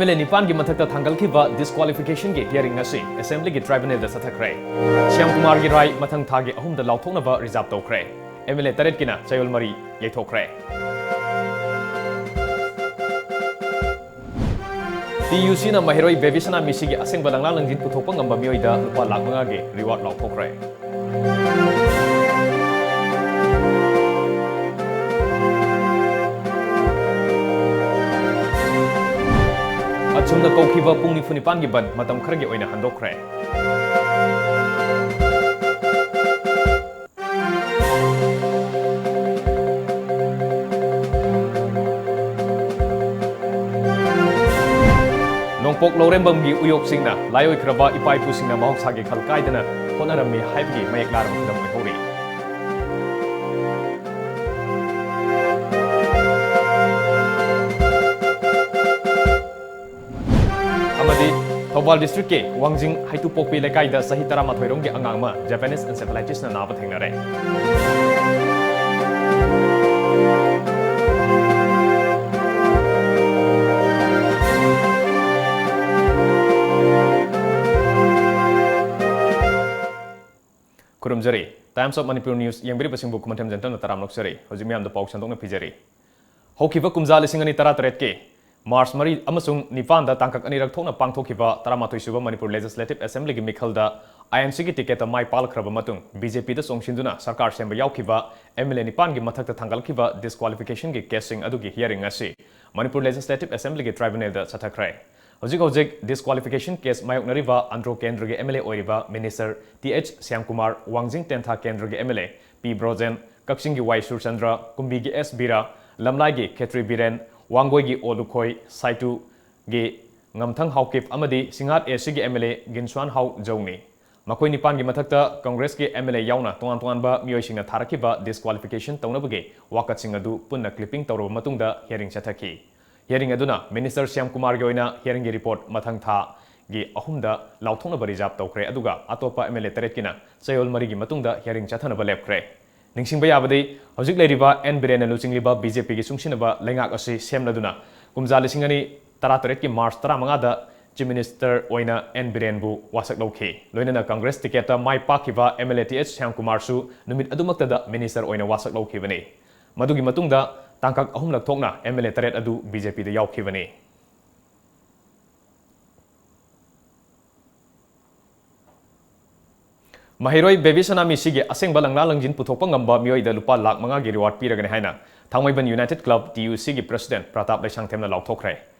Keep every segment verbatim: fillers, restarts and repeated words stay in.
L A ꯅꯤꯄꯥꯟꯒꯤ ꯃꯊꯛꯇ ꯊꯥꯡꯒꯠꯈꯤꯕ ꯗꯤꯁꯀ꯭ꯋꯥꯂꯤꯐꯤꯀꯦꯁꯟꯒꯤ hearing ꯑꯁꯤ ꯑꯦꯁꯦꯝꯕ꯭ꯂꯤꯒꯤ ꯇ꯭ꯔꯥꯏꯕꯨꯅꯦꯜꯗ ꯆꯠꯊꯈ꯭ꯔꯦ꯫ ꯁ꯭ꯌꯥꯝ ꯀꯨꯃꯥꯔꯒꯤ ꯔꯥꯏ ꯃꯊꯪ ꯊꯥꯒꯤ ꯑꯍꯨꯝꯗ ꯂꯥꯎꯊꯣꯛꯅꯕ ꯔꯤꯖꯥꯔꯚ ꯇꯧꯈ꯭ꯔꯦ꯫ ꯑꯦꯝ ꯑꯦꯜ ꯑꯦ ꯇꯔꯦꯠꯀꯤꯅ ꯆꯌꯣꯜ ꯃꯔꯤ ꯌꯩꯊꯣꯛꯈ꯭ꯔꯦ꯫ ꯇꯤ ꯌꯨ ꯁꯤꯅ ꯃꯍꯩꯔꯣꯏ ꯕꯦꯕꯤꯁꯅꯥ ꯃꯤꯁꯤꯒꯤ ꯑꯁꯦꯡꯕ ꯂꯪꯂꯥ ꯂꯪꯖꯤꯟ ꯄꯨꯊꯣꯛꯄ ꯉꯝꯕ ꯃꯤꯑꯣꯏꯗ ꯂꯨꯄꯥ ꯂꯥꯈ ꯃꯉꯥꯒꯤ ꯔꯤꯋꯥꯔꯗ ꯂꯥꯎꯊꯣꯛꯈ꯭ꯔꯦ꯫ ꯑꯁꯨꯝꯅ ꯀꯧꯈꯤꯕ ꯄꯨꯡ ꯅꯤꯐꯨ ꯅꯤꯄꯥꯟꯒꯤ ꯕꯟꯗ ꯃꯇꯝ ꯈꯔꯒꯤ ꯑꯣꯏꯅ ꯍꯟꯗꯣꯛꯈ꯭ꯔꯦ꯫ ꯅꯣꯡꯄꯣꯛ ꯂꯧꯔꯦꯝꯕꯝꯒꯤ ꯎꯌꯣꯛꯁꯤꯡꯅ ꯂꯥꯏꯑꯣꯏꯈ꯭ꯔꯕ ꯏꯄꯥ ꯏꯄꯨꯁꯤꯡꯅ ꯃꯍꯧꯁꯥꯒꯤ ꯈꯜ ꯀꯥꯏꯗꯅ ꯍꯣꯠꯅꯔꯝꯃꯤ ꯍꯥꯏꯕꯒꯤ ꯃꯌꯦꯛ ꯂꯥꯔꯕ ꯈꯨꯗꯝ ꯑꯣꯏꯍꯧꯔꯤ꯫ ꯑꯃꯗꯤ ꯊꯧꯕꯥꯜ ꯗꯤꯁꯇ꯭ꯔꯤꯛꯀꯤ ꯋꯥꯡꯖꯤꯡ ꯍꯩꯇꯨꯄꯣꯛꯄꯤ ꯂꯩꯀꯥꯏꯗ ꯆꯍꯤ ꯇꯔꯥꯃꯥꯊꯣꯏ ꯔꯣꯝꯒꯤ ꯑꯉꯥꯡ ꯑꯃ Japanese encephalitis ꯅ ꯅꯥꯕ ꯊꯦꯡꯅꯔꯦ꯫ ꯈꯨꯔꯨꯝꯖꯔꯤ꯫ Times of Manipur News ꯌꯦꯡꯕꯤꯔꯤꯕꯁꯤꯡꯕꯨ ꯈꯨꯃꯟꯊꯦꯝ ꯖꯦꯟꯇꯜꯅ ꯇꯔꯥꯝꯅ ꯑꯣꯛꯆꯔꯤ꯫ ꯍꯧꯖꯤꯛ ꯃꯌꯥꯝꯗ ꯄꯥꯎ ꯁꯟꯗꯣꯛꯅ ꯄꯤꯖꯔꯤ꯫ ꯍꯧꯈꯤꯕ ꯀꯨꯝꯖꯥ ꯂꯤꯁꯤꯡ ꯑꯅꯤ ꯇꯔꯥꯇꯔꯦꯠꯀꯤ ꯃꯥꯔꯆ ꯃꯔꯤ ꯑꯃꯁꯨꯡ ꯅꯤꯄꯥꯟꯗ ꯇꯥꯡꯀꯛ ꯑꯅꯤꯔꯛ ꯊꯣꯛꯅ ꯄꯥꯡꯊꯣꯛꯈꯤꯕ ꯇꯔꯥꯃꯥꯊꯣꯏ ꯁꯨꯕ ꯃꯅꯤꯄꯨꯔ Legislative Assembly ꯒꯤ ꯃꯤꯈꯜꯗ ꯑꯥꯏ ꯑꯦꯟ ꯁꯤꯒꯤ ꯇꯤꯀꯦꯠꯇ ꯃꯥꯏ ꯄꯥꯛꯂꯛꯈ꯭ꯔꯕ ꯃꯇꯨꯡ, ꯕꯤ ꯖꯦ ꯄꯤꯗ ꯆꯣꯡꯁꯤꯟꯗꯨꯅ ꯁꯔꯀꯥꯔ ꯁꯦꯝꯕ ꯌꯥꯎꯈꯤꯕ ꯑꯦꯝ ꯑꯦꯜ ꯑꯦ ꯅꯤꯄꯥꯟꯒꯤ ꯃꯊꯛꯇ ꯊꯥꯡꯒꯠꯂꯛꯈꯤꯕ ꯗꯤꯁꯀ꯭ꯋꯥꯂꯤꯐꯤꯀꯦꯁꯟꯒꯤ ꯀꯦꯁꯁꯤꯡ ꯑꯗꯨꯒꯤ ꯍꯤꯌꯥꯔꯤꯡ ꯑꯁꯤ ꯃꯅꯤꯄꯨꯔ Legislative Assembly ꯒꯤ ꯇ꯭ꯔꯥꯏꯕꯨꯅꯦꯜꯗ ꯆꯠꯊꯈ꯭ꯔꯦ꯫ ꯍꯧꯖꯤꯛ ꯍꯧꯖꯤꯛ ꯗꯤꯁꯀ꯭ꯋꯥꯂꯤꯐꯤꯀꯦꯁꯟ ꯀꯦꯁ ꯃꯥꯌꯣꯛꯅꯔꯤꯕ ꯑꯟꯗ꯭ꯔꯣ ꯀꯦꯟꯗ꯭ꯔꯒꯤ ꯑꯦꯝ ꯑꯦꯜ ꯑꯦ ꯑꯣꯏꯔꯤꯕ ꯃꯤꯅꯤꯁꯇꯔ ꯇꯤ ꯑꯩꯆ ꯁ꯭ꯌꯥꯝꯀꯨꯃꯥꯔ, ꯋꯥꯡꯖꯤꯡ ꯇꯦꯟꯊꯥ ꯀꯦꯟꯗ꯭ꯔꯒꯤ ꯑꯦꯝ ꯑꯦꯜ ꯑꯦ ꯄꯤ ꯕ꯭ꯔꯣꯖꯦꯟ, ꯀꯛꯆꯤꯡꯒꯤ ꯋꯥꯏ ꯁꯨꯔꯆꯟꯗ꯭ꯔ, ꯀꯨꯝꯕꯤꯒꯤ ꯑꯦꯁ ꯕꯤꯔꯥ, ꯂꯝꯂꯥꯏꯒꯤ ꯈꯦꯇ꯭ꯔꯤ ꯕꯤꯔꯦꯟ, ꯋꯥꯡꯒꯣꯏꯒꯤ ꯑꯣ ꯂꯨꯈꯣꯏ, ꯁꯥꯏꯇꯨꯒꯤ ꯉꯝꯊꯪ ꯍꯥꯎꯀꯤꯞ ꯑꯃꯗꯤ ꯁꯤꯡꯍꯥꯠ ꯑꯦ ꯁꯤꯒꯤ ꯑꯦꯝ ꯑꯦꯜ ꯑꯦ ꯒꯤꯟꯁ꯭ꯋꯥꯟ ꯍꯥꯎ ꯖꯧꯅꯤ꯫ ꯃꯈꯣꯏ ꯅꯤꯄꯥꯟꯒꯤ ꯃꯊꯛꯇ ꯀꯪꯒ꯭ꯔꯦꯁꯀꯤ ꯑꯦꯝ ꯑꯦꯜ ꯑꯦ ꯌꯥꯎꯅ ꯇꯣꯉꯥꯟ ꯇꯣꯉꯥꯟꯕ ꯃꯤꯑꯣꯏꯁꯤꯡꯅ ꯊꯥꯔꯛꯈꯤꯕ ꯗꯤꯁꯀ꯭ꯋꯥꯂꯤꯐꯤꯀꯦꯁꯟ ꯇꯧꯅꯕꯒꯤ ꯋꯥꯀꯠꯁꯤꯡ ꯑꯗꯨ ꯄꯨꯟꯅ ꯀ꯭ꯂꯤꯞꯄꯤꯡ ꯇꯧꯔꯕ ꯃꯇꯨꯡꯗ ꯍꯤꯌꯥꯔꯤꯡ ꯆꯠꯊꯈꯤ꯫ ꯍꯤꯌꯥꯔꯤꯡ ꯑꯗꯨꯅ ꯃꯤꯅꯤꯁꯇꯔ ꯁ꯭ꯌꯥꯝ ꯀꯨꯃꯥꯔꯒꯤ ꯑꯣꯏꯅ ꯍꯤꯌꯥꯔꯤꯡꯒꯤ ꯔꯤꯄꯣꯔꯠ ꯃꯊꯪ ꯊꯥꯒꯤ ꯑꯍꯨꯝꯗ ꯂꯥꯎꯊꯣꯛꯅꯕ ꯔꯤꯖꯥꯔꯚ ꯇꯧꯈ꯭ꯔꯦ, ꯑꯗꯨꯒ ꯑꯇꯣꯞꯄ ꯑꯦꯝ ꯑꯦꯜ ꯑꯦ ꯇꯔꯦꯠꯀꯤꯅ ꯆꯌꯣꯜ ꯃꯔꯤꯒꯤ ꯃꯇꯨꯡꯗ ꯍꯤꯌꯥꯔꯤꯡ ꯆꯠꯊꯅꯕ ꯂꯦꯞꯈ꯭ꯔꯦ꯫ ꯅꯤꯡꯁꯤꯡꯕ ꯌꯥꯕꯗꯤ, ꯍꯧꯖꯤꯛ ꯂꯩꯔꯤꯕ ꯑꯦꯟ ꯕꯤꯔꯦꯟꯅ ꯂꯨꯆꯤꯡꯂꯤꯕ ꯕꯤ ꯖꯦ ꯄꯤꯒꯤ ꯆꯨꯡꯁꯤꯟꯅꯕ ꯂꯩꯉꯥꯛ ꯑꯁꯤ ꯁꯦꯝꯂꯗꯨꯅ ꯀꯨꯝꯖꯥ ꯂꯤꯁꯤꯡ ꯑꯅꯤ ꯇꯔꯥꯇꯔꯦꯠꯀꯤ ꯃꯥꯔꯆ ꯇꯔꯥꯃꯉꯥꯗ Chief Minister ꯑꯣꯏꯅ ꯑꯦꯟ ꯕꯤꯔꯦꯟꯕꯨ ꯋꯥꯁꯛ ꯂꯧꯈꯤ꯫ ꯂꯣꯏꯅꯅ ꯀꯪꯒ꯭ꯔꯦꯁ ꯇꯤꯀꯦꯠꯇ ꯃꯥꯏ ꯄꯥꯛꯈꯤꯕ M L A T H ꯁ꯭ꯌꯥꯝꯀꯨꯃꯥꯔꯁꯨ ꯅꯨꯃꯤꯠ ꯑꯗꯨꯃꯛꯇꯗ ꯃꯤꯅꯤꯁꯇꯔ ꯑꯣꯏꯅ ꯋꯥꯁꯛ ꯂꯧꯈꯤꯕꯅꯤ꯫ ꯃꯗꯨꯒꯤ ꯃꯇꯨꯡꯗ ꯇꯥꯡꯀꯛ ꯑꯍꯨꯝꯂꯛ ꯊꯣꯛꯅ ꯑꯦꯝ ꯑꯦꯜ ꯑꯦ ꯇꯔꯦꯠ ꯑꯗꯨ ꯕꯤ ꯖꯦ ꯄꯤꯗ ꯌꯥꯎꯈꯤꯕꯅꯤ꯫ ꯃꯍꯩꯔꯣꯏ ꯕꯦꯕꯤ ꯁꯅꯥ ꯃꯤꯁꯤꯒꯤ ꯑꯁꯦꯡꯕ ꯂꯪꯂꯥ ꯂꯪꯖꯤꯟ ꯄꯨꯊꯣꯛꯄ ꯉꯝꯕ ꯃꯤꯑꯣꯏꯗ ꯂꯨꯄꯥ ꯂꯥꯈ ꯃꯉꯥꯒꯤ reward ꯄꯤꯔꯒꯅꯤ ꯍꯥꯏꯅ ꯊꯥꯡꯃꯩꯕꯟ United Club, ꯇꯤ ꯌꯨ ꯁꯤꯒꯤ president ꯄ꯭ꯔꯇꯥꯞ ꯂꯩꯁꯥꯡꯊꯦꯝꯅ ꯂꯥꯎꯊꯣꯛꯈ꯭ꯔꯦ꯫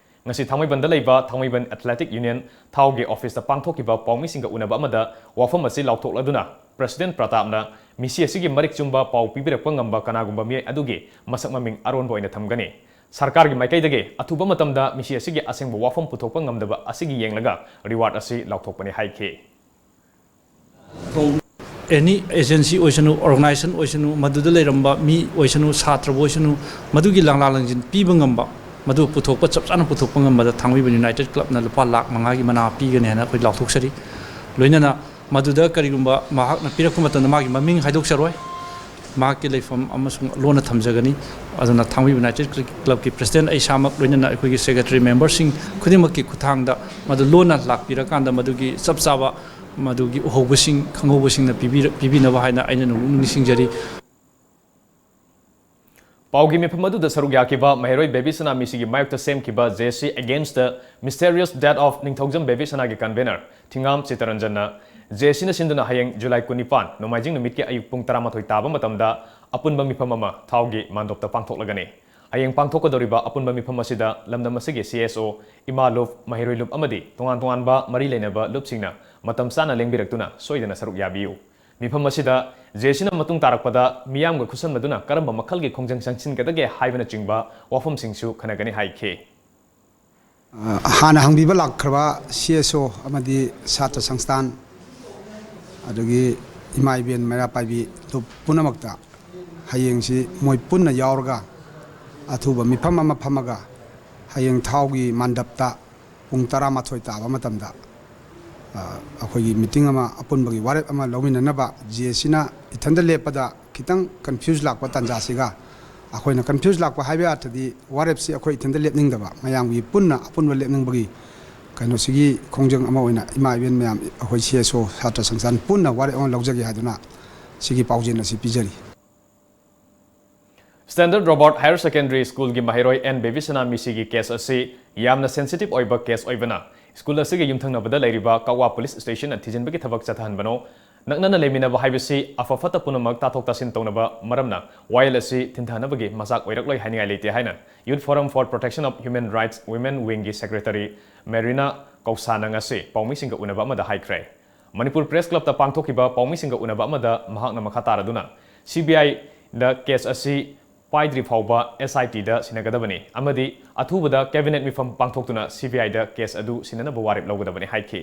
ꯉꯁꯤ ꯊꯥꯡꯃꯩꯕꯟꯗ ꯂꯩꯕ ꯊꯥꯡꯃꯩꯕꯟ Athletic Union ꯊꯥꯎꯒꯤ officeꯇ ꯄꯥꯡꯊꯣꯛꯈꯤꯕ ꯄꯥꯎꯃꯤꯁꯤꯡꯒ ꯎꯅꯕ ꯑꯃꯗ ꯋꯥꯐꯝ ꯑꯁꯤ ꯂꯥꯎꯊꯣꯛꯂꯗꯨꯅ, president ꯄ꯭ꯔꯇꯥꯞꯅ ꯃꯤꯁꯤ ꯑꯁꯤꯒꯤ ꯃꯔꯤꯛ ꯆꯨꯝꯕ ꯄꯥꯎ ꯄꯤꯕꯤꯔꯛꯄ ꯉꯝꯕ ꯀꯅꯥꯒꯨꯝꯕ ꯃꯤꯑꯣꯏ ꯑꯗꯨꯒꯤ ꯃꯁꯛ ꯃꯃꯤꯡ ꯑꯔꯣꯟꯕ ꯑꯣꯏꯅ ꯊꯝꯒꯅꯤ꯫ ꯁꯔꯀꯥꯔꯒꯤ ꯃꯥꯏꯀꯩꯗꯒꯤ ꯑꯊꯨꯕ ꯃꯇꯝꯗ ꯃꯤꯁꯤ ꯑꯁꯤꯒꯤ ꯑꯁꯦꯡꯕ ꯋꯥꯐꯝ ꯄꯨꯊꯣꯛꯄ ꯉꯝꯗꯕ ꯑꯁꯤꯒꯤ ꯌꯦꯡꯂꯒ reward ꯑꯁꯤ ꯂꯥꯎꯊꯣꯛꯄꯅꯤ ꯍꯥꯏꯈꯤ꯫ ꯑꯦꯅꯤ ꯑꯦꯖꯦꯟꯁꯤ ꯑꯣꯏꯁꯅꯨ, ꯑꯣꯔꯒꯅꯥꯏꯖꯦꯁꯟ ꯑꯣꯏꯁꯅꯨ, ꯃꯗꯨꯗ ꯂꯩꯔꯝꯕ ꯃꯤ ꯑꯣꯏꯁꯅꯨ, ꯁꯥꯇ꯭ꯔꯕꯨ ꯑꯣꯏꯁꯅꯨ, ꯃꯗꯨꯒꯤ ꯂꯪꯂꯥ ꯂꯪꯖꯤꯟ ꯄꯤꯕ ꯉꯝꯕ, ꯃꯗꯨ ꯄꯨꯊꯣꯛꯄ, ꯆꯞ ꯆꯥꯅ ꯄꯨꯊꯣꯛꯄ ꯉꯝꯕꯗ ꯊꯥꯡꯃꯩꯕꯟ United Clubꯅ ꯂꯨꯄꯥ ꯂꯥꯈ ꯃꯉꯥꯒꯤ ꯃꯅꯥ ꯄꯤꯒꯅꯤ ꯍꯥꯏꯅ ꯑꯩꯈꯣꯏ ꯂꯥꯎꯊꯣꯛꯆꯔꯤ꯫ ꯂꯣꯏꯅꯅ ꯃꯗꯨꯗ ꯀꯔꯤꯒꯨꯝꯕ ꯃꯍꯥꯛꯅ ꯄꯤꯔꯛꯄ ꯃꯇꯝꯗ ꯃꯥꯒꯤ ꯃꯃꯤꯡ ꯍꯥꯏꯗꯣꯛꯆꯔꯣꯏ, ꯃꯍꯥꯛꯀꯤ ꯂꯩꯐꯝ ꯑꯃꯁꯨꯡ ꯂꯣꯟꯅ ꯊꯝꯖꯒꯅꯤ꯫ ꯑꯗꯨꯅ ꯊꯥꯡꯃꯩꯕꯟ United Clubꯀꯤ president ꯑꯩ ꯏꯁꯥꯃꯛ, ꯂꯣꯏꯅꯅ ꯑꯩꯈꯣꯏꯒꯤ secretary memberꯁꯤꯡ ꯈꯨꯗꯤꯡꯃꯛꯀꯤ ꯈꯨꯠꯊꯥꯡꯗ ꯃꯗꯨ ꯂꯣꯟꯅ ꯂꯥꯛꯄꯤꯔꯀꯥꯟꯗ ꯃꯗꯨꯒꯤ ꯆꯞ ꯆꯥꯕ, ꯃꯗꯨꯒꯤ ꯎꯍꯧꯕꯁꯤꯡ, ꯈꯪꯍꯧꯕꯁꯤꯡꯅ ꯄꯤꯕꯤꯔ-, ꯄꯤꯕꯤꯅꯕ ꯍꯥꯏꯅ ꯑꯩꯅ ꯅꯣꯡꯃ ꯅꯤꯡꯁꯤꯡꯖꯔꯤ꯫ ꯄꯥꯎꯒꯤ ꯃꯤꯐꯝ ꯑꯗꯨꯗ ꯁꯔꯨꯛ ꯌꯥꯈꯤꯕ ꯃꯍꯩꯔꯣꯏ ꯕꯦꯕꯤ ꯁꯅꯥ ꯃꯤꯁꯤꯒꯤ ꯃꯥꯌꯣꯛꯇ ꯁꯦꯝꯈꯤꯕ ꯖꯦ ꯁꯤ against the mysterious death of Ningthoujam baby ꯁꯅꯥꯒꯤ convener ꯊꯤꯉꯥꯝ ꯆꯤꯇꯔꯟꯖꯟꯅ ꯖꯦ ꯁꯤꯅ ꯁꯤꯟꯗꯨꯅ ꯍꯌꯦꯡ ꯖꯨꯂꯥꯏ ꯀꯨꯟꯅꯤꯄꯥꯟ, ꯅꯣꯡꯃꯥꯏꯖꯤꯡ ꯅꯨꯃꯤꯠꯀꯤ ꯑꯌꯨꯛ ꯄꯨꯡ ꯇꯔꯥꯃꯥꯊꯣꯏ ꯇꯥꯕ ꯃꯇꯝꯗ ꯑꯄꯨꯟꯕ ꯃꯤꯐꯝ ꯑꯃ ꯊꯥꯎꯒꯤ ꯃꯥꯟꯗꯣꯞꯇ ꯄꯥꯡꯊꯣꯛꯂꯒꯅꯤ꯫ ꯍꯌꯦꯡ ꯄꯥꯡꯊꯣꯛꯀꯗꯧꯔꯤꯕ ꯑꯄꯨꯟꯕ ꯃꯤꯐꯝ ꯑꯁꯤꯗ ꯂꯝꯗꯝ ꯑꯁꯤꯒꯤ ꯁꯤ ꯑꯦꯁ ꯑꯣ, ꯏꯃꯥ ꯂꯨꯞ, ꯃꯍꯩꯔꯣꯏ ꯂꯨꯞ ꯑꯃꯗꯤ ꯇꯣꯉꯥꯟ ꯇꯣꯉꯥꯟꯕ ꯃꯔꯤ ꯂꯩꯅꯕ ꯂꯨꯞꯁꯤꯡꯅ ꯃꯇꯝ ꯆꯥꯅ ꯂꯦꯡꯕꯤꯔꯛꯇꯨꯅ ꯁꯣꯏꯗꯅ ꯁꯔꯨꯛ ꯌꯥꯕꯤꯌꯨ꯫ ꯃꯤꯐꯝ ꯑꯁꯤꯗ ꯖꯦ ꯁꯤꯅ ꯃꯇꯨꯡ ꯇꯥꯔꯛꯄꯗ ꯃꯤꯌꯥꯝꯒ ꯈꯨꯠꯁꯝꯅꯗꯨꯅ ꯀꯔꯝꯕ ꯃꯈꯜꯒꯤ ꯈꯣꯡꯖꯪ ꯆꯪꯁꯤꯟꯒꯗꯒꯦ ꯍꯥꯏꯕꯅꯆꯤꯡꯕ ꯋꯥꯐꯝꯁꯤꯡꯁꯨ ꯈꯟꯅꯒꯅꯤ ꯍꯥꯏꯈꯤ꯫ ꯑ, ꯍꯥꯟꯅ ꯍꯪꯕꯤꯕ ꯂꯥꯛꯈ꯭ꯔꯕ ꯁꯤ ꯑꯦꯁ ꯑꯣ ꯑꯃꯗꯤ ꯁꯥꯇ꯭ꯔ ꯁꯪꯁꯊꯥꯟ, ꯑꯗꯒꯤ ꯏꯃꯥ ꯏꯕꯦꯟ ꯃꯩꯔꯥ ꯄꯥꯏꯕꯤ ꯂꯨꯞ ꯄꯨꯝꯅꯃꯛꯇ ꯍꯌꯦꯡꯁꯤ ꯃꯣꯏ ꯄꯨꯟꯅ ꯌꯥꯎꯔꯒ ꯑꯊꯨꯕ ꯃꯤꯐꯝ ꯑꯃ ꯐꯝꯃꯒ ꯍꯌꯦꯡ ꯊꯥꯎꯒꯤ ꯃꯥꯟꯗꯞꯇ ꯄꯨꯡ ꯇꯔꯥꯃꯥꯊꯣꯏ ꯇꯥꯕ ꯃꯇꯝꯗ, ꯑ, ꯑꯩꯈꯣꯏꯒꯤ meeting ꯑꯃ, ꯑꯄꯨꯟꯕꯒꯤ ꯋꯥꯔꯦꯞ ꯑꯃ ꯂꯧꯃꯤꯟꯅꯅꯕ ꯖꯦ ꯁꯤꯅ ꯏꯊꯟꯗ ꯂꯦꯞꯄꯗ ꯈꯤꯇꯪ confuse ꯂꯥꯛꯄ ꯇꯥꯟꯖꯥꯁꯤꯒ ꯑꯩꯈꯣꯏꯅ ꯀꯟꯐ꯭ꯌꯨꯁ ꯂꯥꯛꯄ ꯍꯥꯏꯕ ꯑꯥꯔꯊꯗꯤ ꯋꯥꯔꯦꯞꯁꯤ ꯑꯩꯈꯣꯏ ꯏꯊꯟꯗ ꯂꯦꯞꯅꯤꯡꯗꯕ, ꯃꯌꯥꯝꯒꯤ ꯄꯨꯟꯅ ꯑꯄꯨꯟꯕ ꯂꯦꯞꯅꯤꯡꯕꯒꯤ ꯀꯩꯅꯣꯁꯤꯒꯤ ꯈꯣꯡꯖꯪ ꯑꯃ ꯑꯣꯏꯅ ꯏꯃꯥ ꯏꯕꯦꯟ ꯃꯌꯥꯝ, ꯑꯩꯈꯣꯏ ꯁꯤ ꯑꯦꯁ ꯑꯣ ꯁꯥꯇ꯭ꯔ ꯁꯪꯁꯊꯥꯟ ꯄꯨꯟꯅ ꯋꯥꯔꯦꯞ ꯑꯃ ꯂꯧꯖꯒꯦ ꯍꯥꯏꯗꯨꯅ ꯁꯤꯒꯤ ꯄꯥꯎꯖꯦꯜ ꯑꯁꯤ ꯄꯤꯖꯔꯤ꯫ Standard Robert Higher Secondary Schoolꯒꯤ ꯃꯍꯩꯔꯣꯏ ꯑꯦꯟ ꯕꯦꯕꯤꯁꯅꯥ ꯃꯤꯁꯤꯒꯤ ꯀꯦꯁ ꯑꯁꯤ ꯌꯥꯝꯅ ꯁꯦꯟꯁꯤꯇꯤꯚ ꯑꯣꯏꯕ ꯀꯦꯁ ꯑꯣꯏꯕꯅ ꯁ꯭ꯀꯨꯜ ꯑꯁꯤꯒ ꯌꯨꯝꯊꯪꯅꯕꯗ ꯂꯩꯔꯤꯕ ꯀꯛꯋꯥ ꯄꯨꯂꯤꯁ ꯁ꯭ꯇꯦꯁꯟꯅ ꯊꯤꯖꯤꯟꯕꯒꯤ ꯊꯕꯛ ꯆꯠꯊꯍꯟꯕꯅꯣ꯫ ꯅꯛꯅꯅ ꯂꯩꯃꯤꯟꯅꯕ ꯍꯥꯏꯕꯁꯤ ꯑꯐ ꯐꯠꯇ ꯄꯨꯝꯅꯃꯛ ꯇꯥꯊꯣꯛ ꯇꯥꯁꯤꯟ ꯇꯧꯅꯕ ꯃꯔꯝꯅ ꯋꯥꯌꯦꯜ ꯑꯁꯤ ꯊꯤꯟꯊꯅꯕꯒꯤ ꯃꯆꯥꯛ ꯑꯣꯏꯔꯛꯂꯣꯏ ꯍꯥꯏꯅꯤꯡꯉꯥꯏ ꯂꯩꯇꯦ ꯍꯥꯏꯅ Youth Forum for Protection of Human Rights Women Wingꯒꯤ ꯁꯦꯀ꯭ꯔꯦꯇꯔꯤ ꯃꯦꯔꯤꯅꯥ ꯀꯧꯁꯥꯅ ꯉꯁꯤ ꯄꯥꯎꯃꯤꯁꯤꯡꯒ ꯎꯅꯕ ꯑꯃꯗ ꯍꯥꯏꯈ꯭ꯔꯦ꯫ ꯃꯅꯤꯄꯨꯔ ꯄ꯭ꯔꯦꯁ ꯀ꯭ꯂꯕꯇ ꯄꯥꯡꯊꯣꯛꯈꯤꯕ ꯄꯥꯎꯃꯤꯁꯤꯡꯒ ꯎꯅꯕ ꯑꯃꯗ ꯃꯍꯥꯛꯅ ꯃꯈꯥ ꯇꯥꯔꯗꯨꯅ ꯁꯤ ꯕꯤ ꯑꯥꯏꯗ ꯀꯦꯁ ꯑꯁꯤ ꯄꯥꯏꯗ꯭ꯔꯤ ꯐꯥꯎꯕ ꯑꯦꯁ ꯑꯥꯏ ꯇꯤꯗ ꯁꯤꯟꯅꯒꯗꯕꯅꯤ ꯑꯃꯗꯤ ꯑꯊꯨꯕꯗ ꯀꯦꯕꯤꯅꯦꯠ ꯃꯤꯐꯝ ꯄꯥꯡꯊꯣꯛꯇꯨꯅ ꯁꯤ ꯕꯤ ꯑꯥꯏꯗ ꯀꯦꯁ ꯑꯗꯨ ꯁꯤꯟꯅꯅꯕ ꯋꯥꯔꯦꯞ ꯂꯧꯒꯗꯕꯅꯤ ꯍꯥꯏꯈꯤ꯫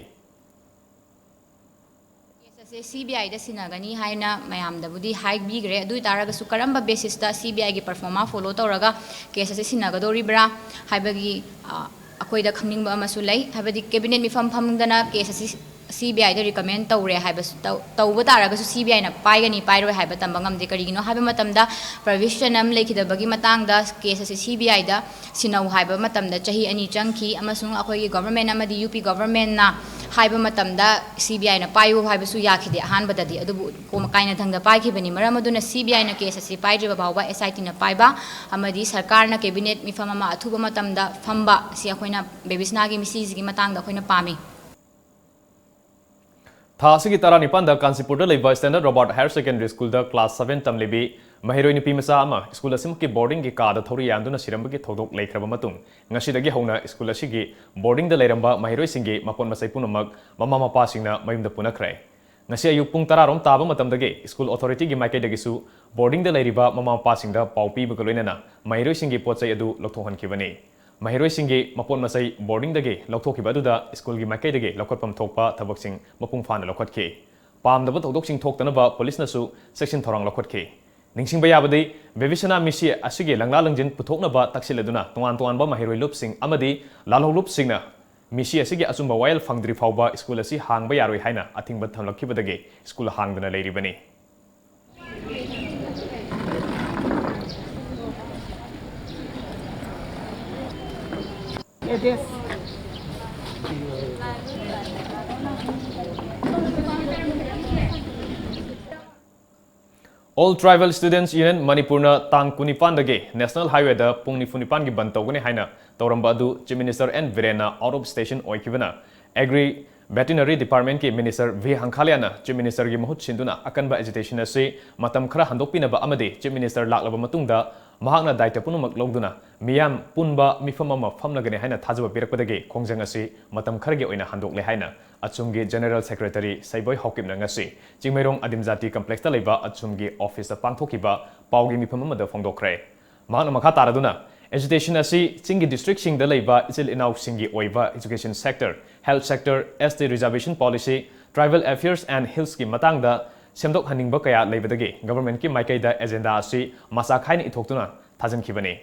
ꯀꯦꯁ ꯑꯁꯦ ꯁꯤ ꯕꯤ ꯑꯥꯏꯗ ꯁꯤꯟꯅꯒꯅꯤ ꯍꯥꯏꯅ ꯃꯌꯥꯝꯗꯕꯨꯗꯤ ꯍꯥꯏꯕꯤꯈ꯭ꯔꯦ꯫ ꯑꯗꯨ ꯑꯣꯏ ꯇꯥꯔꯒꯁꯨ ꯀꯔꯝꯕ ꯕꯦꯁꯤꯁꯇ ꯁꯤ ꯕꯤ ꯑꯥꯏꯒꯤ ꯄꯔꯐꯣꯔꯃꯥ ꯐꯣꯂꯣ ꯇꯧꯔꯒ ꯀꯦꯁ ꯑꯁꯤ ꯁꯤꯟꯅꯒꯗꯧꯔꯤꯕ꯭ꯔꯥ ꯍꯥꯏꯕꯒꯤ ꯑ, ꯑꯩꯈꯣꯏꯗ ꯈꯪꯅꯤꯡꯕ ꯑꯃꯁꯨ ꯂꯩ꯫ ꯍꯥꯏꯕꯗꯤ ꯀꯦꯕꯤꯅꯦꯠ ꯃꯤꯐꯝ ꯐꯝꯗꯅ ꯀꯦꯁ ꯑꯁꯤ ꯁꯤ ꯕꯤ ꯑꯥꯏꯗ ꯔꯤꯀꯃꯦꯟ ꯇꯧꯔꯦ ꯍꯥꯏꯕꯁꯨ ꯇꯧ- ꯇꯧꯕ ꯇꯥꯔꯒꯁꯨ ꯁꯤ ꯕꯤ ꯑꯥꯏꯅ ꯄꯥꯏꯒꯅꯤ ꯄꯥꯏꯔꯣꯏ ꯍꯥꯏꯕ ꯇꯝꯕ ꯉꯝꯗꯦ꯫ ꯀꯔꯤꯒꯤꯅꯣ ꯍꯥꯏꯕ ꯃꯇꯝꯗ ꯄ꯭ꯔꯣꯚꯤꯖꯟ ꯑꯃ ꯂꯩꯈꯤꯗꯕꯒꯤ ꯃꯇꯥꯡꯗ ꯀꯦꯁ ꯑꯁꯤ ꯁꯤ ꯕꯤ ꯑꯥꯏꯗ ꯁꯤꯟꯅꯧ ꯍꯥꯏꯕ ꯃꯇꯝꯗ ꯆꯍꯤ ꯑꯅꯤ ꯆꯪꯈꯤ ꯑꯃꯁꯨꯡ ꯑꯩꯈꯣꯏꯒꯤ ꯒꯣꯚꯔꯟꯃꯦꯟ ꯑꯃꯗꯤ ꯌꯨ ꯄꯤ ꯒꯣꯚꯔꯟꯃꯦꯟꯅ ꯍꯥꯏꯕ ꯃꯇꯝꯗ ꯁꯤ ꯕꯤ ꯑꯥꯏꯅ ꯄꯥꯏꯌꯨ ꯍꯥꯏꯕꯁꯨ ꯌꯥꯈꯤꯗꯦ ꯑꯍꯥꯟꯕꯗꯗꯤ꯫ ꯑꯗꯨꯕꯨ ꯀꯣꯝ ꯀꯥꯏꯅꯊꯪꯗ ꯄꯥꯏꯈꯤꯕꯅꯤ꯫ ꯃꯔꯝ ꯑꯗꯨꯅ ꯁꯤ ꯕꯤ ꯑꯥꯏꯅ ꯀꯦꯁ ꯑꯁꯤ ꯄꯥꯏꯗ꯭ꯔꯤꯕ ꯐꯥꯎꯕ ꯑꯦꯁ ꯑꯥꯏ ꯇꯤꯅ ꯄꯥꯏꯕ ꯑꯃꯗꯤ ꯁꯔꯀꯥꯔꯅ ꯀꯦꯕꯤꯅꯦꯠ ꯃꯤꯐꯝ ꯑꯃ ꯑꯊꯨꯕ ꯃꯇꯝꯗ ꯐꯝꯕ ꯑꯁꯤ ꯑꯩꯈꯣꯏꯅ ꯕꯦꯕꯤꯁꯅꯥꯒꯤ ꯃꯤꯁꯤꯁꯤꯒꯤ ꯃꯇꯥꯡꯗ ꯑꯩꯈꯣꯏꯅ ꯄꯥꯝꯃꯤ꯫ ꯊꯥ ꯑꯁꯤꯒꯤ ꯇꯔꯥꯅꯤꯄꯥꯟꯗ ꯀꯥꯟꯆꯤꯄꯨꯔꯗ ꯂꯩꯕ Standard Robert Higher Secondary Schoolꯗ class seven ꯇꯝꯂꯤꯕꯤ ꯃꯍꯩꯔꯣꯏ ꯅꯨꯄꯤ ꯃꯆꯥ ꯑꯃ ꯁ꯭ꯀꯨꯜ ꯑꯁꯤꯃꯛꯀꯤ ꯕꯣꯔꯗꯤꯡꯒꯤ ꯀꯥꯗ ꯊꯧꯔꯤ ꯌꯥꯟꯗꯨꯅ ꯁꯤꯔꯝꯕꯒꯤ ꯊꯧꯗꯣꯛ ꯂꯩꯈ꯭ꯔꯕ ꯃꯇꯨꯡ, ꯉꯁꯤꯗꯒꯤ ꯍꯧꯅ ꯁ꯭ꯀꯨꯜ ꯑꯁꯤꯒꯤ ꯕꯣꯔꯗꯤꯡꯗ ꯂꯩꯔꯝꯕ ꯃꯍꯩꯔꯣꯏꯁꯤꯡꯒꯤ ꯃꯄꯣꯠ ꯃꯆꯩ ꯄꯨꯝꯅꯃꯛ ꯃꯃꯥ ꯃꯄꯥꯁꯤꯡꯅ ꯃꯌꯨꯝꯗ ꯄꯨꯅꯈ꯭ꯔꯦ꯫ ꯉꯁꯤ ꯑꯌꯨꯛ ꯄꯨꯡ ꯇꯔꯥ ꯔꯣꯝ ꯇꯥꯕ ꯃꯇꯝꯗꯒꯤ ꯁ꯭ꯀꯨꯜ ꯑꯣꯊꯣꯔꯤꯇꯤꯒꯤ ꯃꯥꯏꯀꯩꯗꯒꯤꯁꯨ ꯕꯣꯔꯗꯤꯡꯗ ꯂꯩꯔꯤꯕ ꯃꯃꯥ ꯃꯄꯥꯁꯤꯡꯗ ꯄꯥꯎ ꯄꯤꯕꯒ ꯂꯣꯏꯅꯅ ꯃꯍꯩꯔꯣꯏꯁꯤꯡꯒꯤ ꯄꯣꯠ ꯆꯩ ꯑꯗꯨ ꯂꯧꯊꯣꯛꯍꯟꯈꯤꯕꯅꯤ꯫ ꯃꯍꯩꯔꯣꯏꯁꯤꯡꯒꯤ ꯃꯄꯣꯠ ꯃꯆꯩ ꯕꯣꯔꯗꯤꯡꯗꯒꯤ ꯂꯧꯊꯣꯛꯈꯤꯕ ꯑꯗꯨꯗ ꯁ꯭ꯀꯨꯜꯒꯤ ꯃꯥꯏꯀꯩꯗꯒꯤ ꯂꯧꯈꯠꯐꯝ ꯊꯣꯛꯄ ꯊꯕꯛꯁꯤꯡ ꯃꯄꯨꯡ ꯐꯥꯅ ꯂꯧꯈꯠꯈꯤ꯫ ꯄꯥꯝꯗꯕ ꯊꯧꯗꯣꯛꯁꯤꯡ ꯊꯣꯛꯇꯅꯕ ꯄꯨꯂꯤꯁꯅꯁꯨ ꯆꯦꯛꯁꯤꯟ ꯊꯧꯔꯥꯡ ꯂꯧꯈꯠꯈꯤ꯫ ꯅꯤꯡꯁꯤꯡꯕ ꯌꯥꯕꯗꯤ, ꯕꯦꯕꯤꯁꯅꯥ ꯃꯤꯁꯤ ꯑꯁꯤꯒꯤ ꯂꯪꯂꯥ ꯂꯪꯖꯤꯟ ꯄꯨꯊꯣꯛꯅꯕ ꯇꯛꯁꯤꯜꯂꯗꯨꯅ ꯇꯣꯉꯥꯟ ꯇꯣꯉꯥꯟꯕ ꯃꯍꯩꯔꯣꯏ ꯂꯨꯞꯁꯤꯡ ꯑꯃꯗꯤ ꯂꯥꯜꯍꯧ ꯂꯨꯞꯁꯤꯡꯅ ꯃꯤꯁꯤ ꯑꯁꯤꯒꯤ ꯑꯆꯨꯝꯕ ꯋꯥꯌꯦꯜ ꯐꯪꯗ꯭ꯔꯤ ꯐꯥꯎꯕ ꯁ꯭ꯀꯨꯜ ꯑꯁꯤ ꯍꯥꯡꯕ ꯌꯥꯔꯣꯏ ꯍꯥꯏꯅ ꯑꯊꯤꯡꯕ ꯊꯝꯂꯛꯈꯤꯕꯗꯒꯤ ꯁ꯭ꯀꯨꯜ ꯍꯥꯡꯗꯅ ꯂꯩꯔꯤꯕꯅꯤ꯫ All Tribal Students Union ꯃꯅꯤꯄꯨꯔꯅ ꯇꯥꯡ ꯀꯨꯟꯅꯤꯄꯥꯟꯗꯒꯤ National Highwayꯗ ꯄꯨꯡ ꯅꯤꯐꯨ ꯅꯤꯄꯥꯟꯒꯤ ꯕꯟ ꯇꯧꯒꯅꯤ ꯍꯥꯏꯅ ꯇꯧꯔꯝꯕ ꯑꯗꯨ Chief Minister N ꯕꯤꯔꯦꯟꯅ out of station ꯑꯣꯏꯈꯤꯕꯅ Agri Veterinary Departmentꯀꯤ Minister V ꯍꯪꯈꯥꯂꯤꯌꯥꯅ Chief Ministerꯒꯤ ꯃꯍꯨꯠ ꯁꯤꯟꯗꯨꯅ ꯑꯀꯟꯕ agitation ꯑꯁꯤ ꯃꯇꯝ ꯈꯔ ꯍꯟꯗꯣꯛꯄꯤꯅꯕ ꯑꯃꯗꯤ Chief Minister ꯂꯥꯛꯂꯕ ꯃꯇꯨꯡꯗ ꯃꯍꯥꯛꯅ ꯗꯥꯏꯇ ꯄꯨꯝꯅꯃꯛ ꯂꯧꯗꯨꯅ ꯃꯤꯌꯥꯝ ꯄꯨꯟꯕ ꯃꯤꯐꯝ ꯑꯃ ꯐꯝꯂꯒꯅꯤ ꯍꯥꯏꯅ ꯊꯥꯖꯕ ꯄꯤꯔꯛꯄꯗꯒꯤ ꯈꯣꯡꯖꯪ ꯑꯁꯤ ꯃꯇꯝ ꯈꯔꯒꯤ ꯑꯣꯏꯅ ꯍꯟꯗꯣꯛꯂꯦ ꯍꯥꯏꯅ ꯑꯆꯨꯝꯒꯤ General Secretary ꯁꯩꯕꯣꯏ ꯍꯥꯎꯀꯤꯞꯅ ꯉꯁꯤ ꯆꯤꯡꯃꯩꯔꯣꯡ ꯑꯗꯤꯝ ꯖꯥꯇꯤ complexꯇ ꯂꯩꯕ ꯑꯆꯨꯝꯒꯤ officeꯇ ꯄꯥꯡꯊꯣꯛꯈꯤꯕ ꯄꯥꯎꯒꯤ ꯃꯤꯐꯝ ꯑꯃꯗ ꯐꯣꯡꯗꯣꯛꯈ꯭ꯔꯦ꯫ ꯃꯍꯥꯛꯅ ꯃꯈꯥ ꯇꯥꯔꯗꯨꯅ, agitation ꯑꯁꯤ ꯆꯤꯡꯒꯤ districtꯁꯤꯡꯗ ꯂꯩꯕ ꯏꯆꯤꯜ ꯏꯅꯥꯎꯁꯤꯡꯒꯤ ꯑꯣꯏꯕ education sector, health sector, S T reservation policy, tribal affairs and hillsꯀꯤ ꯃꯇꯥꯡꯗ ꯁꯦꯝꯗꯣꯛꯍꯟꯅꯤꯡꯕ ꯀꯌꯥ ꯂꯩꯕꯗꯒꯤ governmentꯀꯤ ꯃꯥꯏꯀꯩꯗ agenda ꯑꯁꯤ ꯃꯆꯥ ꯈꯥꯏꯅ ꯏꯊꯣꯛꯇꯨꯅ ꯊꯥꯖꯤꯟꯈꯤꯕꯅꯤ꯫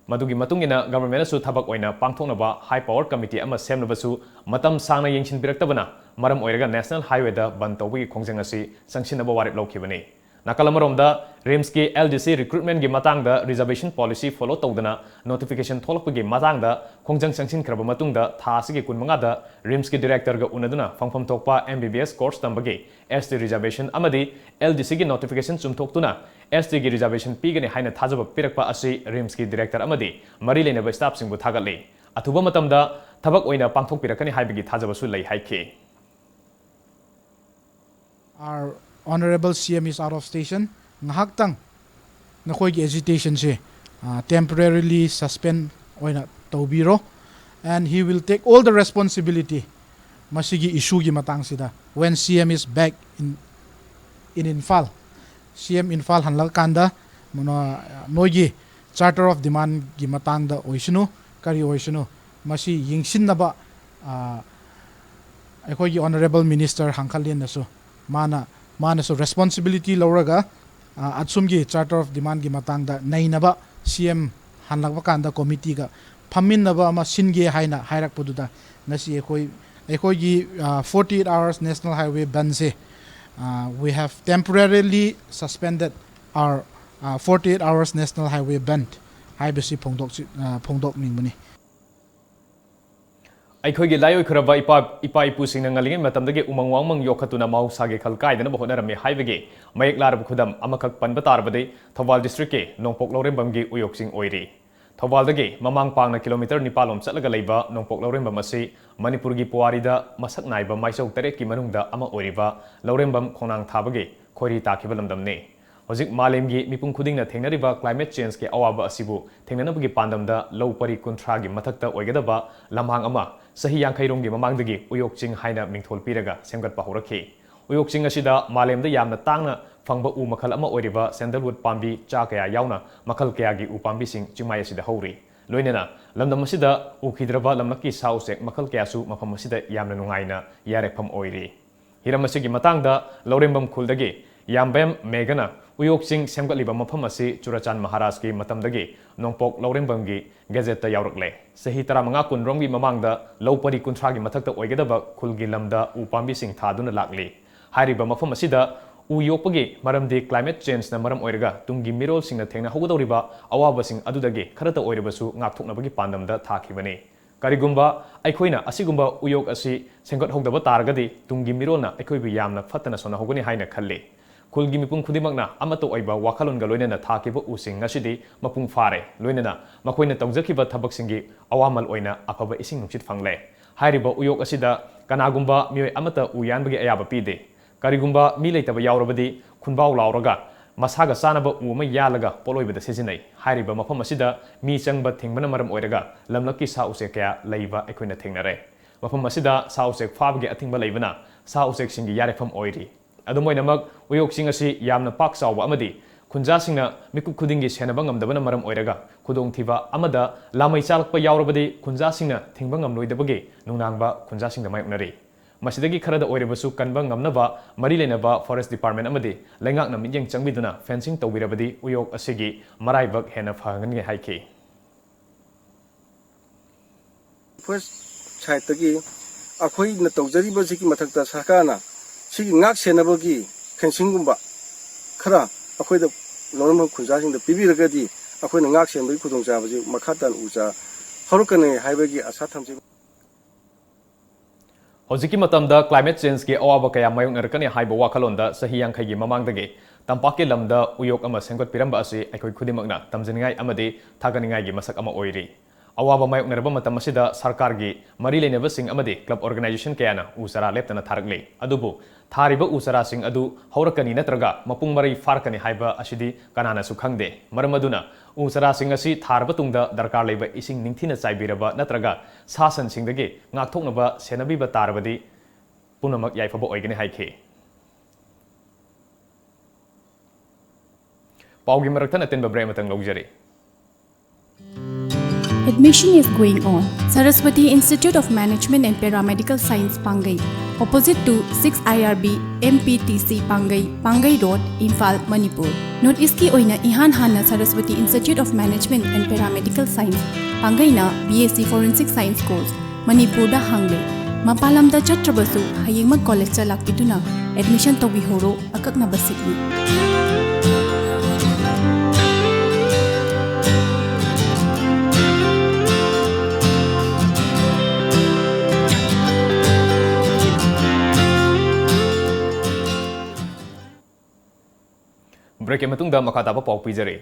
ꯃꯗꯨꯒꯤ ꯃꯇꯨꯡ ꯏꯟꯅ governmentꯅꯁꯨ ꯊꯕꯛ ꯑꯣꯏꯅ ꯄꯥꯡꯊꯣꯛꯅꯕ high power committee ꯑꯃ ꯁꯦꯝꯅꯕꯁꯨ ꯃꯇꯝ ꯁꯥꯡꯅ ꯌꯦꯡꯁꯤꯟꯕꯤꯔꯛꯇꯕꯅ ꯃꯔꯝ ꯑꯣꯏꯔꯒ National Highwayꯗ ꯕꯟ ꯇꯧꯕꯒꯤ ꯈꯣꯡꯖꯪ ꯑꯁꯤ ꯆꯪꯁꯤꯟꯅꯕ ꯋꯥꯔꯦꯞ ꯂꯧꯈꯤꯕꯅꯤ꯫ ꯅꯥꯀꯜ ꯑꯃꯔꯣꯝꯗ, RIMSꯀꯤ LDC recruitmentꯀꯤ ꯃꯇꯥꯡꯗ reservation policy follow ꯇꯧꯗꯅ notification ꯊꯣꯛꯂꯛꯄꯒꯤ ꯃꯇꯥꯡꯗ ꯈꯣꯡꯖꯪ ꯆꯪꯁꯤꯟꯈ꯭ꯔꯕ ꯃꯇꯨꯡꯗ, ꯊꯥ ꯑꯁꯤꯒꯤ ꯀꯨꯟꯃꯉꯥꯗ RIMSꯀꯤ directorꯒ ꯎꯅꯗꯨꯅ ꯐꯪꯐꯝ ꯊꯣꯛꯄ MBBS course ꯇꯝꯕꯒꯤ ST reservation ꯑꯃꯗꯤ LDCꯒꯤ notification ꯆꯨꯝꯊꯣꯛꯇꯨꯅ STꯒꯤ reservation ꯄꯤꯒꯅꯤ ꯍꯥꯏꯅ ꯊꯥꯖꯕ ꯄꯤꯔꯛꯄ ꯑꯁꯤ RIMSꯀꯤ director ꯑꯃꯗꯤ ꯃꯔꯤ ꯂꯩꯅꯕ staffꯁꯤꯡꯕꯨ ꯊꯥꯒꯠꯂꯤ꯫ ꯑꯊꯨꯕ ꯃꯇꯝꯗ ꯊꯕꯛ ꯑꯣꯏꯅ ꯄꯥꯡꯊꯣꯛꯄꯤꯔꯛꯀꯅꯤ ꯍꯥꯏꯕꯒꯤ ꯊꯥꯖꯕꯁꯨ ꯂꯩ ꯍꯥꯏꯈꯤ꯫ Our Honorable C M is out of station. ꯉꯥꯏꯍꯥꯛꯇꯪ ꯅꯈꯣꯏꯒꯤ agitationꯁꯦ temporarily suspend ꯑꯣꯏꯅ ꯇꯧꯕꯤꯔꯣ, and he will take all the responsibility ꯃꯁꯤꯒꯤ issueꯒꯤ ꯃꯇꯥꯡꯁꯤꯗ when C M is back in in Imphal. C M Imphal ꯍꯜꯂꯛꯑꯀꯥꯟꯗ ꯅꯣꯏꯒꯤ Charter of Demandꯒꯤ ꯃꯇꯥꯡꯗ ꯑꯣꯏꯁꯅꯨ, ꯀꯔꯤ ꯑꯣꯏꯁꯅꯨ, ꯃꯁꯤ ꯌꯦꯡꯁꯤꯟꯅꯕ ꯑꯩꯈꯣꯏꯒꯤ Honorable Minister ꯍꯥꯡꯈꯜꯂꯦꯟꯅꯁꯨ ꯃꯥꯅ ꯃꯥꯅꯁꯨ responsibility ꯂꯧꯔꯒ ꯑꯁꯨꯝꯒꯤ Charter of Demandꯒꯤ ꯃꯇꯥꯡꯗ ꯅꯩꯅꯕ C M ꯍꯜꯂꯛꯄ ꯀꯥꯟꯗ committeeꯒ ꯐꯝꯃꯤꯟꯅꯕ ꯑꯃ ꯁꯤꯟꯒꯦ ꯍꯥꯏꯅ ꯍꯥꯏꯔꯛꯄꯗꯨꯗ ꯉꯁꯤ ꯑꯩꯈꯣꯏ ꯑꯩꯈꯣꯏꯒꯤ forty eight hours National Highway bandꯁꯦ, we have temporarily suspended our forty eight hours National Highway band ꯍꯥꯏꯕꯁꯤ ꯐꯣꯡꯗꯣꯛꯅꯤꯡꯕꯅꯤ꯫ ꯑꯩꯈꯣꯏꯒꯤ ꯂꯥꯏꯑꯣꯏꯈ꯭ꯔꯕ ꯏꯄꯥ, ꯏꯄꯥ ꯏꯄꯨꯁꯤꯡꯅ ꯉꯜꯂꯤꯉꯩ ꯃꯇꯝꯗꯒꯤ ꯎꯃꯪ ꯋꯥꯃꯪ ꯌꯣꯛꯈꯠꯇꯨꯅ ꯃꯍꯧꯁꯥꯒꯤ ꯈꯜ ꯀꯥꯏꯗꯅꯕ ꯍꯣꯠꯅꯔꯝꯃꯤ ꯍꯥꯏꯕꯒꯤ ꯃꯌꯦꯛ ꯂꯥꯔꯕ ꯈꯨꯗꯝ ꯑꯃꯈꯛ ꯄꯟꯕ ꯇꯥꯔꯕꯗꯤ ꯊꯧꯕꯥꯜ district ꯀꯤ ꯅꯣꯡꯄꯣꯛ ꯂꯧꯔꯦꯝꯕꯝꯒꯤ ꯎꯌꯣꯛ ꯆꯤꯡ ꯑꯣꯏꯔꯤ꯫ ꯊꯧꯕꯥꯜꯗꯒꯤ ꯃꯃꯥꯡ ꯄꯥꯡꯅ kilometre ꯅꯤꯄꯥꯜ ꯂꯣꯝ ꯆꯠꯂꯒ ꯂꯩꯕ ꯅꯣꯡꯄꯣꯛ ꯂꯧꯔꯦꯝꯕꯝ ꯑꯁꯤ ꯃꯅꯤꯄꯨꯔꯒꯤ ꯄꯨꯋꯥꯔꯤꯗ ꯃꯁꯛ ꯅꯥꯏꯕ ꯃꯥꯏꯆꯧ ꯇꯔꯦꯠꯀꯤ ꯃꯅꯨꯡꯗ ꯑꯃ ꯑꯣꯏꯔꯤꯕ ꯂꯧꯔꯦꯝꯕꯝ ꯈꯣꯡꯅꯥꯡ ꯊꯥꯕꯒꯤ ꯈꯣꯏꯔꯤ ꯇꯥꯈꯤꯕ ꯂꯝꯗꯝꯅꯤ꯫ ꯍꯧꯖꯤꯛ ꯃꯥꯂꯦꯝꯒꯤ ꯃꯤꯄꯨꯝ ꯈꯨꯗꯤꯡꯅ ꯊꯦꯡꯅꯔꯤꯕ climate change ꯀꯤ ꯑꯋꯥꯕ ꯑꯁꯤꯕꯨ ꯊꯦꯡꯅꯅꯕꯒꯤ ꯄꯥꯟꯗꯝꯗ ꯂꯧ ꯄꯔꯤ ꯀꯨꯟꯊ꯭ꯔꯥꯒꯤ ꯃꯊꯛꯇ ꯑꯣꯏꯒꯗꯕ ꯂꯝꯍꯥꯡ ꯑꯃ ꯆꯍꯤ ꯌꯥꯡꯈꯩ ꯔꯣꯝꯒꯤ ꯃꯃꯥꯡꯗꯒꯤ ꯎꯌꯣꯛ ꯆꯤꯡ ꯍꯥꯏꯅ ꯃꯤꯡꯊꯣꯜ ꯄꯤꯔꯒ ꯁꯦꯝꯒꯠꯄ ꯍꯧꯔꯛꯈꯤ꯫ ꯎꯌꯣꯛ ꯆꯤꯡ ꯑꯁꯤꯗ ꯃꯥꯂꯦꯝꯗ ꯌꯥꯝꯅ ꯇꯥꯡꯅ ꯐꯪꯕ ꯎ ꯃꯈꯜ ꯑꯃ ꯑꯣꯏꯔꯤꯕ sandalwood ꯄꯥꯝꯕꯤ ꯆꯥ ꯀꯌꯥ ꯌꯥꯎꯅ ꯃꯈꯜ ꯀꯌꯥꯒꯤ ꯎ ꯄꯥꯝꯕꯤꯁꯤꯡ ꯆꯤꯡꯃꯥꯏ ꯑꯁꯤꯗ ꯍꯧꯔꯤ꯫ ꯂꯣꯏꯅꯅ ꯂꯝꯗꯝ ꯑꯁꯤꯗ ꯎꯈꯤꯗ꯭ꯔꯕ ꯂꯝꯂꯛꯀꯤ ꯁꯥ ꯎꯆꯦꯛ ꯃꯈꯜ ꯀꯌꯥꯁꯨ ꯃꯐꯝ ꯑꯁꯤꯗ ꯌꯥꯝꯅ ꯅꯨꯡꯉꯥꯏꯅ ꯌꯥꯏꯔꯛꯐꯝ ꯑꯣꯏꯔꯤ꯫ ꯍꯤꯔꯝ ꯑꯁꯤꯒꯤ ꯃꯇꯥꯡꯗ ꯂꯧꯔꯦꯝꯕꯝ ꯈꯨꯜꯗꯒꯤ ꯌꯥꯝꯕꯦꯝ ꯃꯦꯘꯅ ꯎꯌꯣꯛ ꯆꯤꯡ ꯁꯦꯝꯒꯠꯂꯤꯕ ꯃꯐꯝ ꯑꯁꯤ ꯆꯨꯔꯆꯥꯟ ꯃꯍꯥꯔꯥꯖꯀꯤ ꯃꯇꯝꯗꯒꯤ ꯅꯣꯡꯄꯣꯛ ꯂꯧꯔꯦꯝꯕꯝꯒꯤ ꯒꯦꯖꯦꯠꯇ ꯌꯥꯎꯔꯛꯂꯦ꯫ ꯆꯍꯤ ꯇꯔꯥꯃꯉꯥ ꯀꯨꯟ ꯔꯣꯝꯒꯤ ꯃꯃꯥꯡꯗ ꯂꯧ ꯄꯔꯤ ꯀꯨꯟꯊ꯭ꯔꯥꯒꯤ ꯃꯊꯛꯇ ꯑꯣꯏꯒꯗꯕ ꯈꯨꯜꯒꯤ ꯂꯝꯗ ꯎ ꯄꯥꯝꯕꯤꯁꯤꯡ ꯊꯥꯗꯨꯅ ꯂꯥꯛꯂꯤ꯫ ꯍꯥꯏꯔꯤꯕ ꯃꯐꯝ ꯑꯁꯤꯗ ꯎ ꯌꯣꯛꯄꯒꯤ ꯃꯔꯝꯗꯤ climate change ꯅ ꯃꯔꯝ ꯑꯣꯏꯔꯒ ꯇꯨꯡꯒꯤ ꯃꯤꯔꯣꯜꯁꯤꯡꯅ ꯊꯦꯡꯅꯍꯧꯒꯗꯧꯔꯤꯕ ꯑꯋꯥꯕꯁꯤꯡ ꯑꯗꯨꯗꯒꯤ ꯈꯔꯇ ꯑꯣꯏꯔꯕꯁꯨ ꯉꯥꯛꯊꯣꯛꯅꯕꯒꯤ ꯄꯥꯟꯗꯝꯗ ꯊꯥꯈꯤꯕꯅꯤ꯫ ꯀꯔꯤꯒꯨꯝꯕ ꯑꯩꯈꯣꯏꯅ ꯑꯁꯤꯒꯨꯝꯕ ꯎꯌꯣꯛ ꯑꯁꯤ ꯁꯦꯝꯒꯠꯍꯧꯗꯕ ꯇꯥꯔꯒꯗꯤ ꯇꯨꯡꯒꯤ ꯃꯤꯔꯣꯜꯅ ꯑꯩꯈꯣꯏꯕꯨ ꯌꯥꯝꯅ ꯐꯠꯇꯅ ꯁꯣꯟꯅꯍꯧꯒꯅꯤ ꯍꯥꯏꯅ ꯈꯜꯂꯤ꯫ ꯈꯨꯜꯒꯤ ꯃꯤꯄꯨꯝ ꯈꯨꯗꯤꯡꯃꯛꯅ ꯑꯃꯠꯇ ꯑꯣꯏꯕ ꯋꯥꯈꯜꯂꯣꯟꯒ ꯂꯣꯏꯅꯅ ꯊꯥꯈꯤꯕ ꯎꯁꯤꯡ ꯉꯁꯤꯗꯤ ꯃꯄꯨꯡ ꯐꯥꯔꯦ꯫ ꯂꯣꯏꯅꯅ ꯃꯈꯣꯏꯅ ꯇꯧꯖꯈꯤꯕ ꯊꯕꯛꯁꯤꯡꯒꯤ ꯑꯋꯥꯃꯜ ꯑꯣꯏꯅ ꯑꯐꯕ ꯏꯁꯤꯡ ꯅꯨꯡꯁꯤꯠ ꯐꯪꯂꯦ꯫ ꯍꯥꯏꯔꯤꯕ ꯎꯌꯣꯛ ꯑꯁꯤꯗ ꯀꯅꯥꯒꯨꯝꯕ ꯃꯤꯑꯣꯏ ꯑꯃꯠꯇ ꯎ ꯌꯥꯟꯕꯒꯤ ꯑꯌꯥꯕ ꯄꯤꯗꯦ꯫ ꯀꯔꯤꯒꯨꯝꯕ ꯃꯤ ꯂꯩꯇꯕ ꯌꯥꯎꯔꯕꯗꯤ ꯈꯨꯟꯕꯥꯎ ꯂꯥꯎꯔꯒ ꯃꯁꯥꯒ ꯆꯥꯅꯕ ꯎ ꯑꯃ ꯌꯥꯜꯂꯒ ꯄꯣꯠꯂꯣꯏꯕꯗ ꯁꯤꯖꯤꯟꯅꯩ꯫ ꯍꯥꯏꯔꯤꯕ ꯃꯐꯝ ꯑꯁꯤꯗ ꯃꯤ ꯆꯪꯕ ꯊꯤꯡꯕꯅ ꯃꯔꯝ ꯑꯣꯏꯔꯒ ꯂꯝꯂꯛꯀꯤ ꯁꯥ ꯎꯆꯦꯛ ꯀꯌꯥ ꯂꯩꯕ ꯑꯩꯈꯣꯏꯅ ꯊꯦꯡꯅꯔꯦ꯫ ꯃꯐꯝ ꯑꯁꯤꯗ ꯁꯥ ꯎꯆꯦꯛ ꯐꯥꯕꯒꯤ ꯑꯊꯤꯡꯕ ꯂꯩꯕꯅ ꯁꯥ ꯎꯆꯦꯛꯁꯤꯡꯒꯤ ꯌꯥꯏꯔꯛꯐꯝ ꯑꯣꯏꯔꯤ꯫ ꯑꯗꯨꯝ ꯑꯣꯏꯅꯃꯛ, ꯎꯌꯣꯛ ꯆꯤꯡ ꯑꯁꯤ ꯌꯥꯝꯅ ꯄꯥꯛ ꯆꯥꯎꯕ ꯑꯃꯗꯤ ꯈꯨꯟꯖꯥꯁꯤꯡꯅ ꯃꯤꯀꯨꯞ ꯈꯨꯗꯤꯡꯒꯤ ꯁꯦꯟꯅꯕ ꯉꯝꯗꯕꯅ ꯃꯔꯝ ꯑꯣꯏꯔꯒ ꯈꯨꯗꯣꯡꯊꯤꯕ ꯑꯃꯗ ꯂꯥꯃꯩ ꯆꯥꯂꯛꯄ ꯌꯥꯎꯔꯕꯗꯤ ꯈꯨꯟꯖꯥꯁꯤꯡꯅ ꯊꯤꯡꯕ ꯉꯝꯂꯣꯏꯗꯕꯒꯤ ꯅꯨꯡꯅꯥꯡꯕ ꯈꯨꯟꯖꯥꯁꯤꯡꯗ ꯃꯥꯌꯣꯛꯅꯔꯤ꯫ ꯃꯁꯤꯗꯒꯤ ꯈꯔꯗ ꯑꯣꯏꯔꯕꯁꯨ ꯀꯟꯕ ꯉꯝꯅꯕ ꯃꯔꯤ ꯂꯩꯅꯕ forest department ꯑꯃꯗꯤ ꯂꯩꯉꯥꯛꯅ ꯃꯤꯠꯌꯦꯡ ꯆꯪꯕꯤꯗꯨꯅ fencing ꯇꯧꯕꯤꯔꯕꯗꯤ ꯎꯌꯣꯛ ꯑꯁꯤꯒꯤ ꯃꯔꯥꯏꯕꯛ ꯍꯦꯟꯅ ꯐꯍꯟꯒꯅꯤ ꯍꯥꯏꯈꯤ꯫ Forest side ꯇꯒꯤ ꯑꯩꯈꯣꯏꯅ ꯇꯧꯖꯔꯤꯕꯁꯤꯒꯤ ꯃꯊꯛꯇ ꯁꯔꯀꯥꯔꯅ ꯁꯤꯒꯤ ꯉꯥꯛ ꯁꯦꯟꯅꯕꯒꯤ fencing ꯒꯨꯝꯕ ꯈꯔ ꯑꯩꯈꯣꯏꯗ ꯂꯧꯔꯝꯕ ꯈꯨꯟꯖꯥꯁꯤꯡꯗ ꯄꯤꯕꯤꯔꯒꯗꯤ ꯑꯩꯈꯣꯏꯅ ꯉꯥꯛ ꯁꯦꯟꯕꯒꯤ ꯈꯨꯗꯣꯡꯆꯥꯕꯁꯤ ꯃꯈꯥ ꯇꯥꯅ ꯎ ꯆꯥ ꯍꯧꯔꯛꯀꯅꯤ ꯍꯥꯏꯕꯒꯤ ꯑꯁꯥ ꯊꯝꯖꯩ꯫ ꯍꯧꯖꯤꯛꯀꯤ ꯃꯇꯝꯗ climate changeꯀꯤ ꯑꯋꯥꯕ ꯀꯌꯥ ꯃꯥꯌꯣꯛꯅꯔꯛꯀꯅꯤ ꯍꯥꯏꯕ ꯋꯥꯈꯜꯂꯣꯟꯗ ꯆꯍꯤ ꯌꯥꯡꯈꯩꯒꯤ ꯃꯃꯥꯡꯗꯒꯤ ꯇꯝꯄꯥꯛꯀꯤ ꯂꯝꯗ ꯎꯌꯣꯛ ꯑꯃ ꯁꯦꯝꯒꯠꯄꯤꯔꯝꯕ ꯑꯁꯤ ꯑꯩꯈꯣꯏ ꯈꯨꯗꯤꯡꯃꯛꯅ ꯇꯝꯖꯅꯤꯡꯉꯥꯏ ꯑꯃꯗꯤ ꯊꯥꯒꯠꯅꯤꯡꯉꯥꯏꯒꯤ ꯃꯁꯛ ꯑꯃ ꯑꯣꯏꯔꯤ꯫ ꯑꯋꯥꯕ ꯃꯥꯌꯣꯛꯅꯔꯕ ꯃꯇꯝ ꯑꯁꯤꯗ ꯁꯔꯀꯥꯔꯒꯤ ꯃꯔꯤ ꯂꯩꯅꯕꯁꯤꯡ ꯑꯃꯗꯤ club organization ꯀꯌꯥꯅ ꯎ ꯆꯥꯔꯥ ꯂꯦꯞꯇꯅ ꯊꯥꯔꯛꯂꯤ꯫ ꯑꯗꯨꯕꯨ ꯊꯥꯔꯤꯕ ꯎ ꯆꯥꯔꯥꯁꯤꯡ ꯑꯗꯨ ꯍꯧꯔꯛꯀꯅꯤ ꯅꯠꯇ꯭ꯔꯒ ꯃꯄꯨꯡ ꯃꯔꯩ ꯐꯥꯔꯛꯀꯅꯤ ꯍꯥꯏꯕ ꯑꯁꯤꯗꯤ ꯀꯅꯥꯅꯁꯨ ꯈꯪꯗꯦ꯫ ꯃꯔꯝ ꯑꯗꯨꯅ ꯎ ꯆꯥꯔꯥꯁꯤꯡ ꯑꯁꯤ ꯊꯥꯔꯕ ꯇꯨꯡꯗ ꯗꯔꯀꯥꯔ ꯂꯩꯕ ꯏꯁꯤꯡ ꯅꯤꯡꯊꯤꯅ ꯆꯥꯏꯕꯤꯔꯕ ꯅꯠꯇ꯭ꯔꯒ ꯁꯥ ꯁꯟꯁꯤꯡꯗꯒꯤ ꯉꯥꯛꯊꯣꯛꯅꯕ ꯁꯦꯟꯅꯕꯤꯕ ꯇꯥꯔꯕꯗꯤ ꯄꯨꯝꯅꯃꯛ ꯌꯥꯏꯐꯕ ꯑꯣꯏꯒꯅꯤ ꯍꯥꯏꯈꯤ꯫ ꯄꯥꯎꯒꯤ ꯃꯔꯛꯇ ꯑꯇꯦꯟꯕ break ꯑꯃꯇꯪ ꯂꯧꯖꯔꯤ꯫ Admission is going on. Saraswati Institute of Management and Paramedical Science, Pangai, opposite to six I R B M P T C Pangai, Pangai Road, Imphal, Manipur. North East ꯀꯤ ꯑꯣꯏꯅ ꯏꯍꯥꯟ ꯍꯥꯟꯅ Saraswati Institute of Management and Paramedical Science, ꯄꯥꯡꯒꯩꯅ B S C Forensic Science course ꯃꯅꯤꯄꯨꯔꯗ ꯍꯥꯡꯂꯦ꯫ ꯃꯄꯥꯟ ꯂꯝꯗ ꯆꯠꯇ꯭ꯔꯕꯁꯨ ꯍꯌꯦꯡꯃꯛ college ꯇ ꯂꯥꯛꯄꯤꯗꯨꯅ admission ꯇꯧꯕꯤꯍꯧꯔꯣ꯫ ꯑꯀꯛꯅꯕ seat ꯅꯤ꯫ Break ꯀꯤ ꯃꯇꯨꯡꯗ ꯃꯈꯥ ꯇꯥꯕ ꯄꯥꯎ ꯄꯤꯖꯔꯤ꯫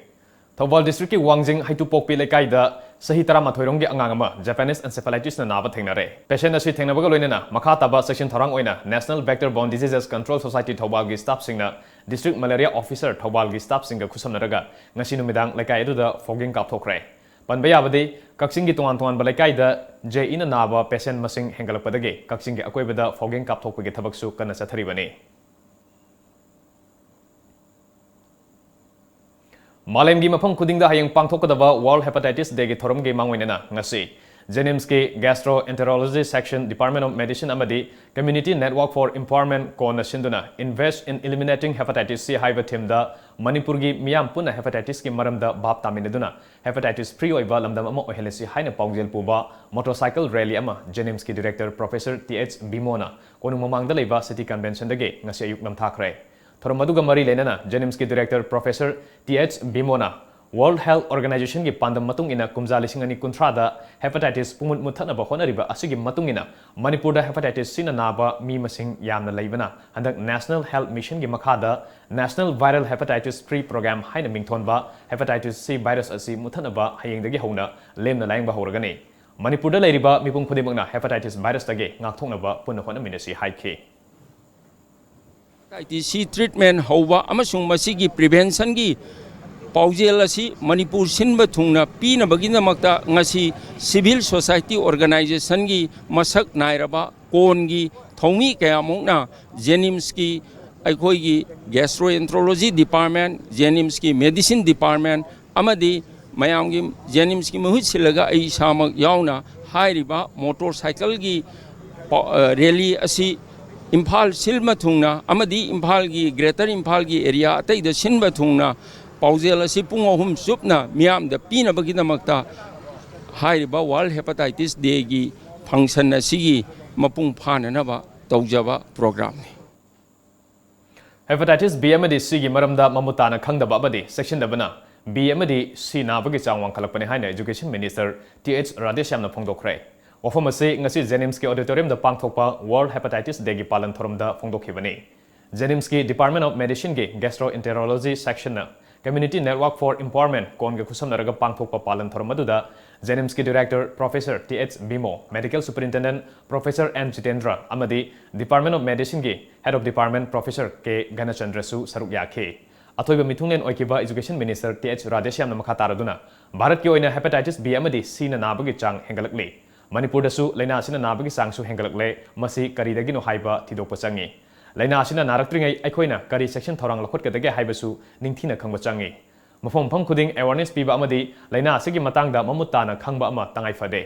ꯊꯧꯕꯥꯜ district ꯀꯤ ꯋꯥꯡꯖꯤꯡ ꯍꯩꯇꯨꯄꯣꯛꯄꯤ ꯂꯩꯀꯥꯏꯗ ꯆꯍꯤ ꯇꯔꯥꯃꯥꯊꯣꯏ ꯔꯣꯝꯒꯤ ꯑꯉꯥꯡ ꯑꯃ Japanese encephalitis ꯅ ꯅꯥꯕ ꯊꯦꯡꯅꯔꯦ꯫ Patient ꯑꯁꯤ ꯊꯦꯡꯅꯕꯒ ꯂꯣꯏꯅꯅ ꯃꯈꯥ ꯇꯥꯕ ꯆꯦꯛꯁꯤꯟ ꯊꯧꯔꯥꯡ ꯑꯣꯏꯅ National Vector Borne Diseases Control Society ꯊꯧꯕꯥꯜꯒꯤ staff ꯁꯤꯡꯅ district malaria officer ꯊꯧꯕꯥꯜꯒꯤ staff ꯁꯤꯡꯒ ꯈꯨꯠꯁꯝꯅꯔꯒ ꯉꯁꯤ ꯅꯨꯃꯤꯗꯥꯡ ꯂꯩꯀꯥꯏ ꯑꯗꯨꯗ fogging ꯀꯥꯞꯊꯣꯛꯈ꯭ꯔꯦ꯫ ꯄꯟꯕ ꯌꯥꯕꯗꯤ, ꯀꯛꯆꯤꯡꯒꯤ ꯇꯣꯉꯥꯟ ꯇꯣꯉꯥꯟꯕ ꯂꯩꯀꯥꯏꯗ J E ꯅ ꯅꯥꯕ patient ꯃꯁꯤꯡ ꯍꯦꯟꯒꯠꯂꯛꯄꯗꯒꯤ ꯀꯛꯆꯤꯡꯒꯤ ꯑꯀꯣꯏꯕꯗ fogging ꯀꯥꯞꯊꯣꯛꯄꯒꯤ ꯊꯕꯛꯁꯨ ꯀꯟꯅ ꯆꯠꯊꯔꯤꯕꯅꯤ꯫ ꯃꯥꯂꯦꯝꯒꯤ ꯃꯐꯝ ꯈꯨꯗꯤꯡꯗ ꯍꯌꯦꯡ ꯄꯥꯡꯊꯣꯛꯀꯗꯕ World Hepatitis Day ꯒꯤ ꯊꯧꯔꯝꯒꯤ ꯃꯥꯡꯑꯣꯏꯅꯅ ꯉꯁꯤ JNIMS ꯀꯤ Gastroenterology Section, Department of Medicine ꯑꯃꯗꯤ Community Network for Empowerment ꯀꯣꯟꯅ ꯁꯤꯟꯗꯨꯅ Invest in Eliminating Hepatitis C ꯍꯥꯏꯕ theme ꯗ ꯃꯅꯤꯄꯨꯔꯒꯤ ꯃꯤꯌꯥꯝ ꯄꯨꯟꯅ hepatitis ꯀꯤ ꯃꯔꯝꯗ ꯚꯥꯞ ꯇꯥꯃꯤꯟꯅꯗꯨꯅ hepatitis free ꯑꯣꯏꯕ ꯂꯝꯗꯝ ꯑꯃ ꯑꯣꯏꯍꯜꯂꯁꯤ ꯍꯥꯏꯅ ꯄꯥꯎꯖꯦꯜ ꯄꯨꯕ motorcycle rally ꯑꯃ JNIMS ꯀꯤ director Professor T H ꯕꯤꯃꯣꯅ ꯀꯣꯅꯨꯡ ꯃꯃꯥꯡꯗ ꯂꯩꯕ City Convention ꯗꯒꯤ ꯉꯁꯤ ꯑꯌꯨꯛ ꯅꯝꯊꯥꯈ꯭ꯔꯦ꯫ ꯊꯧꯔꯝ ꯑꯗꯨꯒ ꯃꯔꯤ ꯂꯩꯅꯅ JNIMS ꯀꯤ director Professor T H ꯕꯤꯃꯣꯅ World Health Organizationꯒꯤ ꯄꯥꯟꯗꯝ ꯃꯇꯨꯡ ꯏꯟꯅ ꯀꯨꯝꯖꯥ ꯂꯤꯁꯤꯡ ꯑꯅꯤ ꯀꯨꯟꯊ꯭ꯔꯥꯗ hepatitis ꯄꯨꯡꯃꯨꯠ ꯃꯨꯠꯊꯠꯅꯕ ꯍꯣꯠꯅꯔꯤꯕ ꯑꯁꯤꯒꯤ ꯃꯇꯨꯡ ꯏꯟꯅ ꯃꯅꯤꯄꯨꯔꯗ hepatitis Cꯅ ꯅꯥꯕ ꯃꯤ ꯃꯁꯤꯡ ꯌꯥꯝꯅ ꯂꯩꯕꯅ ꯍꯟꯗꯛ National Health Missionꯒꯤ ꯃꯈꯥꯗ National Viral Hepatitis Free Program ꯍꯥꯏꯅ ꯃꯤꯡꯊꯣꯟꯕ hepatitis C virus ꯑꯁꯤ ꯃꯨꯠꯊꯠꯅꯕ ꯍꯌꯦꯡꯗꯒꯤ ꯍꯧꯅ ꯂꯦꯝꯅ ꯂꯥꯌꯦꯡꯕ ꯍꯧꯔꯒꯅꯤ꯫ ꯃꯅꯤꯄꯨꯔꯗ ꯂꯩꯔꯤꯕ ꯃꯤꯄꯨꯝ ꯈꯨꯗꯤꯡꯃꯛꯅ hepatitis virusꯇꯒꯤ ꯉꯥꯛꯊꯣꯛꯅꯕ ꯄꯨꯟꯅ ꯍꯣꯠꯅꯃꯤꯟꯅꯁꯤ ꯍꯥꯏꯈꯤ꯫ Hepatitis C treatment ꯍꯧꯕ ꯑꯃꯁꯨꯡ ꯃꯁꯤꯒꯤ preventionꯒꯤ ꯄꯥꯎꯖꯦꯜ ꯑꯁꯤ ꯃꯅꯤꯄꯨꯔ ꯁꯤꯟꯕ ꯊꯨꯡꯅ ꯄꯤꯅꯕꯒꯤꯗꯃꯛꯇ ꯉꯁꯤ civil society organizationꯒꯤ ꯃꯁꯛ ꯅꯥꯏꯔꯕ ꯀꯣꯟꯒꯤ ꯊꯧꯃꯤ ꯀꯌꯥꯃꯨꯛꯅ JNIMSꯀꯤ ꯑꯩꯈꯣꯏꯒꯤ Gastroenterology Department, JNIMSꯀꯤ Medicine Department ꯑꯃꯗꯤ ꯃꯌꯥꯝꯒꯤ JNIMSꯀꯤ ꯃꯍꯨꯠ ꯁꯤꯜꯂꯒ ꯑꯩ ꯏꯁꯥꯃꯛ ꯌꯥꯎꯅ ꯍꯥꯏꯔꯤꯕ motorcycleꯒꯤ ꯄ-, ꯑ, rally ꯑꯁꯤ ꯏꯝꯐꯥꯜ ꯁꯤꯟꯕ ꯊꯨꯡꯅ ꯑꯃꯗꯤ ꯏꯝꯐꯥꯜꯒꯤ, Greater ꯏꯝꯐꯥꯜꯒꯤ area ꯑꯇꯩꯗ ꯁꯤꯟꯕ ꯊꯨꯡꯅ ꯄꯥꯎꯖꯦꯜ ꯑꯁꯤ ꯄꯨꯡ ꯑꯍꯨꯝ ꯆꯨꯞꯅ ꯃꯤꯌꯥꯝꯗ ꯄꯤꯅꯕꯒꯤꯗꯃꯛꯇ ꯍꯥꯏꯔꯤꯕ World Hepatitis Dayꯒꯤ function ꯑꯁꯤꯒꯤ ꯃꯄꯨꯡ ꯐꯥꯅꯅꯕ ꯇꯧꯖꯕ programꯅꯤ꯫ Hepatitis B ꯑꯃꯗꯤ Cꯒꯤ ꯃꯔꯝꯗ ꯃꯃꯨꯠ ꯇꯥꯅ ꯈꯪꯗꯕ ꯑꯃꯗꯤ ꯆꯦꯛꯁꯤꯟꯗꯕꯅ B ꯑꯃꯗꯤ C ꯅꯥꯕꯒꯤ ꯆꯥꯡ ꯋꯥꯡꯈꯠꯂꯛꯄꯅꯤ ꯍꯥꯏꯅ Education Minister Th Radheshyamꯅ ꯐꯣꯡꯗꯣꯛꯈ꯭ꯔꯦ꯫ ꯋꯥꯐꯝ ꯑꯁꯤ ꯉꯁꯤ JNIMSꯀꯤ auditoriumꯗ ꯄꯥꯡꯊꯣꯛꯄ World Hepatitis Dayꯒꯤ ꯄꯥꯂꯟ ꯊꯧꯔꯝꯗ ꯐꯣꯡꯗꯣꯛꯈꯤꯕꯅꯤ꯫ JNIMSꯀꯤ Department of Medicineꯒꯤ Gastroenterology Sectionꯅ Community Network for Empowerment ꯀꯣꯟꯒ ꯈꯨꯠꯁꯝꯅꯔꯒ ꯄꯥꯡꯊꯣꯛꯄ ꯄꯥꯂꯟ ꯊꯧꯔꯝ ꯑꯗꯨꯗ JNIMSꯀꯤ Director Professor Th Bhimo, Medical Superintendent Professor N Jitendra ꯑꯃꯗꯤ Department of Medicineꯒꯤ Head of Department Professor K Ganachandraꯁꯨ ꯁꯔꯨꯛ ꯌꯥꯈꯤ꯫ ꯑꯊꯣꯏꯕ ꯃꯤꯊꯨꯡꯂꯦꯟ ꯑꯣꯏꯈꯤꯕ Education Minister Th Radheshyamꯅ ꯃꯈꯥ ꯇꯥꯔꯗꯨꯅ ꯚꯥꯔꯠꯀꯤ ꯑꯣꯏꯅ Hepatitis B ꯑꯃꯗꯤ Cꯅ ꯅꯥꯕꯒꯤ ꯆꯥꯡ ꯍꯦꯟꯒꯠꯂꯛꯂꯤ꯫ ꯃꯅꯤꯄꯨꯔꯗꯁꯨ ꯂꯥꯏꯅꯥ ꯑꯁꯤꯅ ꯅꯥꯕꯒꯤ ꯆꯥꯡꯁꯨ ꯍꯦꯟꯒꯠꯂꯛꯂꯦ꯫ ꯃꯁꯤ ꯀꯔꯤꯗꯒꯤꯅꯣ ꯍꯥꯏꯕ ꯊꯤꯗꯣꯛꯄ ꯆꯪꯉꯤ꯫ ꯂꯥꯏꯅꯥ ꯑꯁꯤꯅ ꯅꯥꯔꯛꯇ꯭ꯔꯤꯉꯩ ꯑꯩꯈꯣꯏꯅ ꯀꯔꯤ ꯆꯦꯛꯁꯤꯟ ꯊꯧꯔꯥꯡ ꯂꯧꯈꯠꯀꯗꯒꯦ ꯍꯥꯏꯕꯁꯨ ꯅꯤꯡꯊꯤꯅ ꯈꯪꯕ ꯆꯪꯉꯤ꯫ ꯃꯐꯝ ꯃꯐꯝ ꯈꯨꯗꯤꯡ awareness ꯄꯤꯕ ꯑꯃꯗꯤ ꯂꯥꯏꯅꯥ ꯑꯁꯤꯒꯤ ꯃꯇꯥꯡꯗ ꯃꯃꯨꯠ ꯇꯥꯅ ꯈꯪꯕ ꯑꯃ ꯇꯉꯥꯏ ꯐꯗꯦ꯫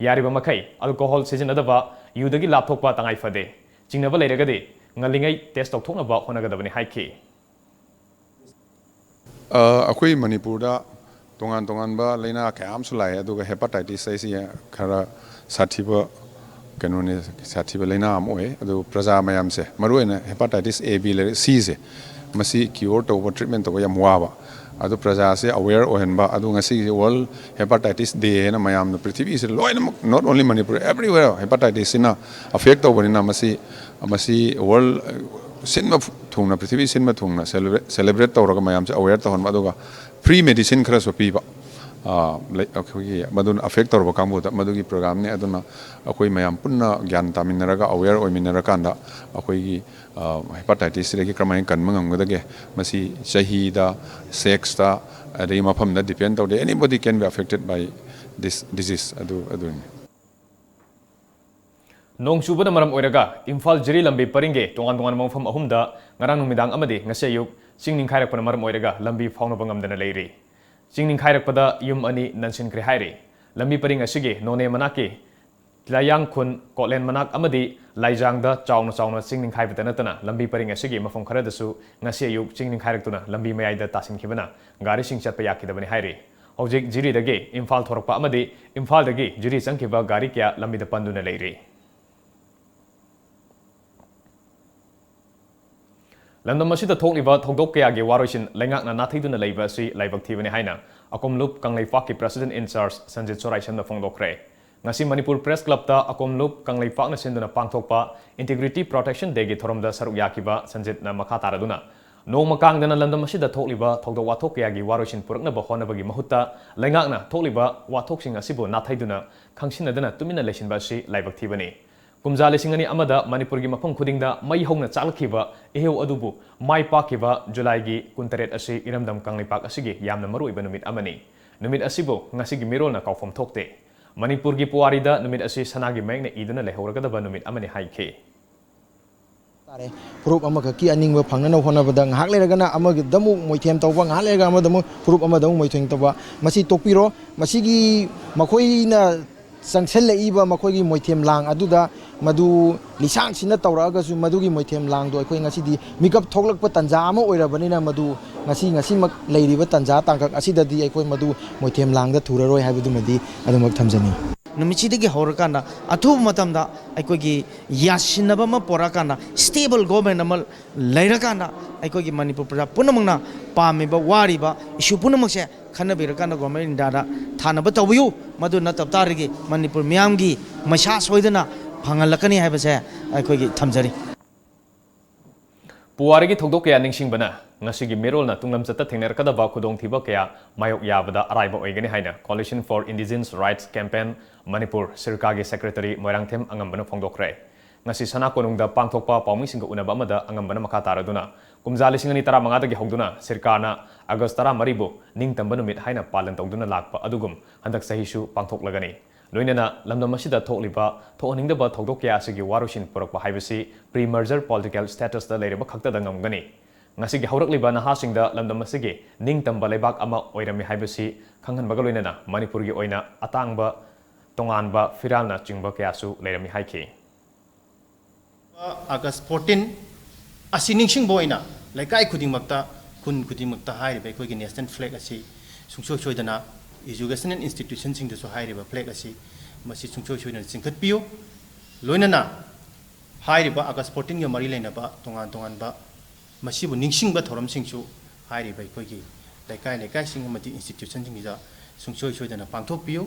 ꯌꯥꯔꯤꯕ ꯃꯈꯩ alcohol ꯁꯤꯖꯤꯟꯅꯗꯕ, ꯌꯨꯗꯒꯤ ꯂꯥꯞꯊꯣꯛꯄ ꯇꯉꯥꯏ ꯐꯗꯦ꯫ ꯆꯤꯡꯅꯕ ꯂꯩꯔꯒꯗꯤ ꯉꯜꯂꯤꯉꯩ test ꯇꯧꯊꯣꯛꯅꯕ ꯍꯣꯠꯅꯒꯗꯕꯅꯤ ꯍꯥꯏꯈꯤ꯫ ꯑ, ꯑꯩꯈꯣꯏ ꯃꯅꯤꯄꯨꯔꯗ ꯇꯣꯉꯥꯟ ꯇꯣꯉꯥꯟꯕ ꯂꯥꯏꯅꯥ ꯀꯌꯥ ꯑꯃꯁꯨ ꯂꯥꯛꯑꯦ, ꯑꯗꯨꯒ hepatitis ꯍꯥꯏꯁꯤ ꯈꯔ ꯁꯥꯊꯤꯕ ꯀꯩꯅꯣꯅꯦ, ꯁꯥꯊꯤꯕ ꯂꯥꯏꯅꯥ ꯑꯃ ꯑꯣꯏ꯫ ꯑꯗꯨ ꯄ꯭ꯔꯖꯥ ꯃꯌꯥꯝꯁꯦ, ꯃꯔꯨꯑꯣꯏꯅ hepatitis A, B ꯂꯩꯔꯦ, Cꯁꯦ, ꯃꯁꯤ cure ꯇꯧꯕ, treatment ꯇꯧꯕ ꯌꯥꯝ ꯋꯥꯕ꯫ ꯑꯗꯨ ꯄ꯭ꯔꯖꯥꯁꯦ aware ꯑꯣꯏꯍꯟꯕ, ꯑꯗꯨ ꯉꯁꯤꯒꯤ World Hepatitis Day ꯍꯥꯏꯅ ꯃꯌꯥꯝꯅ ꯄ꯭ꯔꯤꯊꯤꯕꯤꯁꯤꯗ ꯂꯣꯏꯅꯃꯛ, not only Manipur, everywhere hepatitis ꯁꯤꯅ affect ꯇꯧꯕꯅꯤꯅ ꯃꯁꯤ, ꯃꯁꯤ world ꯁꯤꯟꯕ ꯊꯨꯡꯅ, ꯄ꯭ꯔꯤꯊꯤꯕꯤ ꯁꯤꯟꯕ ꯊꯨꯡꯅ celebrate, celebrate ꯇꯧꯔꯒ ꯃꯌꯥꯝꯁꯦ aware ꯇꯧꯍꯟꯕ, ꯑꯗꯨꯒ free medicine ꯈꯔꯁꯨ ꯄꯤꯕ꯫ ꯑ, ꯂꯩ-, ꯑꯩꯈꯣꯏꯒꯤ ꯃꯗꯨꯅ affect ꯇꯧꯔꯕ ꯀꯥꯡꯕꯨꯗ ꯃꯗꯨꯒꯤ program ꯅꯤ꯫ ꯑꯗꯨꯅ ꯑꯩꯈꯣꯏ ꯃꯌꯥꯝ ꯄꯨꯟꯅ ꯒ꯭ꯌꯥꯟ ꯇꯥꯃꯤꯟꯅꯔꯒ, aware ꯑꯣꯏꯃꯤꯟꯅꯔꯀꯥꯟꯗ ꯑꯩꯈꯣꯏꯒꯤ, ꯑ, hepatitis ꯁꯤꯗꯒꯤ ꯀꯔꯝꯍꯥꯏꯅ ꯀꯟꯕ ꯉꯝꯒꯗꯒꯦ? ꯃꯁꯤ ꯆꯍꯤꯗ, sex ꯇ, ꯑꯗꯒꯤ ꯃꯐꯝꯗ depend ꯇꯧꯗꯦ꯫ Anybody can be affected by this disease꯫ ꯑꯗꯨ, ꯑꯗꯨꯅꯤ꯫ ꯅꯣꯡ ꯆꯨꯕꯅ ꯃꯔꯝ ꯑꯣꯏꯔꯒ ꯏꯝꯐꯥꯜ ꯖꯤꯔꯤ ꯂꯝꯕꯤ ꯄꯔꯤꯡꯒꯤ ꯇꯣꯉꯥꯟ ꯇꯣꯉꯥꯟꯕ ꯃꯐꯝ ꯑꯍꯨꯝꯗ ꯉꯔꯥꯡ ꯅꯨꯃꯤꯗꯥꯡ ꯑꯃꯗꯤ ꯉꯁꯤ ꯑꯌꯨꯛ ꯆꯤꯡ ꯅꯤꯡꯈꯥꯏꯔꯛꯄꯅ ꯃꯔꯝ ꯑꯣꯏꯔꯒ ꯂꯝꯕꯤ ꯐꯥꯎꯅꯕ ꯉꯝꯗꯅ ꯂꯩꯔꯤ꯫ ꯆꯤꯡ ꯅꯤꯡꯈꯥꯏꯔꯛꯄꯗ ꯌꯨꯝ ꯑꯅꯤ ꯅꯟꯁꯤꯟꯈ꯭ꯔꯦ ꯍꯥꯏꯔꯤ꯫ ꯂꯝꯕꯤ ꯄꯔꯤꯡ ꯑꯁꯤꯒꯤ ꯅꯣꯅꯦ ꯃꯅꯥꯛꯀꯤ ꯂꯥꯏꯌꯥꯡ ꯈꯨꯟ, ꯀꯣꯠꯂꯦꯟ ꯃꯅꯥꯛ ꯑꯃꯗꯤ ꯂꯥꯏꯖꯥꯡꯗ ꯆꯥꯎꯅ ꯆꯥꯎꯅ ꯆꯤꯡ ꯅꯤꯡꯈꯥꯏꯕꯇ ꯅꯠꯇꯅ ꯂꯝꯕꯤ ꯄꯔꯤꯡ ꯑꯁꯤꯒꯤ ꯃꯐꯝ ꯈꯔꯗꯁꯨ ꯉꯁꯤ ꯑꯌꯨꯛ ꯆꯤꯡ ꯅꯤꯡꯈꯥꯏꯔꯛꯇꯨꯅ ꯂꯝꯕꯤ ꯃꯌꯥꯏꯗ ꯇꯥꯁꯤꯟꯈꯤꯕꯅ ꯒꯥꯔꯤꯁꯤꯡ ꯆꯠꯄ ꯌꯥꯈꯤꯗꯕꯅꯤ ꯍꯥꯏꯔꯤ꯫ ꯍꯧꯖꯤꯛ ꯖꯤꯔꯤꯗꯒꯤ ꯏꯝꯐꯥꯜ ꯊꯣꯔꯛꯄ ꯑꯃꯗꯤ ꯏꯝꯐꯥꯜꯗꯒꯤ ꯖꯤꯔꯤ ꯆꯪꯈꯤꯕ ꯒꯥꯔꯤ ꯀꯌꯥ ꯂꯝꯕꯤꯗ ꯄꯟꯗꯨꯅ ꯂꯩꯔꯤ꯫ ꯂꯝꯗꯝ ꯑꯁꯤꯗ ꯊꯣꯛꯂꯤꯕ ꯊꯧꯗꯣꯛ ꯀꯌꯥꯒꯤ ꯋꯥꯔꯣꯏꯁꯤꯟ ꯂꯩꯉꯥꯛꯅ ꯅꯥꯊꯩꯗꯨꯅ ꯂꯩꯕ ꯑꯁꯤ ꯂꯥꯏꯕꯛ ꯊꯤꯕꯅꯤ ꯍꯥꯏꯅ ꯑꯀꯣꯝꯂꯨꯞ ꯀꯪꯂꯩꯄꯥꯛꯀꯤ President in Charge ꯁꯟꯖꯤꯠ ꯁꯣꯔꯥꯏꯁꯝꯅ ꯐꯣꯡꯗꯣꯛꯈ꯭ꯔꯦ꯫ ꯉꯁꯤ ꯃꯅꯤꯄꯨꯔ Press Club ꯇ ꯑꯀꯣꯝꯂꯨꯞ ꯀꯪꯂꯩꯄꯥꯛꯅ ꯁꯤꯟꯗꯨꯅ ꯄꯥꯡꯊꯣꯛꯄ Integrity Protection Day ꯒꯤ ꯊꯧꯔꯝꯗ ꯁꯔꯨꯛ ꯌꯥꯈꯤꯕ ꯁꯟꯖꯤꯠꯅ ꯃꯈꯥ ꯇꯥꯔꯗꯨꯅ, ꯅꯣꯡꯃ ꯀꯥꯡꯗꯅ ꯂꯝꯗꯝ ꯑꯁꯤꯗ ꯊꯣꯛꯂꯤꯕ ꯊꯧꯗꯣꯛ ꯋꯥꯊꯣꯛ ꯀꯌꯥꯒꯤ ꯋꯥꯔꯣꯏꯁꯤꯟ ꯄꯨꯔꯛꯅꯕ ꯍꯣꯠꯅꯕꯒꯤ ꯃꯍꯨꯠꯇ ꯂꯩꯉꯥꯛꯅ ꯊꯣꯛꯂꯤꯕ ꯋꯥꯊꯣꯛꯁꯤꯡ ꯑꯁꯤꯕꯨ ꯅꯥꯊꯩꯗꯨꯅ ꯈꯪꯁꯤꯟꯅꯗꯅ ꯇꯨꯃꯤꯟꯅ ꯂꯩꯁꯤꯟꯕ ꯑꯁꯤ ꯂꯥꯏꯕꯛ ꯊꯤꯕꯅꯤ꯫ ꯀꯨꯝꯖꯥ ꯂꯤꯁꯤꯡ ꯑꯅꯤ ꯑꯃꯗ ꯃꯅꯤꯄꯨꯔꯒꯤ ꯃꯐꯝ ꯈꯨꯗꯤꯡꯗ ꯃꯩ ꯍꯧꯅ ꯆꯥꯛꯂꯛꯈꯤꯕ ꯏꯍꯧ ꯑꯗꯨꯕꯨ ꯃꯥꯏ ꯄꯥꯛꯈꯤꯕ ꯖꯨꯂꯥꯏꯒꯤ ꯀꯨꯟꯇꯔꯦꯠ ꯑꯁꯤ ꯏꯔꯝꯗꯝ ꯀꯪꯂꯩꯄꯥꯛ ꯑꯁꯤꯒꯤ ꯌꯥꯝꯅ ꯃꯔꯨꯑꯣꯏꯕ ꯅꯨꯃꯤꯠ ꯑꯃꯅꯤ꯫ ꯅꯨꯃꯤꯠ ꯑꯁꯤꯕꯨ ꯉꯁꯤꯒꯤ ꯃꯤꯔꯣꯜꯅ ꯀꯥꯎꯐꯝ ꯊꯣꯛꯇꯦ꯫ ꯃꯅꯤꯄꯨꯔꯒꯤ ꯄꯨꯋꯥꯔꯤꯗ ꯅꯨꯃꯤꯠ ꯑꯁꯤ ꯁꯅꯥꯒꯤ ꯃꯌꯦꯛꯅ ꯏꯗꯨꯅ ꯂꯩꯍꯧꯔꯒꯗꯕ ꯅꯨꯃꯤꯠ ꯑꯃꯅꯤ ꯍꯥꯏꯈꯤ꯫ ꯇꯥꯔꯦ꯫ ꯐꯨꯔꯨꯞ ꯑꯃꯈꯛꯀꯤ ꯑꯅꯤꯡꯕ ꯐꯪꯅꯅꯕ ꯍꯣꯠꯅꯕꯗ ꯉꯥꯏꯍꯥꯛ ꯂꯩꯔꯒꯅ ꯑꯃꯗ ꯑꯃꯨꯛ ꯃꯣꯏꯊꯦꯝ ꯇꯧꯕ, ꯉꯥꯏꯍꯥꯛ ꯂꯩꯔꯒ ꯑꯃꯗ ꯑꯃꯨꯛ ꯐꯨꯔꯨꯞ ꯑꯃꯗ ꯑꯃꯨꯛ ꯃꯣꯏꯊꯦꯝ ꯇꯧꯕ, ꯃꯁꯤ ꯇꯣꯛꯄꯤꯔꯣ꯫ ꯃꯁꯤꯒꯤ ꯃꯈꯣꯏꯅ ꯆꯪꯁꯤꯜꯂꯛꯏꯕ ꯃꯈꯣꯏꯒꯤ ꯃꯣꯏꯊꯦꯝ ꯂꯥꯡ ꯑꯗꯨꯗ ꯃꯗꯨ ꯂꯤꯁꯥꯡꯁꯤꯟꯅ ꯇꯧꯔꯛꯑꯒꯁꯨ ꯃꯗꯨꯒꯤ ꯃꯣꯏꯊꯦꯝ ꯂꯥꯡꯗꯣ ꯑꯩꯈꯣꯏ ꯉꯁꯤꯗꯤ ꯃꯤꯀꯞ ꯊꯣꯛꯂꯛꯄ ꯇꯥꯟꯖꯥ ꯑꯃ ꯑꯣꯏꯔꯕꯅꯤꯅ ꯃꯗꯨ ꯉꯁꯤ, ꯉꯁꯤꯃꯛ ꯂꯩꯔꯤꯕ ꯇꯥꯟꯖꯥ ꯇꯥꯡꯀꯛ ꯑꯁꯤꯗꯗꯤ ꯑꯩꯈꯣꯏ ꯃꯗꯨ ꯃꯣꯏꯊꯦꯝ ꯂꯥꯡꯗ ꯊꯨꯔꯔꯣꯏ ꯍꯥꯏꯕꯗꯨꯃꯗꯤ ꯑꯗꯨꯃꯛ ꯊꯝꯖꯅꯤꯡꯏ꯫ ꯅꯨꯃꯤꯠꯁꯤꯗꯒꯤ ꯍꯧꯔꯀꯥꯟꯗ ꯑꯊꯨꯕ ꯃꯇꯝꯗ ꯑꯩꯈꯣꯏꯒꯤ ꯌꯥꯁꯤꯟꯅꯕ ꯑꯃ ꯄꯣꯔꯛꯑꯀꯥꯟꯗ, stable government ꯑꯃ ꯂꯩꯔꯀꯥꯟꯗ, ꯑꯩꯈꯣꯏꯒꯤ ꯃꯅꯤꯄꯨꯔ ꯄ꯭ꯔꯖꯥ ꯄꯨꯝꯅꯃꯛꯅ ꯄꯥꯝꯃꯤꯕ, ꯋꯥꯔꯤꯕ issue ꯄꯨꯝꯅꯃꯛꯁꯦ ꯈꯟꯅꯕꯤꯔꯀꯥꯟꯗ Government of Indiaꯗ ꯊꯥꯅꯕ ꯇꯧꯕꯤꯌꯨ꯫ ꯃꯗꯨ ꯅꯠꯇꯕ ꯇꯥꯔꯒꯗꯤ ꯃꯅꯤꯄꯨꯔ ꯃꯤꯌꯥꯝꯒꯤ ꯃꯩꯁꯥ ꯁꯣꯏꯗꯅ ꯐꯪꯍꯜꯂꯛꯀꯅꯤ ꯍꯥꯏꯕꯁꯦ ꯑꯩꯈꯣꯏꯒꯤ ꯊꯝꯖꯔꯤ꯫ ꯄꯨꯋꯥꯔꯤꯒꯤ ꯊꯧꯗꯣꯛ ꯀꯌꯥ ꯅꯤꯡꯁꯤꯡꯕꯅ ꯉꯁꯤꯒꯤ ꯃꯤꯔꯣꯜꯅ ꯇꯨꯡꯂꯝꯆꯠꯇ ꯊꯦꯡꯅꯔꯛꯀꯗꯕ ꯈꯨꯗꯣꯡꯊꯤꯕ ꯀꯌꯥ ꯃꯥꯌꯣꯛ ꯌꯥꯕꯗ ꯑꯔꯥꯏꯕ ꯑꯣꯏꯒꯅꯤ ꯍꯥꯏꯅ Coalition for Indigenous Rights Campaign Manipur, ꯁꯤꯔꯀꯥꯒꯤ secretary Moirangthem ꯑꯉꯝꯕꯅ ꯐꯣꯡꯗꯣꯛꯈ꯭ꯔꯦ꯫ ꯉꯁꯤ ꯁꯅꯥ ꯀꯣꯅꯨꯡꯗ ꯄꯥꯡꯊꯣꯛꯄ ꯄꯥꯎꯃꯤꯁꯤꯡꯒ ꯎꯅꯕ ꯑꯃꯗ ꯑꯉꯝꯕꯅ ꯃꯈꯥ ꯇꯥꯔꯗꯨꯅ, ꯀꯨꯝꯖꯥ ꯂꯤꯁꯤꯡ ꯑꯅꯤ ꯇꯔꯥꯃꯉꯥꯗꯒꯤ ꯍꯧꯗꯨꯅ ꯁꯤꯔꯀꯥꯅ ꯑꯒꯁ ꯇꯔꯥꯃꯔꯤꯕꯨ ꯅꯤꯡꯇꯝꯕ ꯅꯨꯃꯤꯠ ꯍꯥꯏꯅ ꯄꯥꯂꯟ ꯇꯧꯗꯨꯅ ꯂꯥꯛꯄ ꯑꯗꯨꯒꯨꯝ ꯍꯟꯗꯛ ꯆꯍꯤꯁꯨ ꯄꯥꯡꯊꯣꯛꯂꯒꯅꯤ꯫ ꯂꯣꯏꯅꯅ ꯂꯝꯗꯝ ꯑꯁꯤꯗ ꯊꯣꯛꯂꯤꯕ ꯊꯣꯛꯍꯟꯅꯤꯡꯗꯕ ꯊꯧꯗꯣꯛ ꯀꯌꯥ ꯑꯁꯤꯒꯤ ꯋꯥꯔꯣꯏꯁꯤꯟ ꯄꯨꯔꯛꯄ ꯍꯥꯏꯕꯁꯤ pre-merger political statusꯇ ꯂꯩꯔꯕ ꯈꯛꯇꯗ ꯉꯝꯒꯅꯤ꯫ ꯉꯁꯤꯒꯤ ꯍꯧꯔꯛꯂꯤꯕ ꯅꯍꯥꯁꯤꯡꯗ ꯂꯝꯗꯝ ꯑꯁꯤꯒꯤ ꯅꯤꯡꯇꯝꯕ ꯂꯩꯕꯥꯛ ꯑꯃ ꯑꯣꯏꯔꯝꯃꯤ ꯍꯥꯏꯕꯁꯤ ꯈꯪꯍꯟꯕꯒ ꯂꯣꯏꯅꯅ ꯃꯅꯤꯄꯨꯔꯒꯤ ꯑꯣꯏꯅ ꯑꯇꯥꯡꯕ ꯇꯣꯉꯥꯟꯕ ꯐꯤꯔꯥꯜꯅꯆꯤꯡꯕ ꯀꯌꯥꯁꯨ ꯂꯩꯔꯝꯃꯤ ꯍꯥꯏꯈꯤ꯫ ꯑꯥꯒꯁ fourteen ꯑꯁꯤ ꯅꯤꯡꯁꯤꯡꯕ ꯑꯣꯏꯅ ꯂꯩꯀꯥꯏ ꯈꯨꯗꯤꯡꯃꯛꯇ, ꯈꯨꯟ ꯈꯨꯗꯤꯡꯃꯛꯇ ꯍꯥꯏꯔꯤꯕ ꯑꯩꯈꯣꯏꯒꯤ national flag ꯑꯁꯤ ꯁꯨꯡꯁꯣꯏ ꯁꯣꯏꯗꯅ educational institutionꯁꯤꯡꯗꯁꯨ ꯍꯥꯏꯔꯤꯕ flag ꯑꯁꯤ ꯃꯁꯤ ꯁꯨꯡꯁꯣꯏ ꯁꯣꯏꯗꯅ ꯆꯤꯡꯈꯠꯄꯤꯌꯨ꯫ ꯂꯣꯏꯅꯅ ꯍꯥꯏꯔꯤꯕ ꯑꯥꯒꯁ fourteenꯒ ꯃꯔꯤ ꯂꯩꯅꯕ ꯇꯣꯉꯥꯟ ꯇꯣꯉꯥꯟꯕ ꯃꯁꯤꯕꯨ ꯅꯤꯡꯁꯤꯡꯕ ꯊꯧꯔꯝꯁꯤꯡꯁꯨ ꯍꯥꯏꯔꯤꯕ ꯑꯩꯈꯣꯏꯒꯤ ꯂꯩꯀꯥꯏ ꯂꯩꯀꯥꯏꯁꯤꯡ ꯑꯃꯗꯤ institutionꯁꯤꯡꯁꯤꯗ ꯁꯨꯡꯁꯣꯏ ꯁꯣꯏꯗꯅ ꯄꯥꯡꯊꯣꯛꯄꯤꯌꯨ꯫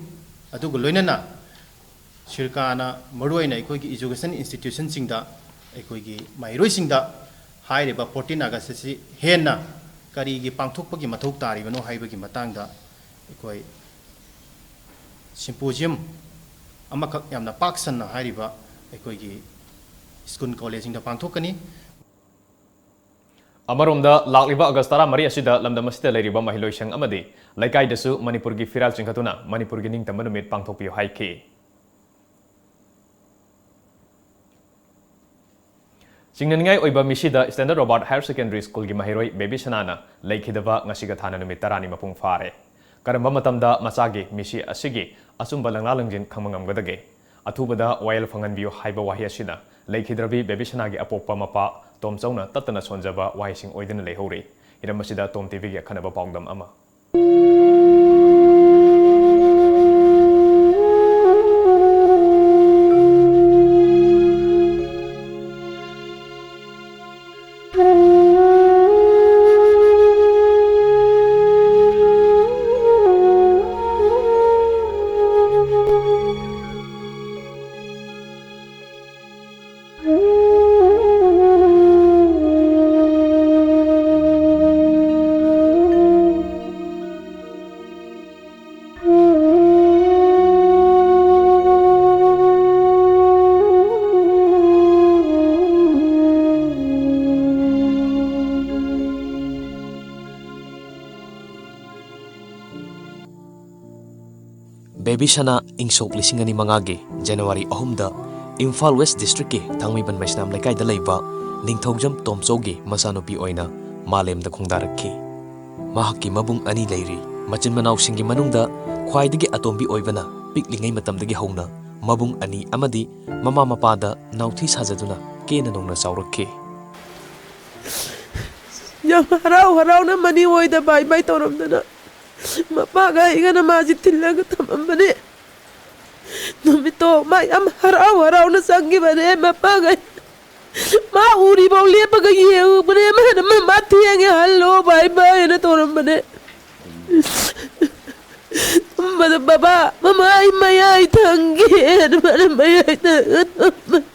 ꯑꯗꯨꯒ ꯂꯣꯏꯅꯅ ꯁꯤꯔꯀꯥꯅ ꯃꯔꯨꯑꯣꯏꯅ ꯑꯩꯈꯣꯏꯒꯤ education institutionꯁꯤꯡꯗ, ꯑꯩꯈꯣꯏꯒꯤ ꯃꯍꯩꯔꯣꯏꯁꯤꯡꯗ ꯍꯥꯏꯔꯤꯕ fourteen ꯑꯥꯒꯁ ꯑꯁꯤ ꯍꯦꯟꯅ ꯀꯔꯤꯒꯤ ꯄꯥꯡꯊꯣꯛꯄꯒꯤ ꯃꯊꯧ ꯇꯥꯔꯤꯕꯅꯣ ꯍꯥꯏꯕꯒꯤ ꯃꯇꯥꯡꯗ ꯑꯩꯈꯣꯏ symposium ꯑꯃꯈꯛ ꯌꯥꯝꯅ ꯄꯥꯛ ꯁꯟꯅ ꯍꯥꯏꯔꯤꯕ ꯑꯩꯈꯣꯏꯒꯤ ꯁ꯭ꯀꯨꯜ ꯀꯣꯂꯦꯖꯁꯤꯡꯗ ꯄꯥꯡꯊꯣꯛꯀꯅꯤ꯫ ꯑꯃꯔꯣꯝꯗ, ꯂꯥꯛꯂꯤꯕ ꯑꯥꯒꯁ ꯇꯔꯥꯃꯔꯤ ꯑꯁꯤꯗ ꯂꯝꯗꯝ ꯑꯁꯤꯗ ꯂꯩꯔꯤꯕ ꯃꯍꯩꯂꯣꯏꯁꯪ ꯑꯃꯗꯤ ꯂꯩꯀꯥꯏꯗꯁꯨ ꯃꯅꯤꯄꯨꯔꯒꯤ ꯐꯤꯔꯥꯜ ꯆꯤꯡꯈꯠꯇꯨꯅ ꯃꯅꯤꯄꯨꯔꯒꯤ ꯅꯤꯡꯇꯝꯕ ꯅꯨꯃꯤꯠ ꯄꯥꯡꯊꯣꯛꯄꯤꯌꯨ ꯍꯥꯏꯈꯤ꯫ ꯆꯤꯡꯅꯅꯤꯡꯉꯥꯏ ꯑꯣꯏꯕ ꯃꯤꯁꯤꯗ Standard Robert Higher Secondary Schoolꯒꯤ ꯃꯍꯩꯔꯣꯏ ꯕꯦꯕꯤ ꯁꯅꯥꯅ ꯂꯩꯈꯤꯗꯕ ꯉꯁꯤꯒ ꯊꯥꯅ ꯅꯨꯃꯤꯠ ꯇꯔꯥꯅꯤ ꯃꯄꯨꯡ ꯐꯥꯔꯦ꯫ ꯀꯔꯝꯕ ꯃꯇꯝꯗ ꯃꯆꯥꯒꯤ ꯃꯤꯁꯤ ꯑꯁꯤꯒꯤ ꯑꯆꯨꯝꯕ ꯂꯪꯂꯥ ꯂꯪꯖꯤꯟ ꯈꯪꯕ ꯉꯝꯒꯗꯒꯦ? ꯑꯊꯨꯕꯗ ꯋꯥꯌꯦꯜ ꯐꯪꯍꯟꯕꯤꯌꯨ ꯍꯥꯏꯕ ꯋꯥꯍꯩ ꯑꯁꯤꯅ ꯂꯩꯈꯤꯗ꯭ꯔꯕꯤ ꯕꯦꯕꯤ ꯁꯅꯥꯒꯤ ꯑꯄꯣꯛꯄ ꯃꯄꯥ ꯇꯣꯝꯆꯧꯅ ꯇꯠꯇꯅ ꯁꯣꯟꯖꯕ ꯋꯥꯍꯩꯁꯤꯡ ꯑꯣꯏꯗꯨꯅ ꯂꯩꯍꯧꯔꯤ꯫ ꯍꯤꯔꯝ ꯑꯁꯤꯗ ꯇꯣꯝ ꯇꯤꯚꯤꯒꯤ ꯑꯈꯟꯅꯕ ꯄꯥꯎꯗꯝ ꯑꯃ꯫ ꯕꯦꯕꯤ ꯁꯅꯥ ꯏꯪ ꯁꯣꯛ ꯂꯤꯁꯤꯡ ꯑꯅꯤ ꯃꯉꯥꯒꯤ ꯖꯅꯋꯥꯔꯤ ꯑꯍꯨꯝꯗ ꯏꯝꯐꯥꯜ ꯋꯦꯁ ꯗꯤꯁꯇ꯭ꯔꯤꯛꯀꯤ ꯊꯥꯡꯃꯩꯕꯟ ꯃꯩꯁꯅꯥꯝ ꯂꯩꯀꯥꯏꯗ ꯂꯩꯕ ꯅꯤꯡꯊꯧꯖꯝ ꯇꯣꯝꯆꯧꯒꯤ ꯃꯆꯥꯅꯨꯄꯤ ꯑꯣꯏꯅ ꯃꯥꯂꯦꯝꯗ ꯈꯣꯡꯗꯥꯔꯛꯈꯤ꯫ ꯃꯍꯥꯛꯀꯤ ꯃꯕꯨꯡ ꯑꯅꯤ ꯂꯩꯔꯤ꯫ ꯃꯆꯤꯟ ꯃꯅꯥꯎꯁꯤꯡꯒꯤ ꯃꯅꯨꯡꯗ ꯈ꯭ꯋꯥꯏꯗꯒꯤ ꯑꯇꯣꯝꯕꯤ ꯑꯣꯏꯕꯅ ꯄꯤꯛꯂꯤꯉꯩ ꯃꯇꯝꯗꯒꯤ ꯍꯧꯅ ꯃꯕꯨꯡ ꯑꯅꯤ ꯑꯃꯗꯤ ꯃꯃꯥ ꯃꯄꯥꯗ ꯅꯥꯎꯊꯤ ꯁꯥꯖꯗꯨꯅ ꯀꯦꯅ ꯅꯧꯅ ꯆꯥꯎꯔꯛꯈꯤ꯫ ꯌꯥꯝ ꯍꯔꯥꯎ ꯍꯔꯥꯎꯅ ꯃꯅꯤ ꯍꯣꯏꯗ ꯕꯥꯏ ꯕꯥꯏ ꯇꯧꯔꯝꯗꯅ ꯃꯄꯥꯒ ꯑꯩꯒꯅ ꯃꯥꯁꯤ ꯊꯤꯜꯂꯒ ꯊꯝꯃꯝꯕꯅꯦ꯫ ꯅꯨꯃꯤꯠꯇꯣ ꯃꯥ ꯌꯥꯝ ꯍꯔꯥꯎ ꯍꯔꯥꯎꯅ ꯆꯪꯈꯤꯕꯅꯦ꯫ ꯃꯄꯥꯒ ꯃꯥ ꯎꯔꯤꯐꯥꯎ ꯂꯦꯞꯄꯒ ꯌꯦꯡꯉꯨꯕꯅꯦ꯫ ꯃꯥꯅ "ꯃꯃꯥ ꯊꯦꯡꯉꯦ, ꯍꯜꯂꯣ, ꯕꯥꯏ ꯕꯥꯏ" ꯍꯥꯏꯅ ꯇꯧꯔꯝꯕꯅꯦ꯫ ꯇꯨꯝꯕꯗ "ꯕꯕꯥ, ꯃꯃꯥ ꯑꯩ ꯃꯌꯥꯏ ꯊꯪꯒꯦ" ꯍꯥꯏꯅ ꯃꯥꯅ ꯃꯌꯥꯏ ꯊꯪꯉ ꯇꯨꯝꯕꯅꯦ꯫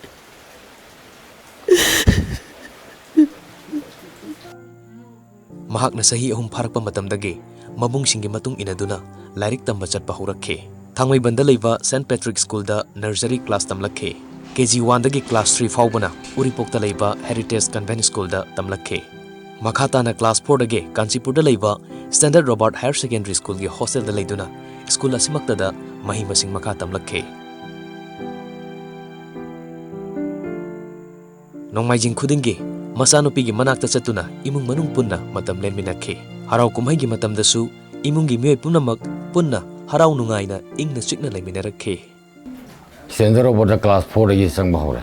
ꯃꯍꯥꯛꯅ ꯆꯍꯤ ꯑꯍꯨꯝ ꯐꯥꯔꯛꯄ ꯃꯇꯝꯗꯒꯤ ꯃꯕꯨꯡꯁꯤꯡꯒꯤ ꯃꯇꯨꯡ ꯏꯟꯅꯗꯨꯅ ꯂꯥꯏꯔꯤꯛ ꯇꯝꯕ ꯆꯠꯄ ꯍꯧꯔꯛꯈꯤ꯫ ꯊꯥꯡꯃꯩꯕꯟꯗ ꯂꯩꯕ ꯁꯦꯟꯠ ꯄꯦꯇ꯭ꯔꯤꯛ ꯁ꯭ꯀꯨꯜꯗ ꯅꯔꯖꯔꯤ ꯀ꯭ꯂꯥꯁ ꯇꯝꯂꯛꯈꯤ꯫ ꯀꯦ ꯖꯤ ꯋꯥꯟꯗꯒꯤ ꯀ꯭ꯂꯥꯁ ꯊ꯭ꯔꯤ ꯐꯥꯎꯕꯅ ꯎꯔꯤꯄꯣꯛꯇ ꯂꯩꯕ ꯍꯦꯔꯤꯇꯦꯖ ꯀꯟꯚꯦꯟꯠ ꯁ꯭ꯀꯨꯜꯗ ꯇꯝꯂꯛꯈꯤ꯫ ꯃꯈꯥ ꯇꯥꯅ ꯀ꯭ꯂꯥꯁ ꯐꯣꯔꯗꯒꯤ ꯀꯥꯟꯆꯤꯄꯨꯔꯗ ꯂꯩꯕ ꯁ꯭ꯇꯦꯟꯗꯔꯠ ꯔꯣꯕꯥꯔꯠ ꯍꯥꯌꯔ ꯁꯦꯀꯦꯟꯗꯔꯤ ꯁ꯭ꯀꯨꯜꯒꯤ ꯍꯣꯁꯇꯦꯜꯗ ꯂꯩꯗꯨꯅ ꯁ꯭ꯀꯨꯜ ꯑꯁꯤꯃꯛꯇꯗ ꯃꯍꯩ ꯃꯁꯤꯡ ꯃꯈꯥ ꯇꯝꯂꯛꯈꯤ꯫ ꯅꯣꯡꯃꯥꯏꯖꯤꯡ ꯈꯨꯗꯤꯡꯒꯤ ꯃꯆꯥꯅꯨꯄꯤꯒꯤ ꯃꯅꯥꯛꯇ ꯆꯠꯇꯨꯅ ꯏꯃꯨꯡ ꯃꯅꯨꯡ ꯄꯨꯟꯅ ꯃꯇꯝ ꯂꯦꯟꯃꯤꯟꯅꯈꯤ꯫ ꯍꯔꯥꯎ ꯀꯨꯝꯍꯩꯒꯤ ꯃꯇꯝꯗꯁꯨ ꯏꯃꯨꯡꯒꯤ ꯃꯤꯑꯣꯏ ꯄꯨꯝꯅꯃꯛ ꯄꯨꯟꯅ ꯍꯔꯥꯎ ꯅꯨꯡꯉꯥꯏꯅ ꯏꯪꯅ ꯆꯤꯛꯅ ꯂꯩꯃꯤꯟꯅꯔꯛꯈꯤ꯫ ꯁ꯭ꯇꯦꯟꯗꯔꯠ ꯔꯣꯕꯥꯔꯠꯇ ꯀ꯭ꯂꯥꯁ ꯐꯣꯔꯗꯒꯤ ꯆꯪꯕ ꯍꯧꯔꯦ꯫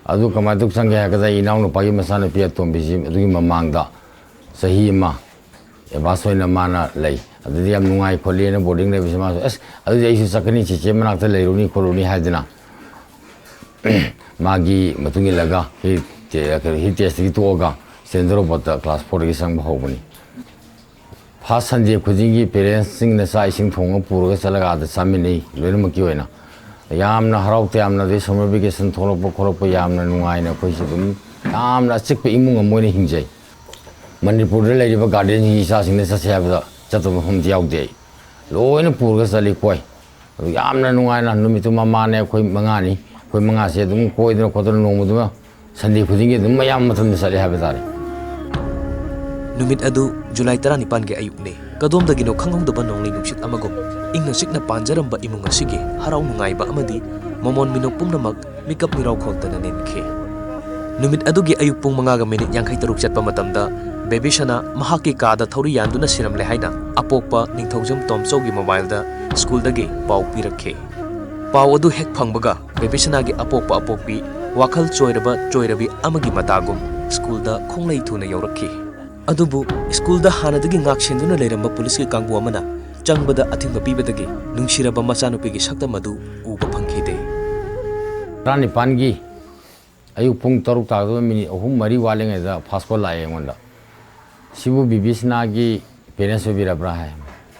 ꯑꯗꯨ ꯀꯃꯥꯏꯅ ꯇꯧ ꯆꯪꯒꯦ ꯍꯥꯏꯔꯒꯗ, ꯑꯩ ꯏꯅꯥꯎꯅꯨꯄꯥꯒꯤ ꯃꯆꯥꯅꯨꯄꯤ ꯑꯇꯣꯝꯕꯤꯁꯤ ꯑꯗꯨꯒꯤ ꯃꯃꯥꯡꯗ ꯆꯍꯤ ꯑꯃ ꯑꯦꯗꯚꯥꯟꯁ ꯑꯣꯏꯅ ꯃꯥꯅ ꯂꯩ꯫ ꯑꯗꯨꯗꯤ ꯌꯥꯝ ꯅꯨꯡꯉꯥꯏ ꯈꯣꯠꯂꯤꯅ ꯕꯣꯔꯗꯤꯡ ꯂꯩꯕꯁꯦ ꯃꯥꯁꯨ, "ꯑꯁ, ꯑꯗꯨꯗꯤ ꯑꯩꯁꯨ ꯆꯠꯀꯅꯤ, ꯆꯦꯆꯦ ꯃꯅꯥꯛꯇ ꯂꯩꯔꯨꯅꯤ ꯈꯣꯠꯂꯨꯅꯤ" ꯍꯥꯏꯗꯅ ꯃꯥꯒꯤ ꯃꯇꯨꯡ ꯏꯜꯂꯒ ꯍꯤ-, ꯇꯦ-, ꯀꯩꯅꯣ, ꯍꯤ ꯇꯦꯁꯇꯒꯤ ꯇꯣꯛꯑꯒ ꯁꯦꯟꯗ꯭ꯔꯣꯕꯠꯇ ꯀ꯭ꯂꯥꯁ ꯐꯣꯔꯗꯒꯤ ꯆꯪꯕ ꯍꯧꯕꯅꯤ꯫ ꯐꯥꯔꯁ ꯁꯟꯗꯦ ꯈꯨꯗꯤꯡꯒꯤ ꯄꯦꯔꯦꯟꯁꯁꯤꯡꯅ ꯆꯥꯛ ꯏꯁꯤꯡ ꯊꯣꯡꯉ ꯄꯨꯔꯒ ꯆꯠꯂꯒ ꯑꯥꯗ ꯆꯥꯃꯤꯟꯅꯩ꯫ ꯂꯣꯏꯅꯃꯛꯀꯤ ꯑꯣꯏꯅ ꯌꯥꯝꯅ ꯍꯔꯥꯎ ꯇꯌꯥꯝꯅ, ꯑꯗꯩ ꯁꯝꯃꯔ ꯚꯦꯀꯦꯁꯟ ꯊꯣꯛꯂꯛꯄ ꯈꯣꯠꯂꯛꯄ ꯌꯥꯝꯅ ꯅꯨꯡꯉꯥꯏꯅ ꯑꯩꯈꯣꯏꯁꯦ ꯑꯗꯨꯝ ꯌꯥꯝꯅ ꯑꯆꯤꯛꯄ ꯏꯃꯨꯡ ꯑꯃ ꯑꯣꯏꯅ ꯍꯤꯡꯖꯩ꯫ ꯃꯅꯤꯄꯨꯔꯗ ꯂꯩꯔꯤꯕ ꯒꯥꯔꯗꯦꯟꯁꯤꯡꯒꯤ ꯏꯆꯥꯁꯤꯡꯅ ꯆꯠꯁꯦ ꯍꯥꯏꯕꯗ ꯆꯠꯇꯕ ꯃꯐꯝꯗꯤ ꯌꯥꯎꯗꯦ꯫ ꯑꯩ ꯂꯣꯏꯅ ꯄꯨꯔꯒ ꯆꯠꯂꯤ ꯀꯣꯏ꯫ ꯑꯗꯨ ꯌꯥꯝꯅ ꯅꯨꯡꯉꯥꯏꯅ ꯅꯨꯃꯤꯠꯇꯨ ꯃꯃꯥꯅꯦ ꯑꯩꯈꯣꯏ ꯃꯉꯥꯅꯤ, ꯑꯩꯈꯣꯏ ꯃꯉꯥꯁꯦ ꯑꯗꯨꯝ ꯀꯣꯏꯗꯅ ꯈꯣꯠꯇꯅ ꯅꯣꯡꯃꯗꯨꯃ ꯁꯟꯗꯦ ꯈꯨꯗꯤꯡꯒꯤ ꯑꯗꯨꯝ ꯑꯌꯥꯝꯕ ꯃꯇꯝꯗ ꯆꯠꯂꯦ ꯍꯥꯏꯕ ꯇꯥꯔꯦ꯫ ꯅꯨꯃꯤꯠ ꯑꯗꯨ ꯖꯨꯂꯥꯏ ꯇꯔꯥꯅꯤꯄꯥꯟꯒꯤ ꯑꯌꯨꯛꯅꯤ꯫ ꯀꯗꯣꯝꯗꯒꯤꯅꯣ ꯈꯪꯍꯧꯗꯕ ꯅꯣꯡꯂꯩ ꯅꯨꯡꯁꯤꯠ ꯑꯃꯒꯨꯝ ꯏꯪꯅ ꯆꯤꯛꯅ ꯄꯥꯟꯖꯔꯝꯕ ꯏꯃꯨꯡ ꯑꯁꯤꯒꯤ ꯍꯔꯥꯎ ꯅꯨꯡꯉꯥꯏꯕ ꯑꯃꯗꯤ ꯃꯃꯣꯟ ꯃꯤꯅꯣꯛ ꯄꯨꯝꯅꯃꯛ ꯃꯤꯀꯞ ꯃꯤꯔꯥꯎ ꯈꯣꯡꯗꯅ ꯅꯤꯟꯈꯤ꯫ ꯅꯨꯃꯤꯠ ꯑꯗꯨꯒꯤ ꯑꯌꯨꯛ ꯄꯨꯡ ꯃꯉꯥꯒ ꯃꯤꯅꯤꯠ ꯌꯥꯡꯈꯩ ꯇꯔꯨꯛ ꯆꯠꯄ ꯃꯇꯝꯗ ꯕꯦꯕꯤꯁꯅꯥ ꯃꯍꯥꯛꯀꯤ ꯀꯥꯗ ꯊꯧꯔꯤ ꯌꯥꯟꯗꯨꯅ ꯁꯤꯔꯝꯂꯦ ꯍꯥꯏꯅ ꯑꯄꯣꯛꯄ ꯅꯤꯡꯊꯧꯖꯝ ꯇꯣꯝꯆꯧꯒꯤ ꯃꯣꯕꯥꯏꯜꯗ ꯁ꯭ꯀꯨꯜꯗꯒꯤ ꯄꯥꯎ ꯄꯤꯔꯛꯈꯤ꯫ ꯄꯥꯎ ꯑꯗꯨ ꯍꯦꯛ ꯐꯪꯕꯒ ꯕꯦꯕꯤꯁꯅꯥꯒꯤ ꯑꯄꯣꯛꯄ ꯑꯄꯣꯛꯄꯤ ꯋꯥꯈꯜ ꯆꯣꯏꯔꯕ ꯆꯣꯏꯔꯕꯤ ꯑꯃꯒꯤ ꯃꯇꯥꯒꯨꯝ ꯁ꯭ꯀꯨꯜꯗ ꯈꯣꯡꯂꯩ ꯊꯨꯅ ꯌꯧꯔꯛꯈꯤ꯫ ꯑꯗꯨꯕꯨ ꯁ꯭ꯀꯨꯜꯗ ꯍꯥꯟꯅꯗꯒꯤ ꯉꯥꯛ ꯁꯦꯟꯗꯨꯅ ꯂꯩꯔꯝꯕ ꯄꯨꯂꯤꯁꯀꯤ ꯀꯥꯡꯕꯨ ꯑꯃꯅ ꯆꯪꯕꯗ ꯑꯊꯤꯡꯕ ꯄꯤꯕꯗꯒꯤ ꯅꯨꯡꯁꯤꯔꯕ ꯃꯆꯥꯅꯨꯄꯤꯒꯤ ꯁꯛꯇꯝ ꯑꯗꯨ ꯎꯕ ꯐꯪꯈꯤꯗꯦ꯫ ꯇꯔꯥꯅꯤꯄꯥꯟꯒꯤ ꯑꯌꯨꯛ ꯄꯨꯡ ꯇꯔꯨꯛ ꯇꯥꯒꯗꯕ ꯃꯤꯅꯤꯠ ꯑꯍꯨꯝ ꯃꯔꯤ ꯋꯥꯠꯂꯤꯉꯩꯗ ꯐꯥꯁ ꯀꯣꯜ ꯂꯥꯛꯑꯦ ꯑꯩꯉꯣꯟꯗ꯫ "ꯁꯤꯕꯨ ꯕꯤꯕꯤꯁꯅꯥꯒꯤ ꯄꯦꯔꯦꯟꯁ ꯑꯣꯏꯕꯤꯔꯕ꯭ꯔꯥ?" ꯍꯥꯏ꯫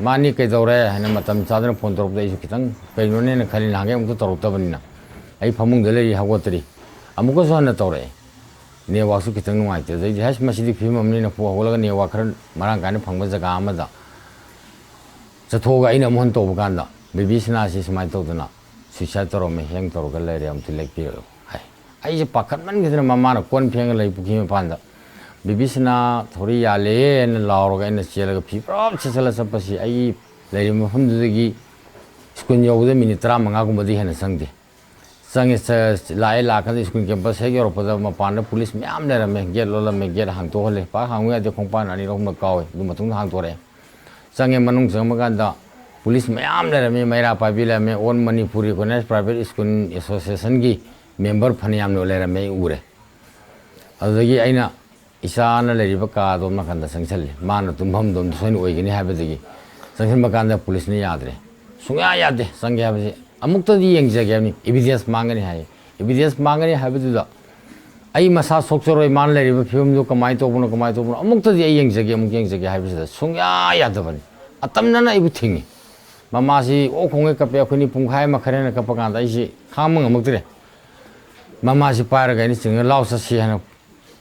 "ꯃꯥꯅꯤ, ꯀꯩꯗꯧꯔꯦ?" ꯍꯥꯏꯅ ꯃꯇꯝ ꯆꯥꯗꯅ ꯐꯣꯟ ꯇꯧꯔꯛꯄꯗ ꯑꯩꯁꯨ ꯈꯤꯇꯪ ꯀꯩꯅꯣꯅꯦꯅ ꯈꯜꯂꯤ, ꯅꯍꯥꯟꯈꯩ ꯑꯃꯨꯛꯇ ꯇꯧꯔꯛꯇꯕꯅꯤꯅ꯫ ꯑꯩ ꯐꯃꯨꯡꯗ ꯂꯩꯔꯤ, ꯍꯧꯒꯠꯇ꯭ꯔꯤ꯫ ꯑꯃꯨꯛꯀꯁꯨ ꯍꯟꯅ ꯇꯧꯔꯛꯑꯦ꯫ ꯅꯦꯠꯋꯥꯛꯁꯨ ꯈꯤꯇꯪ ꯅꯨꯡꯉꯥꯏꯇꯦ꯫ ꯑꯗꯩꯗꯤ, "ꯍꯩꯁ, ꯃꯁꯤꯗꯤ ꯐꯤꯕꯝ ꯑꯃꯅꯤꯅ" ꯐꯨ ꯍꯧꯒꯠꯂꯒ ꯅꯦꯠꯋꯥꯛ ꯈꯔ ꯃꯔꯥꯡ ꯀꯥꯏꯅ ꯐꯪꯕ ꯖꯒꯥ ꯑꯃꯗ ꯆꯠꯊꯣꯛꯑꯒ ꯑꯩꯅ ꯑꯃꯨꯛ ꯍꯟꯅ ꯇꯧꯕ ꯀꯥꯟꯗ, "ꯕꯤꯕꯤꯁꯅꯥꯁꯤ ꯁꯨꯃꯥꯏꯅ ꯇꯧꯗꯅ ꯁꯨꯏꯁꯥꯏꯗ ꯇꯧꯔꯝꯃꯦ, ꯍꯦꯡ ꯇꯧꯔꯒ ꯂꯩꯔꯦ, ꯑꯃꯨꯛꯇ ꯂꯦꯛꯄꯤꯔꯛꯎ" ꯍꯥꯏ꯫ ꯑꯩꯁꯦ ꯄꯥꯈꯠꯃꯟꯈꯤꯗꯅ ꯃꯃꯥꯅ ꯀꯣꯟ ꯐꯦꯡꯉ ꯂꯩ ꯄꯨꯈ꯭ꯔꯤ ꯃꯄꯥꯟꯗ, "ꯕꯤꯕꯤꯁꯅꯥ ꯊꯧꯔꯤ ꯌꯥꯜꯂꯦꯅ" ꯂꯥꯎꯔꯒ ꯑꯩꯅ ꯆꯦꯜꯂꯒ ꯐꯤ ꯄꯨꯔꯥ ꯁꯦꯠꯆꯜꯂ ꯆꯠꯄꯁꯤ ꯑꯩ ꯂꯩꯔꯤꯕ ꯃꯐꯝꯗꯨꯗꯒꯤ ꯁ꯭ꯀꯨꯜ ꯌꯧꯕꯗ ꯃꯤꯅꯤꯠ ꯇꯔꯥꯃꯉꯥꯒꯨꯝꯕꯗꯤ ꯍꯦꯟꯅ ꯆꯪꯗꯦ꯫ ꯆꯪꯉꯦ, ꯆ-, ꯂꯥꯛꯑꯦ, ꯂꯥꯛꯀꯥꯟꯗ ꯁ꯭ꯀꯨꯜ ꯀꯦꯝꯄꯁ ꯍꯦꯛ ꯌꯧꯔꯛꯄꯗ ꯃꯄꯥꯟꯗ ꯄꯨꯂꯤꯁ ꯃꯌꯥꯝ ꯂꯩꯔꯝꯃꯦ꯫ ꯒꯦꯠ ꯂꯣꯜꯂꯝꯃꯦ, ꯒꯦꯠ ꯍꯥꯡꯇꯣꯛꯍꯜꯂꯦ꯫ ꯄꯥꯛ ꯍꯥꯡꯉꯨ ꯌꯥꯗꯦ, ꯈꯣꯡꯄꯥꯟ ꯑꯅꯤꯔꯛ ꯑꯍꯨꯝꯂꯛ ꯀꯥꯎꯋꯦ꯫ ꯑꯗꯨ ꯃꯇꯨꯡꯗ ꯍꯥꯡꯇꯣꯔꯛꯑꯦ꯫ ꯆꯪꯉꯦ, ꯃꯅꯨꯡ ꯆꯪꯕ ꯀꯥꯟꯗ ꯄꯨꯂꯤꯁ ꯃꯌꯥꯝ ꯂꯩꯔꯝꯃꯦ, ꯃꯩꯔꯥ ꯄꯥꯏꯕꯤ ꯂꯩꯔꯝꯃꯦ, All Manipur Recognized Private School Associationꯒꯤ ꯃꯦꯝꯕꯔ ꯐꯅꯌꯥꯝꯅ ꯂꯩꯔꯝꯃꯦ, ꯑꯩ ꯎꯔꯦ꯫ ꯑꯗꯨꯗꯒꯤ ꯑꯩꯅ ꯏꯆꯥꯅ ꯂꯩꯔꯤꯕ ꯀꯥꯗꯣꯝ ꯅꯥꯀꯟꯗ ꯆꯪꯁꯤꯜꯂꯤ, ꯃꯥꯅ ꯇꯨꯝꯐꯝꯗꯣꯝꯗ ꯁꯣꯏꯅ ꯑꯣꯏꯒꯅꯤ ꯍꯥꯏꯕꯗꯒꯤ ꯆꯪꯁꯤꯟꯕ ꯀꯥꯟꯗ ꯄꯨꯂꯤꯁꯅ ꯌꯥꯗ꯭ꯔꯦ, ꯁꯨꯡꯌꯥ ꯌꯥꯗꯦ, ꯆꯪꯒꯦ ꯍꯥꯏꯕꯁꯤ ꯑꯃꯨꯛꯇꯗꯤ ꯌꯦꯡꯖꯒꯦ ꯍꯥꯏꯕꯅꯤ, ꯏꯕꯤꯗꯦꯟꯁ ꯃꯥꯡꯒꯅꯤ ꯍꯥꯏꯌꯦ꯫ ꯏꯕꯤꯗꯦꯟꯁ ꯃꯥꯡꯒꯅꯤ ꯍꯥꯏꯕꯗꯨꯗ ꯑꯩ ꯃꯁꯥ ꯁꯣꯛꯆꯔꯣꯏ, ꯃꯥꯅ ꯂꯩꯔꯤꯕ ꯐꯤꯕꯝꯗꯨ ꯀꯃꯥꯏꯅ ꯇꯧꯕꯅꯣ, ꯀꯃꯥꯏꯅ ꯇꯧꯕꯅꯣ, ꯑꯃꯨꯛꯇꯗꯤ ꯑꯩ ꯌꯦꯡꯖꯒꯦ, ꯑꯃꯨꯛ ꯌꯦꯡꯖꯒꯦ ꯍꯥꯏꯕꯁꯤꯗ ꯁꯨꯡꯌꯥ ꯌꯥꯗꯕꯅꯤ꯫ ꯑꯇꯝꯅꯅ ꯑꯩꯕꯨ ꯊꯤꯡꯉꯤ꯫ ꯃꯃꯥꯁꯤ ꯑꯣꯛ ꯈꯣꯡꯉꯩ ꯀꯞꯄꯦ, ꯑꯩꯈꯣꯏꯅꯤ ꯄꯨꯡꯈꯥꯏ ꯑꯃ ꯈꯔ ꯍꯦꯟꯅ ꯀꯞꯄ ꯀꯥꯟꯗ ꯑꯩꯁꯤ ꯈꯥꯡꯕ ꯉꯝꯃꯛꯇ꯭ꯔꯦ꯫ ꯃꯃꯥꯁꯤ ꯄꯥꯏꯔꯒ ꯑꯩꯅ ꯆꯤꯡꯉꯒ "ꯂꯥꯎ ꯆꯠꯁꯤ" ꯍꯥꯏꯅ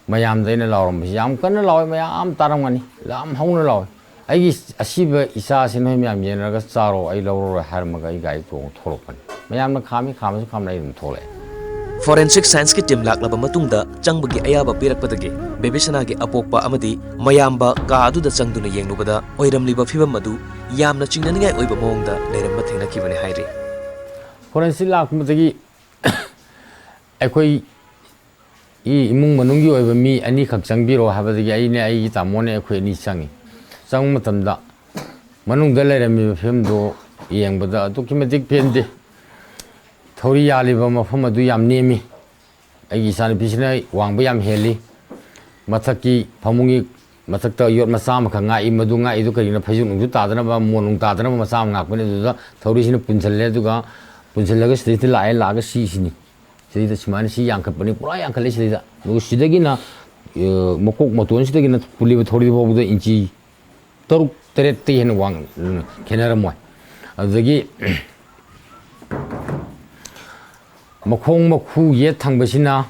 ꯃꯌꯥꯝꯗ ꯑꯩꯅ ꯂꯥꯎꯔꯝꯕꯁꯤ ꯌꯥꯝ ꯀꯟꯅ ꯂꯥꯎꯋꯦ, ꯃꯌꯥꯝ ꯇꯥꯔꯝꯒꯅꯤ, ꯌꯥꯝ ꯍꯧꯅ ꯂꯥꯎꯋꯦ꯫ ꯑꯩꯒꯤ ꯑꯁꯤꯕ ꯏꯆꯥꯁꯤ ꯅꯣꯏ ꯃꯌꯥꯝ ꯌꯦꯡꯅꯔꯒ ꯆꯥꯔꯣ, ꯑꯩ ꯂꯧꯔꯔꯣꯏ ꯍꯥꯏꯔꯝꯃꯒ ꯑꯩ ꯒꯥꯔꯤ ꯇꯣꯡꯉ ꯊꯣꯛꯂꯛꯄꯅꯤ꯫ ꯃꯌꯥꯝꯅ ꯈꯥꯝꯃꯤ, ꯈꯥꯝꯃꯁꯨ ꯈꯥꯝꯅ ꯑꯩ ꯑꯗꯨꯝ ꯊꯣꯛꯂꯛꯑꯦ꯫ Forensic Scienceꯀꯤ team ꯂꯥꯛꯂꯕ ꯃꯇꯨꯡꯗ ꯆꯪꯕꯒꯤ ꯑꯌꯥꯕ ꯄꯤꯔꯛꯄꯗꯒꯤ ꯕꯦꯕꯤꯁꯅꯥꯒꯤ ꯑꯄꯣꯛꯄ ꯑꯃꯗꯤ ꯃꯌꯥꯝꯕ ꯀꯥ ꯑꯗꯨꯗ ꯆꯪꯗꯨꯅ ꯌꯦꯡꯂꯨꯕꯗ ꯑꯣꯏꯔꯝꯂꯤꯕ ꯐꯤꯕꯝ ꯑꯗꯨ ꯌꯥꯝꯅ ꯆꯤꯡꯅꯅꯤꯡꯉꯥꯏ ꯑꯣꯏꯕ ꯃꯑꯣꯡꯗ ꯂꯩꯔꯝꯕ ꯊꯦꯡꯅꯈꯤꯕꯅꯤ ꯍꯥꯏꯔꯤ꯫ Forensic ꯂꯥꯛꯄꯗꯒꯤ ꯑꯩꯈꯣꯏ ꯏ-, ꯏꯃꯨꯡ ꯃꯅꯨꯡꯒꯤ ꯑꯣꯏꯕ ꯃꯤ ꯑꯅꯤꯈꯛ ꯆꯪꯕꯤꯔꯣ ꯍꯥꯏꯕꯗꯒꯤ ꯑꯩꯅꯦ ꯑꯩꯒꯤ ꯇꯥꯃꯣꯅꯦ ꯑꯩꯈꯣꯏ ꯑꯅꯤ ꯆꯪꯉꯤ꯫ ꯆꯪꯕ ꯃꯇꯝꯗ ꯃꯅꯨꯡꯗ ꯂꯩꯔꯝꯃꯤꯕ ꯐꯤꯕꯝꯗꯨ ꯌꯦꯡꯕꯗ ꯑꯗꯨꯛꯀꯤ ꯃꯇꯤꯛ ꯄꯦꯟꯗꯦ꯫ ꯊꯧꯔꯤ ꯌꯥꯜꯂꯤꯕ ꯃꯐꯝ ꯑꯗꯨ ꯌꯥꯝ ꯅꯦꯝꯃꯤ꯫ ꯑꯩꯒꯤ ꯏꯆꯥꯅꯨꯄꯤꯁꯤꯅ ꯋꯥꯡꯕ ꯌꯥꯝ ꯍꯦꯜꯂꯤ꯫ ꯃꯊꯛꯀꯤ ꯐꯃꯨꯡꯒꯤ ꯃꯊꯛꯇ ꯌꯣꯠ ꯃꯆꯥ ꯑꯃꯈꯛ ꯉꯥꯛꯏ꯫ ꯃꯗꯨ ꯉꯥꯛꯏꯗꯨ ꯀꯔꯤꯒꯤꯅꯣ? ꯐꯩꯖꯨꯞ ꯅꯨꯡꯖꯨꯞ ꯇꯥꯗꯅꯕ, ꯃꯣꯟ ꯅꯨꯡ ꯇꯥꯗꯅꯕ ꯃꯆꯥ ꯑꯃ ꯉꯥꯛꯄꯅꯤ꯫ ꯑꯗꯨꯗ ꯊꯧꯔꯤꯁꯤꯅ ꯄꯨꯟꯁꯤꯜꯂꯦ꯫ ꯑꯗꯨꯒ ꯄꯨꯟꯁꯤꯜꯂꯒ ꯁꯤꯗꯩꯗ ꯂꯥꯛꯑꯦ, ꯂꯥꯛꯑꯒ ꯁꯤꯁꯤꯅꯤ꯫ ꯁꯤꯗꯩꯗ ꯁꯨꯃꯥꯏꯅ ꯁꯤ ꯌꯥꯟꯈꯠꯄꯅꯤ, ꯄꯨꯔꯥ ꯌꯥꯟꯈꯠꯂꯦ ꯁꯤꯗꯩꯗ꯫ ꯑꯗꯨꯒ ꯁꯤꯗꯒꯤꯅ, ꯑ, ꯃꯀꯣꯛ ꯃꯇꯣꯟꯁꯤꯗꯒꯤꯅ ꯄꯨꯜꯂꯤꯕ ꯊꯧꯔꯤ ꯐꯥꯎꯕꯗ ꯏꯟꯆꯤ ꯇꯔꯨꯛ ꯇꯔꯦꯠꯇꯒꯤ ꯍꯦꯟꯅ ꯋꯥꯡ-, ꯈꯦꯠꯅꯔꯝꯃꯣꯏ꯫ ꯑꯗꯨꯗꯒꯤ ꯃꯈꯣꯡ ꯃꯈꯨ ꯌꯦꯠ ꯊꯪꯕꯁꯤꯅ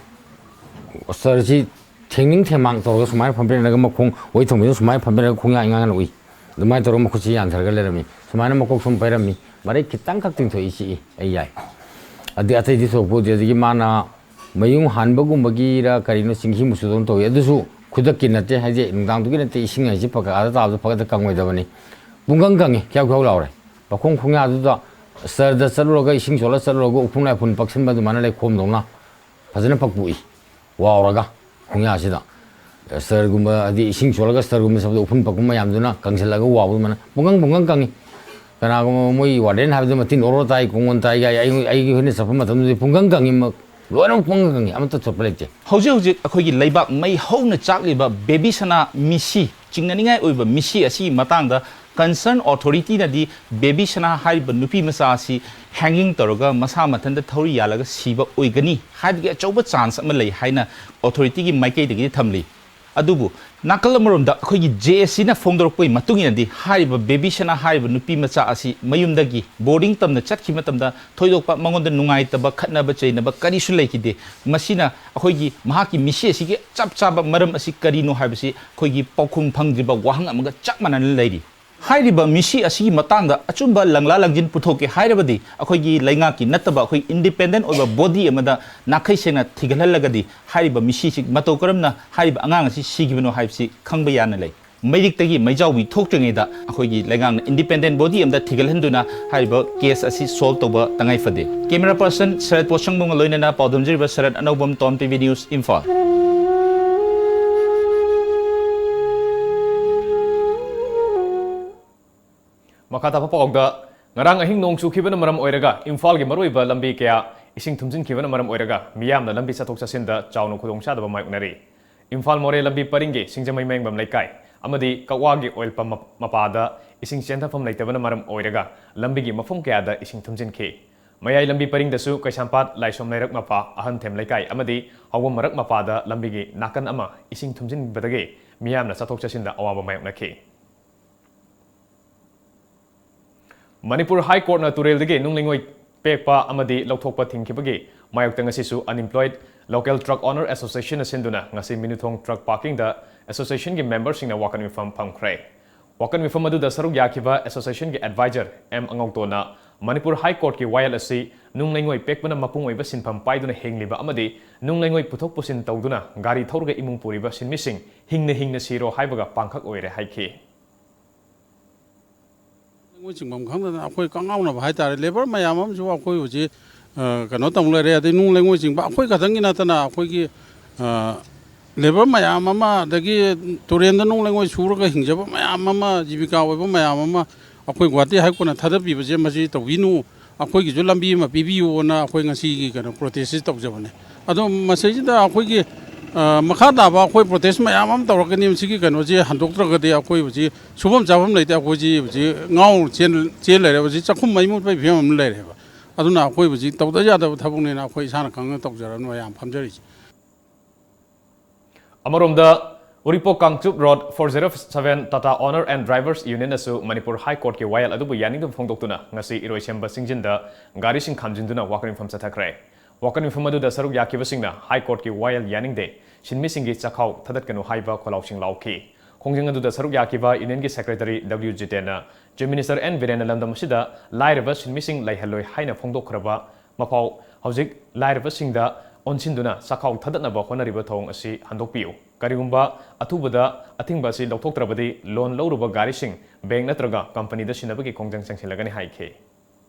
ꯁꯔꯁꯤ ꯊꯦꯡꯅꯤꯡ ꯊꯦꯡꯃꯥꯡ ꯇꯧꯔꯒ ꯁꯨꯃꯥꯏꯅ ꯐꯝꯕꯤꯔꯝꯂꯒ ꯃꯈꯣꯡ ꯑꯣꯏ ꯊꯪꯕꯁꯤꯅ ꯁꯨꯃꯥꯏꯅ ꯐꯝꯕꯤꯔꯝꯂꯒ ꯈꯣꯡꯌꯥ ꯏꯉꯥꯡꯅ ꯎꯏ꯫ ꯑꯗꯨꯃꯥꯏꯅ ꯇꯧꯔꯒ ꯃꯈꯨꯠꯁꯤ ꯌꯥꯟꯊꯔꯒ ꯂꯩꯔꯝꯃꯤ꯫ ꯁꯨꯃꯥꯏꯅ ꯃꯀꯣꯛ ꯁꯨꯝ ꯄꯩꯔꯝꯃꯤ꯫ ꯃꯔꯩ ꯈꯤꯇꯪꯈꯛ ꯇꯤꯡꯊꯣꯛꯏ, ꯆꯤꯛꯏ, ꯑꯩ ꯌꯥꯏ꯫ ꯑꯗꯩ ꯑꯇꯩꯗꯤ ꯊꯣꯏꯗꯣꯛꯄ ꯎꯗꯦ꯫ ꯑꯗꯒꯤ ꯃꯥꯅ ꯃꯌꯨꯡ ꯍꯥꯟꯕꯒꯨꯝꯕꯒꯤꯔ ꯀꯔꯤꯅꯣ ꯆꯤꯡꯍꯤ ꯃꯆꯨꯗꯧꯅ ꯇꯧꯏ꯫ ꯑꯗꯨꯁꯨ ꯈꯨꯗꯛꯀꯤ ꯅꯠꯇꯦ, ꯍꯥꯏꯗꯤ ꯅꯨꯡꯗꯥꯡꯗꯨꯒꯤ ꯅꯠꯇꯦ, ꯏꯁꯤꯡ ꯍꯥꯏꯁꯦ ꯐꯒꯠꯂ ꯇꯥꯕꯗ ꯐꯒꯠꯇ ꯀꯪꯉꯣꯏꯗꯕꯅꯤ꯫ ꯄꯨꯡꯀꯪ ꯀꯪꯉꯤ, ꯈ꯭ꯌꯥꯎ ꯈ꯭ꯌꯥꯎ ꯂꯥꯎꯔꯦ꯫ ꯃꯈꯣꯡ ꯈꯣꯡꯌꯥꯗꯨꯗ ꯁꯔꯗ ꯆꯠꯂꯨꯔꯒ ꯏꯁꯤꯡ ꯆꯣꯠꯂ ꯆꯠꯂꯨꯔꯒ ꯎꯐꯨꯟ ꯋꯥꯏꯐꯨꯟ ꯄꯛꯁꯤꯟꯕ ꯑꯗꯨꯃꯥꯏꯅ ꯂꯩꯈꯣꯝꯗꯧꯅ ꯐꯖꯅ ꯄꯛꯄꯣꯛꯏ꯫ ꯋꯥꯎꯔꯒ ꯈꯣꯡꯌꯥꯁꯤꯗ ꯁꯇꯔꯒꯨꯝꯕ, ꯍꯥꯏꯗꯤ ꯏꯁꯤꯡ ꯆꯣꯠꯂꯒ ꯁꯇꯔꯒꯨꯝꯕ ꯆꯠꯄꯗ ꯎꯐꯨꯟ ꯄꯥꯈꯨꯝ ꯃꯌꯥꯝꯗꯨꯅ ꯀꯪꯁꯤꯜꯂꯒ ꯋꯥꯎꯕ ꯑꯗꯨꯃꯥꯏꯅ ꯄꯨꯡꯀꯪ ꯄꯨꯡꯀꯪ ꯀꯪꯉꯤ꯫ ꯀꯅꯥꯒꯨꯝꯕ ꯃꯣꯏ ꯋꯥꯔꯗꯦꯟ ꯍꯥꯏꯕꯗꯨ ꯃꯇꯤꯟ ꯑꯣꯔꯣ ꯇꯥꯏ, ꯀꯣꯡꯒꯣꯟ ꯇꯥꯏ ꯀꯥꯏ ꯑꯩ, ꯑꯩꯒꯤ ꯑꯩꯈꯣꯏꯅ ꯆꯠꯄ ꯃꯇꯝꯗꯗꯤ ꯄꯨꯡꯀꯪ ꯀꯪꯉꯤ, ꯃ-, ꯂꯣꯏꯅꯃꯛ ꯄꯨꯡꯀꯪ ꯀꯪꯉꯤ, ꯑꯃꯠꯇ ꯆꯣꯠꯄ ꯂꯩꯇꯦ꯫ ꯍꯧꯖꯤꯛ ꯍꯧꯖꯤꯛ ꯑꯩꯈꯣꯏꯒꯤ ꯂꯩꯕꯥꯛ ꯃꯩ ꯍꯧꯅ ꯆꯥꯛꯂꯤꯕ ꯕꯦꯕꯤ ꯁꯅꯥ ꯃꯤꯁꯤ, ꯆꯤꯡꯅꯅꯤꯡꯉꯥꯏ ꯑꯣꯏꯕ ꯃꯤꯁꯤ ꯑꯁꯤꯒꯤ ꯃꯇꯥꯡꯗ ꯀꯟꯁꯔꯟ ꯑꯣꯊꯣꯔꯤꯇꯤꯅꯗꯤ ꯕꯦꯕꯤ ꯁꯅꯥ ꯍꯥꯏꯔꯤꯕ ꯅꯨꯄꯤ ꯃꯆꯥ ꯑꯁꯤ ꯍꯦꯡꯒꯤꯡ ꯇꯧꯔꯒ ꯃꯁꯥ ꯃꯊꯟꯇ ꯊꯧꯔꯤ ꯌꯥꯜꯂꯒ ꯁꯤꯕ ꯑꯣꯏꯒꯅꯤ ꯍꯥꯏꯕꯒꯤ ꯑꯆꯧꯕ ꯆꯥꯟꯁ ꯑꯃ ꯂꯩ ꯍꯥꯏꯅ ꯑꯣꯊꯣꯔꯤꯇꯤꯒꯤ ꯃꯥꯏꯀꯩꯗꯒꯤꯗꯤ ꯊꯝꯂꯤ꯫ ꯑꯗꯨꯕꯨ ꯅꯥꯀꯜ ꯑꯃꯔꯣꯝꯗ ꯑꯩꯈꯣꯏꯒꯤ ꯖꯦ ꯑꯦꯁ ꯁꯤꯅ ꯐꯣꯡꯗꯣꯔꯛꯄꯒꯤ ꯃꯇꯨꯡ ꯏꯟꯅꯗꯤ ꯍꯥꯏꯔꯤꯕ ꯕꯦꯕꯤ ꯁꯅꯥ ꯍꯥꯏꯔꯤꯕ ꯅꯨꯄꯤ ꯃꯆꯥ ꯑꯁꯤ ꯃꯌꯨꯝꯗꯒꯤ ꯕꯣꯔꯗꯤꯡ ꯇꯝꯅ ꯆꯠꯈꯤꯕ ꯃꯇꯝꯗ ꯊꯣꯏꯗꯣꯛꯄ ꯃꯉꯣꯟꯗ ꯅꯨꯡꯉꯥꯏꯇꯕ, ꯈꯠꯅꯕ ꯆꯩꯅꯕ ꯀꯔꯤꯁꯨ ꯂꯩꯈꯤꯗꯦ꯫ ꯃꯁꯤꯅ ꯑꯩꯈꯣꯏꯒꯤ ꯃꯍꯥꯛꯀꯤ ꯃꯤꯁꯤ ꯑꯁꯤꯒꯤ ꯆꯞ ꯆꯥꯕ ꯃꯔꯝ ꯑꯁꯤ ꯀꯔꯤꯅꯣ ꯍꯥꯏꯕꯁꯤ ꯑꯩꯈꯣꯏꯒꯤ ꯄꯥꯎꯈꯨꯝ ꯐꯪꯗ꯭ꯔꯤꯕ ꯋꯥꯍꯪ ꯑꯃꯒ ꯆꯞ ꯃꯥꯟꯅꯅ ꯂꯩꯔꯤ꯫ ꯍꯥꯏꯔꯤꯕ ꯃꯤꯁꯤ ꯑꯁꯤꯒꯤ ꯃꯇꯥꯡꯗ ꯑꯆꯨꯝꯕ ꯂꯪꯂꯥ ꯂꯪꯖꯤꯟ ꯄꯨꯊꯣꯛꯀꯦ ꯍꯥꯏꯔꯕꯗꯤ ꯑꯩꯈꯣꯏꯒꯤ ꯂꯩꯉꯥꯛꯀꯤ ꯅꯠꯇꯕ ꯑꯩꯈꯣꯏ ꯏꯟꯗꯤꯄꯦꯟꯗꯦꯟ ꯑꯣꯏꯕ ꯕꯣꯗꯤ ꯑꯃꯗ ꯅꯥꯈꯩ ꯁꯦꯡꯅ ꯊꯤꯒꯠꯍꯜꯂꯒꯗꯤ ꯍꯥꯏꯔꯤꯕ ꯃꯤꯁꯤꯁꯤ ꯃꯇꯧ ꯀꯔꯝꯅ ꯍꯥꯏꯔꯤꯕ ꯑꯉꯥꯡ ꯑꯁꯤ ꯁꯤꯈꯤꯕꯅꯣ ꯍꯥꯏꯕꯁꯤ ꯈꯪꯕ ꯌꯥꯅ ꯂꯩ꯫ ꯃꯩꯔꯤꯛꯇꯒꯤ ꯃꯩꯖꯥꯎꯕꯤ ꯊꯣꯛꯇ꯭ꯔꯤꯉꯩꯗ ꯑꯩꯈꯣꯏꯒꯤ ꯂꯩꯉꯥꯛꯅ ꯏꯟꯗꯤꯄꯦꯟꯗꯦꯟ ꯕꯣꯗꯤ ꯑꯃꯗ ꯊꯤꯒꯠꯍꯟꯗꯨꯅ ꯍꯥꯏꯔꯤꯕ ꯀꯦꯁ ꯑꯁꯤ ꯁꯣꯜꯕ ꯇꯧꯕ ꯇꯉꯥꯏ ꯐꯗꯦ꯫ ꯀꯦꯃꯦꯔꯥ ꯄꯔꯁꯟ ꯁꯔꯠ ꯄꯣꯠꯁꯪꯕꯝꯒ ꯂꯣꯏꯅꯅ ꯄꯥꯎꯗꯝꯖꯔꯤꯕ ꯁꯔꯠ ꯑꯅꯧꯕꯝ, ꯇꯣꯝ ꯇꯤ ꯚꯤ ꯅ꯭ꯌꯨꯁ, ꯏꯝꯐꯥꯜ꯫ ꯃꯈꯥ ꯇꯥꯕ ꯄꯥꯎꯗ, ꯉꯔꯥꯡ ꯑꯍꯤꯡ ꯅꯣꯡ ꯆꯨꯈꯤꯕꯅ ꯃꯔꯝ ꯑꯣꯏꯔꯒ ꯏꯝꯐꯥꯜꯒꯤ ꯃꯔꯨꯑꯣꯏꯕ ꯂꯝꯕꯤ ꯀꯌꯥ ꯏꯁꯤꯡ ꯊꯨꯝꯖꯤꯟꯈꯤꯕꯅ ꯃꯔꯝ ꯑꯣꯏꯔꯒ ꯃꯤꯌꯥꯝꯅ ꯂꯝꯕꯤ ꯆꯠꯊꯣꯛ ꯆꯠꯁꯤꯟꯗ ꯆꯥꯎꯅ ꯈꯨꯗꯣꯡꯆꯥꯗꯕ ꯃꯥꯌꯣꯛꯅꯔꯤ꯫ ꯏꯝꯐꯥꯜ ꯃꯣꯔꯦ ꯂꯝꯕꯤ ꯄꯔꯤꯡꯒꯤ ꯁꯤꯡꯖꯃꯩ ꯃꯌꯥꯡꯕꯝ ꯂꯩꯀꯥꯏ ꯑꯃꯗꯤ ꯀꯛꯋꯥꯒꯤ ꯑꯣꯏꯜ ꯄꯝ ꯃꯄꯥꯗ ꯏꯁꯤꯡ ꯆꯦꯟꯊꯐꯝ ꯂꯩꯇꯕꯅ ꯃꯔꯝ ꯑꯣꯏꯔꯒ ꯂꯝꯕꯤꯒꯤ ꯃꯐꯝ ꯀꯌꯥꯗ ꯏꯁꯤꯡ ꯊꯨꯝꯖꯤꯟꯈꯤ꯫ ꯃꯌꯥꯏ ꯂꯝꯕꯤ ꯄꯔꯤꯡꯗꯁꯨ ꯀꯩꯁꯥꯝꯄꯥꯠ ꯂꯥꯏꯁ꯭ꯔꯝ ꯂꯩꯔꯛ ꯃꯄꯥ, ꯑꯍꯟꯊꯦꯝ ꯂꯩꯀꯥꯏ ꯑꯃꯗꯤ ꯍꯥꯎꯕꯝ ꯃꯔꯛ ꯃꯄꯥꯗ ꯂꯝꯕꯤꯒꯤ ꯅꯥꯀꯟ ꯑꯃ ꯏꯁꯤꯡ ꯊꯨꯝꯖꯤꯟꯕꯗꯒꯤ ꯃꯤꯌꯥꯝꯅ ꯆꯠꯊꯣꯛ ꯆꯠꯁꯤꯟꯗ ꯑꯋꯥꯕ ꯃꯥꯌꯣꯛꯅꯈꯤ꯫ ꯃꯅꯤꯄꯨꯔ ꯍꯥꯏ ꯀꯣꯔꯠꯅ ꯇꯨꯔꯦꯜꯗꯒꯤ ꯅꯨꯡ ꯂꯩꯉꯣꯏ ꯄꯦꯛꯄ ꯑꯃꯗꯤ ꯂꯧꯊꯣꯛꯄ ꯊꯤꯡꯈꯤꯕꯒꯤ ꯃꯥꯌꯣꯛꯇ ꯉꯁꯤꯁꯨ Unemployed Local Truck Owner Associationꯅ ꯁꯤꯟꯗꯨꯅ ꯉꯁꯤ ꯃꯤꯅꯨꯊꯣꯡ ꯇ꯭ꯔꯛ ꯄꯥꯔꯀꯤꯡꯗ ꯑꯦꯁꯣꯁꯤꯌꯦꯁꯟꯒꯤ ꯃꯦꯝꯕꯔꯁꯤꯡꯅ ꯋꯥꯀꯠ ꯃꯤꯐꯝ ꯐꯝꯈ꯭ꯔꯦ꯫ ꯋꯥꯀꯠ ꯃꯤꯐꯝ ꯑꯗꯨꯗ ꯁꯔꯨꯛ ꯌꯥꯈꯤꯕ ꯑꯦꯁꯣꯁꯤꯌꯦꯁꯟꯒꯤ ꯑꯦꯗꯚꯥꯏꯖꯔ ꯑꯦꯝ ꯑꯉꯧꯇꯣꯟꯅ ꯃꯅꯤꯄꯨꯔ ꯍꯥꯏ ꯀꯣꯔꯠꯀꯤ ꯋꯥꯌꯦꯜ ꯑꯁꯤ ꯅꯨꯡ ꯂꯩꯉꯣꯏ ꯄꯦꯛꯄꯅ ꯃꯄꯨꯡ ꯑꯣꯏꯕ ꯁꯤꯟꯐꯝ ꯄꯥꯏꯗꯨꯅ ꯍꯤꯡꯂꯤꯕ ꯑꯃꯗꯤ ꯅꯨꯡ ꯂꯩꯉꯣꯏ ꯄꯨꯊꯣꯛ ꯄꯨꯁꯤꯟ ꯇꯧꯗꯨꯅ ꯒꯥꯔꯤ ꯊꯧꯔꯒ ꯏꯃꯨꯡ ꯄꯨꯔꯤꯕ ꯁꯤꯟꯃꯤꯁꯤꯡ ꯍꯤꯡꯅ ꯍꯤꯡꯅ ꯁꯤꯔꯣ ꯍꯥꯏꯕꯒ ꯄꯥꯡꯈꯛ ꯑꯣꯏꯔꯦ ꯍꯥꯏꯈꯤ꯫ ꯂꯩꯉꯣꯏ ꯆꯤꯡꯐꯝ ꯈꯪꯗꯗꯅ ꯑꯩꯈꯣꯏ ꯀꯉꯥꯎꯅꯕ ꯍꯥꯏꯇꯥꯔꯦ꯫ ꯂꯦꯕꯔ ꯃꯌꯥꯝ ꯑꯃꯁꯨ ꯑꯩꯈꯣꯏ ꯍꯧꯖꯤꯛ, ꯑ, ꯀꯩꯅꯣ ꯇꯧ ꯂꯩꯔꯦ꯫ ꯑꯗꯩ ꯅꯨꯡ ꯂꯩꯉꯣꯏ ꯆꯤꯡꯕ ꯑꯩꯈꯣꯏ ꯈꯛꯇꯪꯒꯤ ꯅꯠꯇꯅ ꯑꯩꯈꯣꯏꯒꯤ, ꯑ, ꯂꯦꯕꯔ ꯃꯌꯥꯝ ꯑꯃ, ꯑꯗꯒꯤ ꯇꯨꯔꯦꯟꯗ ꯅꯨꯡ ꯂꯩꯉꯣꯏ ꯁꯨꯔꯒ ꯍꯤꯡꯖꯕ ꯃꯌꯥꯝ ꯑꯃ, ꯖꯤꯕꯤꯀꯥ ꯑꯣꯏꯕ ꯃꯌꯥꯝ ꯑꯃ ꯑꯩꯈꯣꯏ ꯒꯨꯍꯥꯇꯤ ꯍꯥꯏ ꯀꯣꯔꯠꯅ ꯊꯥꯗꯕꯤꯕꯁꯦ ꯃꯁꯤ ꯇꯧꯕꯤꯅꯨ, ꯑꯩꯈꯣꯏꯒꯤꯁꯨ ꯂꯝꯕꯤ ꯑꯃ ꯄꯤꯕꯤꯌꯨꯅ ꯑꯩꯈꯣꯏ ꯉꯁꯤꯒꯤ ꯀꯩꯅꯣ ꯄ꯭ꯔꯣꯇꯦꯁꯁꯤ ꯇꯧꯖꯕꯅꯦ꯫ ꯑꯗꯣ ꯃꯁꯤꯁꯤꯗ ꯑꯩꯈꯣꯏꯒꯤ ꯑ, ꯃꯈꯥ ꯇꯥꯕ ꯑꯩꯈꯣꯏ ꯄ꯭ꯔꯣꯇꯦꯁ ꯃꯌꯥꯝ ꯑꯃ ꯇꯧꯔꯛꯀꯅꯤ꯫ ꯃꯁꯤꯒꯤ ꯀꯩꯅꯣꯁꯤ ꯍꯟꯗꯣꯛꯇ꯭ꯔꯒꯗꯤ ꯑꯩꯈꯣꯏ ꯍꯧꯖꯤꯛ ꯁꯨꯐꯝ ꯆꯥꯐꯝ ꯂꯩꯇꯦ꯫ ꯑꯩꯈꯣꯏꯁꯤ ꯍꯧꯖꯤꯛ ꯉꯥꯎ ꯆꯦꯟ, ꯆꯦꯟ ꯂꯩꯔꯦ꯫ ꯍꯧꯖꯤꯛ ꯆꯥꯛꯈꯨꯝ ꯃꯩ ꯃꯨꯠꯄꯒꯤ ꯐꯤꯕꯝ ꯑꯃ ꯂꯩꯔꯦꯕ꯫ ꯑꯗꯨꯅ ꯑꯩꯈꯣꯏ ꯍꯧꯖꯤꯛ ꯇꯧꯗ ꯌꯥꯗꯕ ꯊꯕꯛꯅꯤꯅ ꯑꯩꯈꯣꯏ ꯏꯁꯥꯅ ꯈꯪꯅ ꯇꯧꯖꯔꯅꯨ ꯃꯌꯥꯝ ꯐꯝꯖꯔꯤꯁꯦ꯫ ꯑꯃꯔꯣꯝꯗ, ꯎꯔꯤꯄꯣꯛ Kangchup road four zero seven Tata Owner and Drivers Union ꯅꯁꯨ ꯃꯅꯤꯄꯨꯔ ꯍꯥꯏ ꯀꯣꯔꯠꯀꯤ ꯋꯥꯌꯦꯜ ꯑꯗꯨꯕꯨ ꯌꯥꯅꯤꯡꯗꯕ ꯐꯣꯡꯗꯣꯛꯇꯨꯅ ꯉꯁꯤ ꯏꯔꯣꯏꯁꯦꯝꯕ ꯆꯤꯡꯖꯤꯟꯗ ꯒꯥꯔꯤꯁꯤꯡ ꯈꯥꯝꯖꯤꯟꯗꯨꯅ ꯋꯥꯀꯠ ꯃꯤꯐꯝ ꯆꯠꯊꯈ꯭ꯔꯦ꯫ ꯋꯥꯀꯠ ꯃꯤꯐꯝ ꯑꯗꯨꯗ ꯁꯔꯨꯛ ꯌꯥꯈꯤꯕꯁꯤꯡꯅ ꯍꯥꯏ ꯀꯣꯔꯠꯀꯤ ꯋꯥꯌꯦꯜ ꯌꯥꯅꯤꯡꯗꯦ, ꯁꯤꯟꯃꯤꯁꯤꯡꯒꯤ ꯆꯥꯛꯈꯥꯎ ꯊꯥꯗꯠꯀꯅꯨ ꯍꯥꯏꯕ ꯈꯣꯜꯂꯥꯎꯁꯤꯡ ꯂꯥꯎꯈꯤ꯫ ꯈꯣꯡꯖꯪ ꯑꯗꯨꯗ ꯁꯔꯨꯛ ꯌꯥꯈꯤꯕ ꯌꯨꯅꯤꯌꯟꯒꯤ ꯁꯦꯀ꯭ꯔꯦꯇꯔꯤ ꯗꯕ꯭ꯂꯤꯎ ꯖꯤꯇꯦꯟꯅ Chief Minister N ꯕꯤꯔꯦꯟꯅ ꯂꯝꯗꯝ ꯑꯁꯤꯗ ꯂꯥꯏꯔꯕ ꯁꯤꯟꯃꯤꯁꯤꯡ ꯂꯩꯍꯜꯂꯣꯏ ꯍꯥꯏꯅ ꯐꯣꯡꯗꯣꯛꯈ꯭ꯔꯕ ꯃꯐꯥꯎ ꯍꯧꯖꯤꯛ ꯂꯥꯏꯔꯕꯁꯤꯡꯗ ꯑꯣꯟꯁꯤꯟꯗꯨꯅ ꯆꯥꯛꯈꯥꯎ ꯊꯥꯗꯠꯅꯕ ꯍꯣꯠꯅꯔꯤꯕ ꯊꯧꯑꯣꯡ ꯑꯁꯤ ꯍꯟꯗꯣꯛꯄꯤꯌꯨ꯫ ꯀꯔꯤꯒꯨꯝꯕ ꯑꯊꯨꯕꯗ ꯑꯊꯤꯡꯕ ꯑꯁꯤ ꯂꯧꯊꯣꯛꯇ꯭ꯔꯕꯗꯤ ꯂꯣꯟ ꯂꯧꯔꯨꯕ ꯒꯥꯔꯤꯁꯤꯡ ꯕꯦꯡꯛ ꯅꯠꯇ꯭ꯔꯒ ꯀꯝꯄꯅꯤꯗ ꯁꯤꯟꯅꯕꯒꯤ ꯈꯣꯡꯖꯪ ꯆꯪꯁꯤꯜꯂꯒꯅꯤ ꯍꯥꯏꯈꯤ꯫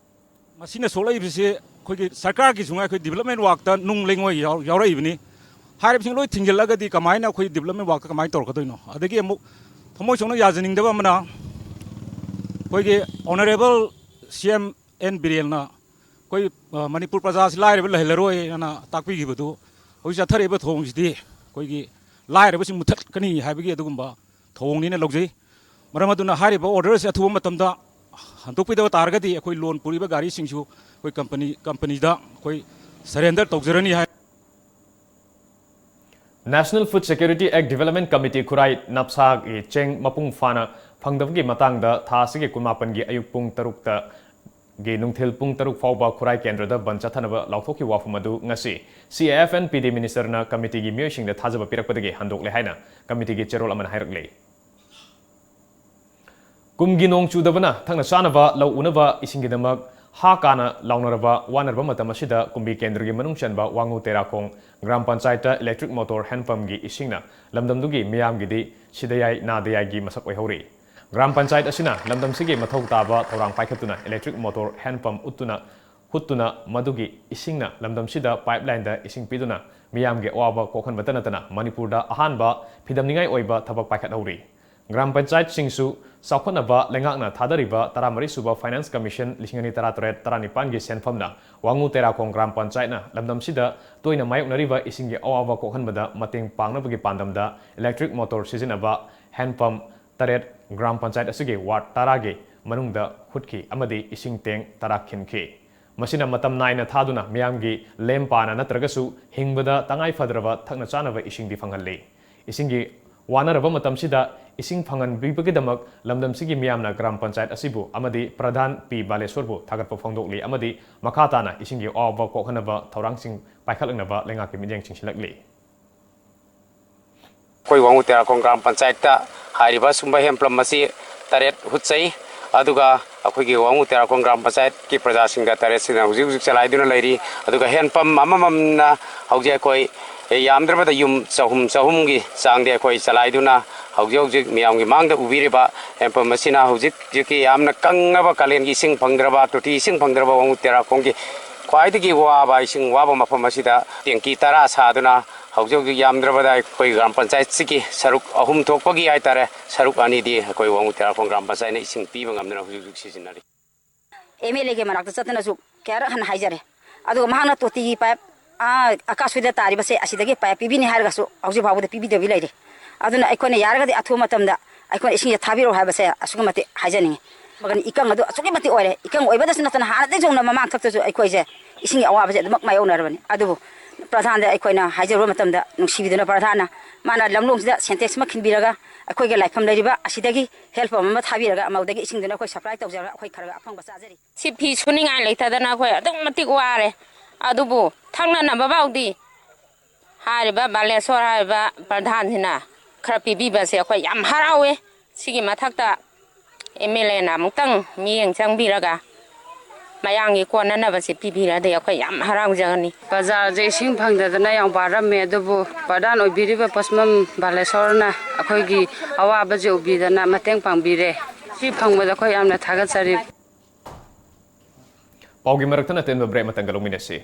ꯃꯁꯤꯅ ꯁꯣꯛꯂꯛꯏꯕꯁꯤ ꯑꯩꯈꯣꯏꯒꯤ ꯁꯔꯀꯥꯔꯒꯤꯁꯨ ꯉꯥꯏ, ꯑꯩꯈꯣꯏ ꯗꯤꯕꯂꯞꯃꯦꯟ ꯋꯥꯛꯇ ꯅꯨꯡ ꯂꯩꯉꯣꯏ ꯌꯥꯎ-, ꯌꯥꯎꯔꯛꯏꯕꯅꯤ꯫ ꯍꯥꯏꯔꯤꯕꯁꯤꯡ ꯂꯣꯏ ꯊꯤꯡꯖꯤꯜꯂꯒꯗꯤ ꯀꯃꯥꯏꯅ ꯑꯩꯈꯣꯏ ꯗꯤꯕꯂꯞꯃꯦꯟ ꯋꯥꯛꯇ ꯀꯃꯥꯏꯅ ꯇꯧꯔꯛꯀꯗꯣꯏꯅꯣ? ꯑꯗꯒꯤ ꯑꯃꯨꯛ ꯊꯃꯣꯏ ꯁꯣꯛꯅ ꯌꯥꯖꯅꯤꯡꯗꯕ ꯑꯃꯅ, ꯑꯩꯈꯣꯏꯒꯤ ꯑꯣꯅꯔꯦꯕꯜ ꯁꯤ ꯑꯦꯝ ꯑꯦꯟ ꯕꯤꯔꯦꯟꯅ ꯑꯩꯈꯣꯏ, ꯑ, ꯃꯅꯤꯄꯨꯔ ꯄ꯭ꯔꯖꯥꯁꯤ ꯂꯥꯏꯔꯕ ꯂꯩꯍꯜꯂꯔꯣꯏꯅ ꯇꯥꯛꯄꯤꯈꯤꯕꯗꯨ, ꯍꯧꯖꯤꯛ ꯆꯠꯊꯔꯛꯏꯕ ꯊꯧꯑꯣꯡꯁꯤꯗꯤ ꯑꯩꯈꯣꯏꯒꯤ ꯂꯥꯏꯔꯕꯁꯤꯡ ꯃꯨꯊꯠꯀꯅꯤ ꯍꯥꯏꯕꯒꯤ ꯑꯗꯨꯒꯨꯝꯕ ꯊꯧꯑꯣꯡꯅꯤꯅ ꯂꯧꯖꯩ꯫ ꯃꯔꯝ ꯑꯗꯨꯅ ꯍꯥꯏꯔꯤꯕ ꯑꯣꯔꯗꯔ ꯑꯁꯤ ꯑꯊꯨꯕ ꯃꯇꯝꯗ ꯍꯟꯗꯣꯛꯄꯤꯗꯕ ꯇꯥꯔꯒꯗꯤ ꯑꯩꯈꯣꯏ ꯂꯣꯟ ꯄꯨꯔꯤꯕ ꯒꯥꯔꯤꯁꯤꯡꯁꯨ ꯑꯩꯈꯣꯏ ꯀꯝꯄꯅꯤ, ꯀꯝꯄꯅꯤꯗ ꯑꯩꯈꯣꯏ ꯁꯔꯦꯟꯗꯔ ꯇꯧꯖꯔꯅꯤ ꯍꯥꯏ꯫ National Food Security Act Development Committee ꯈꯨꯔꯥꯏ ꯅꯞꯁꯥꯒꯤ ꯆꯦꯡ ꯃꯄꯨꯡ ꯐꯥꯅ ꯐꯪꯗꯕꯒꯤ ꯃꯇꯥꯡꯗ ꯊꯥ ꯑꯁꯤꯒꯤ ꯀꯨꯟꯃꯥꯄꯟꯒꯤ ꯑꯌꯨꯛ ꯄꯨꯡ ꯇꯔꯨꯛꯇ ꯒꯤ ꯅꯨꯡꯊꯤꯜ ꯄꯨꯡ ꯇꯔꯨꯛ ꯐꯥꯎꯕ ꯈꯨꯔꯥꯏ ꯀꯦꯟꯗ꯭ꯔꯗ ꯕꯟ ꯆꯠꯊꯅꯕ ꯂꯥꯎꯊꯣꯛꯈꯤꯕ ꯋꯥꯐꯝ ꯑꯗꯨ ꯉꯁꯤ C A F and P D Minister ꯅ committee ꯒꯤ ꯃꯤꯑꯣꯏꯁꯤꯡꯗ ꯊꯥꯖꯕ ꯄꯤꯔꯛꯄꯗꯒꯤ ꯍꯟꯗꯣꯛꯂꯦ ꯍꯥꯏꯅ committee ꯒꯤ ꯆꯦꯔꯣꯜ ꯑꯃꯅ ꯍꯥꯏꯔꯛꯂꯤ꯫ ꯀꯨꯝꯒꯤ ꯅꯣꯡ ꯆꯨꯗꯕꯅ ꯊꯛꯅ ꯆꯥꯅꯕ ꯂꯧ ꯎꯅꯕ ꯏꯁꯤꯡꯒꯤꯗꯃꯛ ꯍꯥ ꯀꯥꯅ ꯂꯥꯎꯅꯔꯕ ꯋꯥꯅꯔꯕ ꯃꯇꯝ ꯑꯁꯤꯗ ꯀꯨꯝꯕꯤ ꯀꯦꯟꯗ꯭ꯔꯒꯤ ꯃꯅꯨꯡ ꯆꯟꯕ ꯋꯥꯉꯨ ꯇꯦꯔꯥꯈꯣꯡ gram ꯄꯟꯆꯥꯌꯠꯇ electric motor hand pump ꯒꯤ ꯏꯁꯤꯡꯅ ꯂꯝꯗꯝꯗꯨꯒꯤ ꯃꯤꯌꯥꯝꯒꯤꯗꯤ ꯁꯤꯗ ꯌꯥꯏ ꯅꯥꯗ ꯌꯥꯏꯒꯤ ꯃꯁꯛ ꯑꯣꯏꯍꯧꯔꯤ꯫ ꯒ꯭ꯔꯥꯝ ꯄꯟꯆꯥꯌꯠ ꯑꯁꯤꯅ ꯂꯝꯗꯝꯁꯤꯒꯤ ꯃꯊꯧ ꯇꯥꯕ ꯊꯧꯔꯥꯡ ꯄꯥꯏꯈꯠꯇꯨꯅ electric motor hand pump ꯎꯠꯇꯨꯅ, ꯍꯨꯠꯇꯨꯅ ꯃꯗꯨꯒꯤ ꯏꯁꯤꯡꯅ ꯂꯝꯗꯝꯁꯤꯗ pipeline ꯗ ꯏꯁꯤꯡ ꯄꯤꯗꯨꯅ ꯃꯤꯌꯥꯝꯒꯤ ꯑꯋꯥꯕ ꯀꯣꯛꯍꯟꯕꯇ ꯅꯠꯇꯅ ꯃꯅꯤꯄꯨꯔꯗ ꯑꯍꯥꯟꯕ ꯐꯤꯗꯝꯅꯤꯡꯉꯥꯏ ꯑꯣꯏꯕ ꯊꯕꯛ ꯄꯥꯏꯈꯠꯍꯧꯔꯤ꯫ ꯒ꯭ꯔꯥꯝ ꯄꯟꯆꯥꯌꯠꯁꯤꯡꯁꯨ ꯆꯥꯎꯈꯠꯅꯕ ꯂꯩꯉꯥꯛꯅ ꯊꯥꯗꯔꯤꯕ ꯇꯔꯥꯃꯔꯤ ꯁꯨꯕ Finance Commission ꯂꯤꯁꯤꯡ ꯑꯅꯤ ꯇꯔꯥꯇꯔꯦꯠ ꯇꯔꯥꯅꯤꯄꯥꯟꯒꯤ ꯁꯦꯟꯐꯝꯅ ꯋꯥꯉꯨ ꯇꯦꯔꯥꯈꯣꯡ ꯒ꯭ꯔꯥꯝ ꯄꯟꯆꯥꯌꯠꯅ ꯂꯝꯗꯝꯁꯤꯗ ꯇꯣꯏꯅ ꯃꯥꯌꯣꯛꯅꯔꯤꯕ ꯏꯁꯤꯡꯒꯤ ꯑꯋꯥꯕ ꯀꯣꯛꯍꯟꯕꯗ ꯃꯇꯦꯡ ꯄꯥꯡꯅꯕꯒꯤ ꯄꯥꯟꯗꯝꯗ electric motor ꯁꯤꯖꯤꯟꯅꯕ hand pump ꯇꯔꯦꯠ ꯒ꯭ꯔꯥꯝ ꯄꯟꯆꯥꯌꯠ ꯑꯁꯤꯒꯤ ward ꯇꯔꯥꯒꯤ ꯃꯅꯨꯡꯗ ꯍꯨꯠꯈꯤ ꯑꯃꯗꯤ ꯏꯁꯤꯡ tank ꯇꯔꯥ ꯈꯤꯟꯈꯤ꯫ ꯃꯁꯤꯅ ꯃꯇꯝ ꯅꯥꯏꯅ ꯊꯥꯗꯨꯅ ꯃꯤꯌꯥꯝꯒꯤ ꯂꯦꯝ ꯄꯥꯅ ꯅꯠꯇ꯭ꯔꯒꯁꯨ ꯍꯤꯡꯕꯗ ꯇꯉꯥꯏ ꯐꯗ꯭ꯔꯕ ꯊꯛꯅ ꯆꯥꯅꯕ ꯏꯁꯤꯡꯗꯤ ꯐꯪꯍꯜꯂꯤ꯫ ꯏꯁꯤꯡꯒꯤ ꯋꯥꯅꯔꯕ ꯃꯇꯝꯁꯤꯗ ꯏꯁꯤꯡ ꯐꯪꯍꯟꯕꯤꯕꯒꯤꯗꯃꯛ ꯂꯝꯗꯝꯁꯤꯒꯤ ꯃꯤꯌꯥꯝꯅ ꯒ꯭ꯔꯥꯝ ꯄꯟꯆꯥꯌꯠ ꯑꯁꯤꯕꯨ ꯑꯃꯗꯤ ꯄ꯭ꯔꯙꯥꯟ ꯄꯤ ꯕꯥꯂꯦꯁꯣꯔꯕꯨ ꯊꯥꯒꯠꯄ ꯐꯣꯡꯗꯣꯛꯂꯤ ꯑꯃꯗꯤ ꯃꯈꯥ ꯇꯥꯅ ꯏꯁꯤꯡꯒꯤ ꯑꯋꯥꯕ ꯀꯣꯛꯍꯟꯅꯕ ꯊꯧꯔꯥꯡꯁꯤꯡ ꯄꯥꯏꯈꯠꯂꯛꯅꯕ ꯂꯩꯉꯥꯛꯀꯤ ꯃꯤꯠꯌꯦꯡ ꯆꯤꯡꯁꯤꯜꯂꯛꯂꯤ꯫ ꯑꯩꯈꯣꯏ ꯋꯥꯉꯨ ꯇꯦꯔꯥꯈꯣꯡ ꯒ꯭ꯔꯥꯝ ꯄꯟꯆꯥꯌꯠꯇ ꯍꯥꯏꯔꯤꯕ ꯁꯨꯝꯕ hand pump ꯑꯁꯤ ꯇꯔꯦꯠ ꯍꯨꯠꯆꯩ꯫ ꯑꯗꯨꯒ ꯑꯩꯈꯣꯏꯒꯤ ꯋꯥꯉꯨ ꯇꯦꯔꯥꯈꯣꯡ ꯒ꯭ꯔꯥꯝ ꯄꯟꯆꯥꯌꯠꯀꯤ ꯄ꯭ꯔꯖꯥꯁꯤꯡꯗ ꯇꯔꯦꯠꯁꯤꯅ ꯍꯧꯖꯤꯛ ꯍꯧꯖꯤꯛ ꯆꯂꯥꯏꯗꯨꯅ ꯂꯩꯔꯤ꯫ ꯑꯗꯨꯒ hand pump ꯑꯃꯃꯝꯅ ꯍꯧꯖꯤꯛ ꯑꯩꯈꯣꯏ ꯌꯥꯝꯗ꯭ꯔꯕꯗ ꯌꯨꯝ ꯆꯍꯨꯝ, ꯆꯍꯨꯝꯒꯤ ꯆꯥꯡꯗꯤ ꯑꯩꯈꯣꯏ ꯆꯂꯥꯏꯗꯨꯅ ꯍꯧꯖꯤꯛ ꯍꯧꯖꯤꯛ ꯃꯤꯌꯥꯝꯒꯤ ꯃꯥꯡꯗ ꯎꯕꯤꯔꯤꯕ hand pump ꯑꯁꯤꯅ ꯍꯧꯖꯤꯛ ꯍꯧꯖꯤꯛꯀꯤ ꯌꯥꯝꯅ ꯀꯪꯉꯕ ꯀꯥꯂꯦꯟꯒꯤ ꯏꯁꯤꯡ ꯐꯪꯗ꯭ꯔꯕ, ꯇꯣꯇꯤ ꯏꯁꯤꯡ ꯐꯪꯗ꯭ꯔꯕ ꯋꯥꯉꯨ ꯇꯦꯔꯥꯈꯣꯡꯒꯤ ꯈ꯭ꯋꯥꯏꯗꯒꯤ ꯋꯥꯕ, ꯏꯁꯤꯡ ꯋꯥꯕ ꯃꯐꯝ ꯑꯁꯤꯗ tanky ꯇꯔꯥ ꯁꯥꯗꯨꯅ ꯍꯧꯖꯤꯛ ꯍꯧꯖꯤꯛ ꯌꯥꯝꯗ꯭ꯔꯕꯗ ꯑꯩꯈꯣꯏ ꯒ꯭ꯔꯥꯝ ꯄꯟꯆꯥꯌꯠꯁꯤꯒꯤ ꯁꯔꯨꯛ ꯑꯍꯨꯝ ꯊꯣꯛꯄꯒꯤ ꯍꯥꯏꯇꯥꯔꯦ, ꯁꯔꯨꯛ ꯑꯅꯤꯗꯤ ꯑꯩꯈꯣꯏ ꯋꯥꯉꯨ ꯇꯦꯔꯥꯈꯣꯡ ꯒ꯭ꯔꯥꯝ ꯄꯟꯆꯥꯌꯠꯅ ꯏꯁꯤꯡ ꯄꯤꯕ ꯉꯝꯗꯨꯅ ꯍꯧꯖꯤꯛ ꯍꯧꯖꯤꯛ ꯁꯤꯖꯤꯟꯅꯔꯤ꯫ MLAꯒꯤ ꯃꯅꯥꯛꯇ ꯆꯠꯇꯅꯁꯨ ꯀꯌꯥꯔꯛ ꯍꯟꯅ ꯍꯥꯏꯖꯔꯦ꯫ ꯑꯗꯨꯒ ꯃꯍꯥꯛꯅ ꯇꯣꯇꯤꯒꯤ pipe, ꯑꯥ, ꯑꯀꯥꯁꯨꯏꯗ ꯇꯥꯔꯤꯕꯁꯦ ꯑꯁꯤꯗꯒꯤ pipe ꯄꯤꯕꯤꯅꯤ ꯍꯥꯏꯔꯒꯁꯨ ꯍꯧꯖꯤꯛ ꯐꯥꯎꯕꯗ ꯄꯤꯕꯤꯗꯕꯤ ꯂꯩꯔꯤ꯫ ꯑꯗꯨꯅ ꯑꯩꯈꯣꯏꯅ ꯌꯥꯔꯒꯗꯤ ꯑꯊꯨꯕ ꯃꯇꯝꯗ ꯑꯩꯈꯣꯏꯅ ꯏꯁꯤꯡꯁꯦ ꯊꯥꯕꯤꯔꯛꯑꯣ ꯍꯥꯏꯕꯁꯦ ꯑꯁꯨꯛꯀꯤ ꯃꯇꯤꯛ ꯍꯥꯏꯖꯅꯤꯡꯉꯤ꯫ ꯃꯒꯅꯤ ꯏꯀꯪ ꯑꯗꯨ ꯑꯁꯨꯛꯀꯤ ꯃꯇꯤꯛ ꯑꯣꯏꯔꯦ꯫ ꯏꯀꯪ ꯑꯣꯏꯕꯗꯁꯨ ꯅꯠꯇꯅ ꯍꯥꯟꯅꯗꯒꯤ ꯍꯧꯅ ꯃꯃꯥꯡꯊꯛꯇꯁꯨ ꯑꯩꯈꯣꯏꯁꯦ ꯏꯁꯤꯡꯒꯤ ꯑꯋꯥꯕꯁꯦ ꯑꯗꯨꯃꯛ ꯃꯥꯌꯣꯛꯅꯔꯕꯅꯤ꯫ ꯑꯗꯨꯕꯨ ꯄ꯭ꯔꯙꯥꯟꯗ ꯑꯩꯈꯣꯏꯅ ꯍꯥꯏꯖꯔꯨꯕ ꯃꯇꯝꯗ ꯅꯨꯡꯁꯤꯕꯤꯗꯨꯅ ꯄ꯭ꯔꯙꯥꯟꯅ ꯃꯥꯅ ꯂꯝꯂꯣꯡꯁꯤꯗ Sintex ꯑꯃ ꯈꯤꯟꯕꯤꯔꯒ ꯑꯩꯈꯣꯏꯒꯤ ꯂꯥꯏꯐꯝ ꯂꯩꯔꯤꯕ ꯑꯁꯤꯗꯒꯤ hand pump ꯑꯃ ꯊꯥꯕꯤꯔꯒ ꯃꯗꯨꯗꯒꯤ ꯏꯁꯤꯡꯗꯨꯅ ꯑꯩꯈꯣꯏ supply ꯇꯧꯖꯔꯒ ꯑꯩꯈꯣꯏ ꯈꯔ ꯈꯔ ꯑꯐꯪꯕ ꯆꯥꯖꯔꯤ꯫ ꯁꯤ ꯐꯤ ꯁꯨꯅꯤꯡꯉꯥꯏ ꯂꯩꯇꯗꯅ ꯑꯩꯈꯣꯏ ꯑꯗꯨꯛ ꯃꯇꯤꯛ ꯋꯥꯔꯦ꯫ ꯑꯗꯨꯕꯨ ꯊꯛꯅꯅꯕ ꯐꯥꯎꯗꯤ ꯍꯥꯏꯔꯤꯕ ꯕꯥꯂꯦꯁꯣꯔ ꯍꯥꯏꯔꯤꯕ ꯄ꯭ꯔꯙꯥꯟꯁꯤꯅ ꯈꯔ ꯄꯤꯕꯤꯕꯁꯦ ꯑꯩꯈꯣꯏ ꯌꯥꯝ ꯍꯔꯥꯎꯋꯦ꯫ ꯁꯤꯒꯤ ꯃꯊꯛꯇ MLAꯅ ꯑꯃꯨꯛꯇꯪ ꯃꯤꯠꯌꯦꯡ ꯆꯪꯕꯤꯔꯒ ꯃꯌꯥꯝꯒꯤ ꯀꯣꯟꯅꯅꯕꯁꯦ ꯄꯤꯕꯤꯔꯗꯤ ꯑꯩꯈꯣꯏ ꯌꯥꯝ ꯍꯔꯥꯎꯖꯒꯅꯤ꯫ ꯕꯖꯥꯔꯁꯦ ꯏꯁꯤꯡ ꯐꯪꯗꯗꯅ ꯌꯥꯝ ꯋꯥꯔꯝꯃꯦ, ꯑꯗꯨꯕꯨ ꯄ꯭ꯔꯙꯥꯟ ꯑꯣꯏꯕꯤꯔꯤꯕ ꯄꯣꯠꯁꯝꯕꯝ ꯕꯥꯂꯦꯁꯣꯔꯅ ꯑꯩꯈꯣꯏꯒꯤ ꯑꯋꯥꯕꯁꯦ ꯎꯕꯤꯗꯅ ꯃꯇꯦꯡ ꯄꯥꯡꯕꯤꯔꯦ꯫ ꯁꯤ ꯐꯪꯕꯗ ꯑꯩꯈꯣꯏ ꯌꯥꯝꯅ ꯊꯥꯒꯠꯆꯔꯤ꯫ ꯄꯥꯎꯒꯤ ꯃꯔꯛꯇ ꯑꯇꯦꯟꯕ break ꯑꯃꯇꯪꯒ ꯂꯧꯃꯤꯟꯅꯁꯤ꯫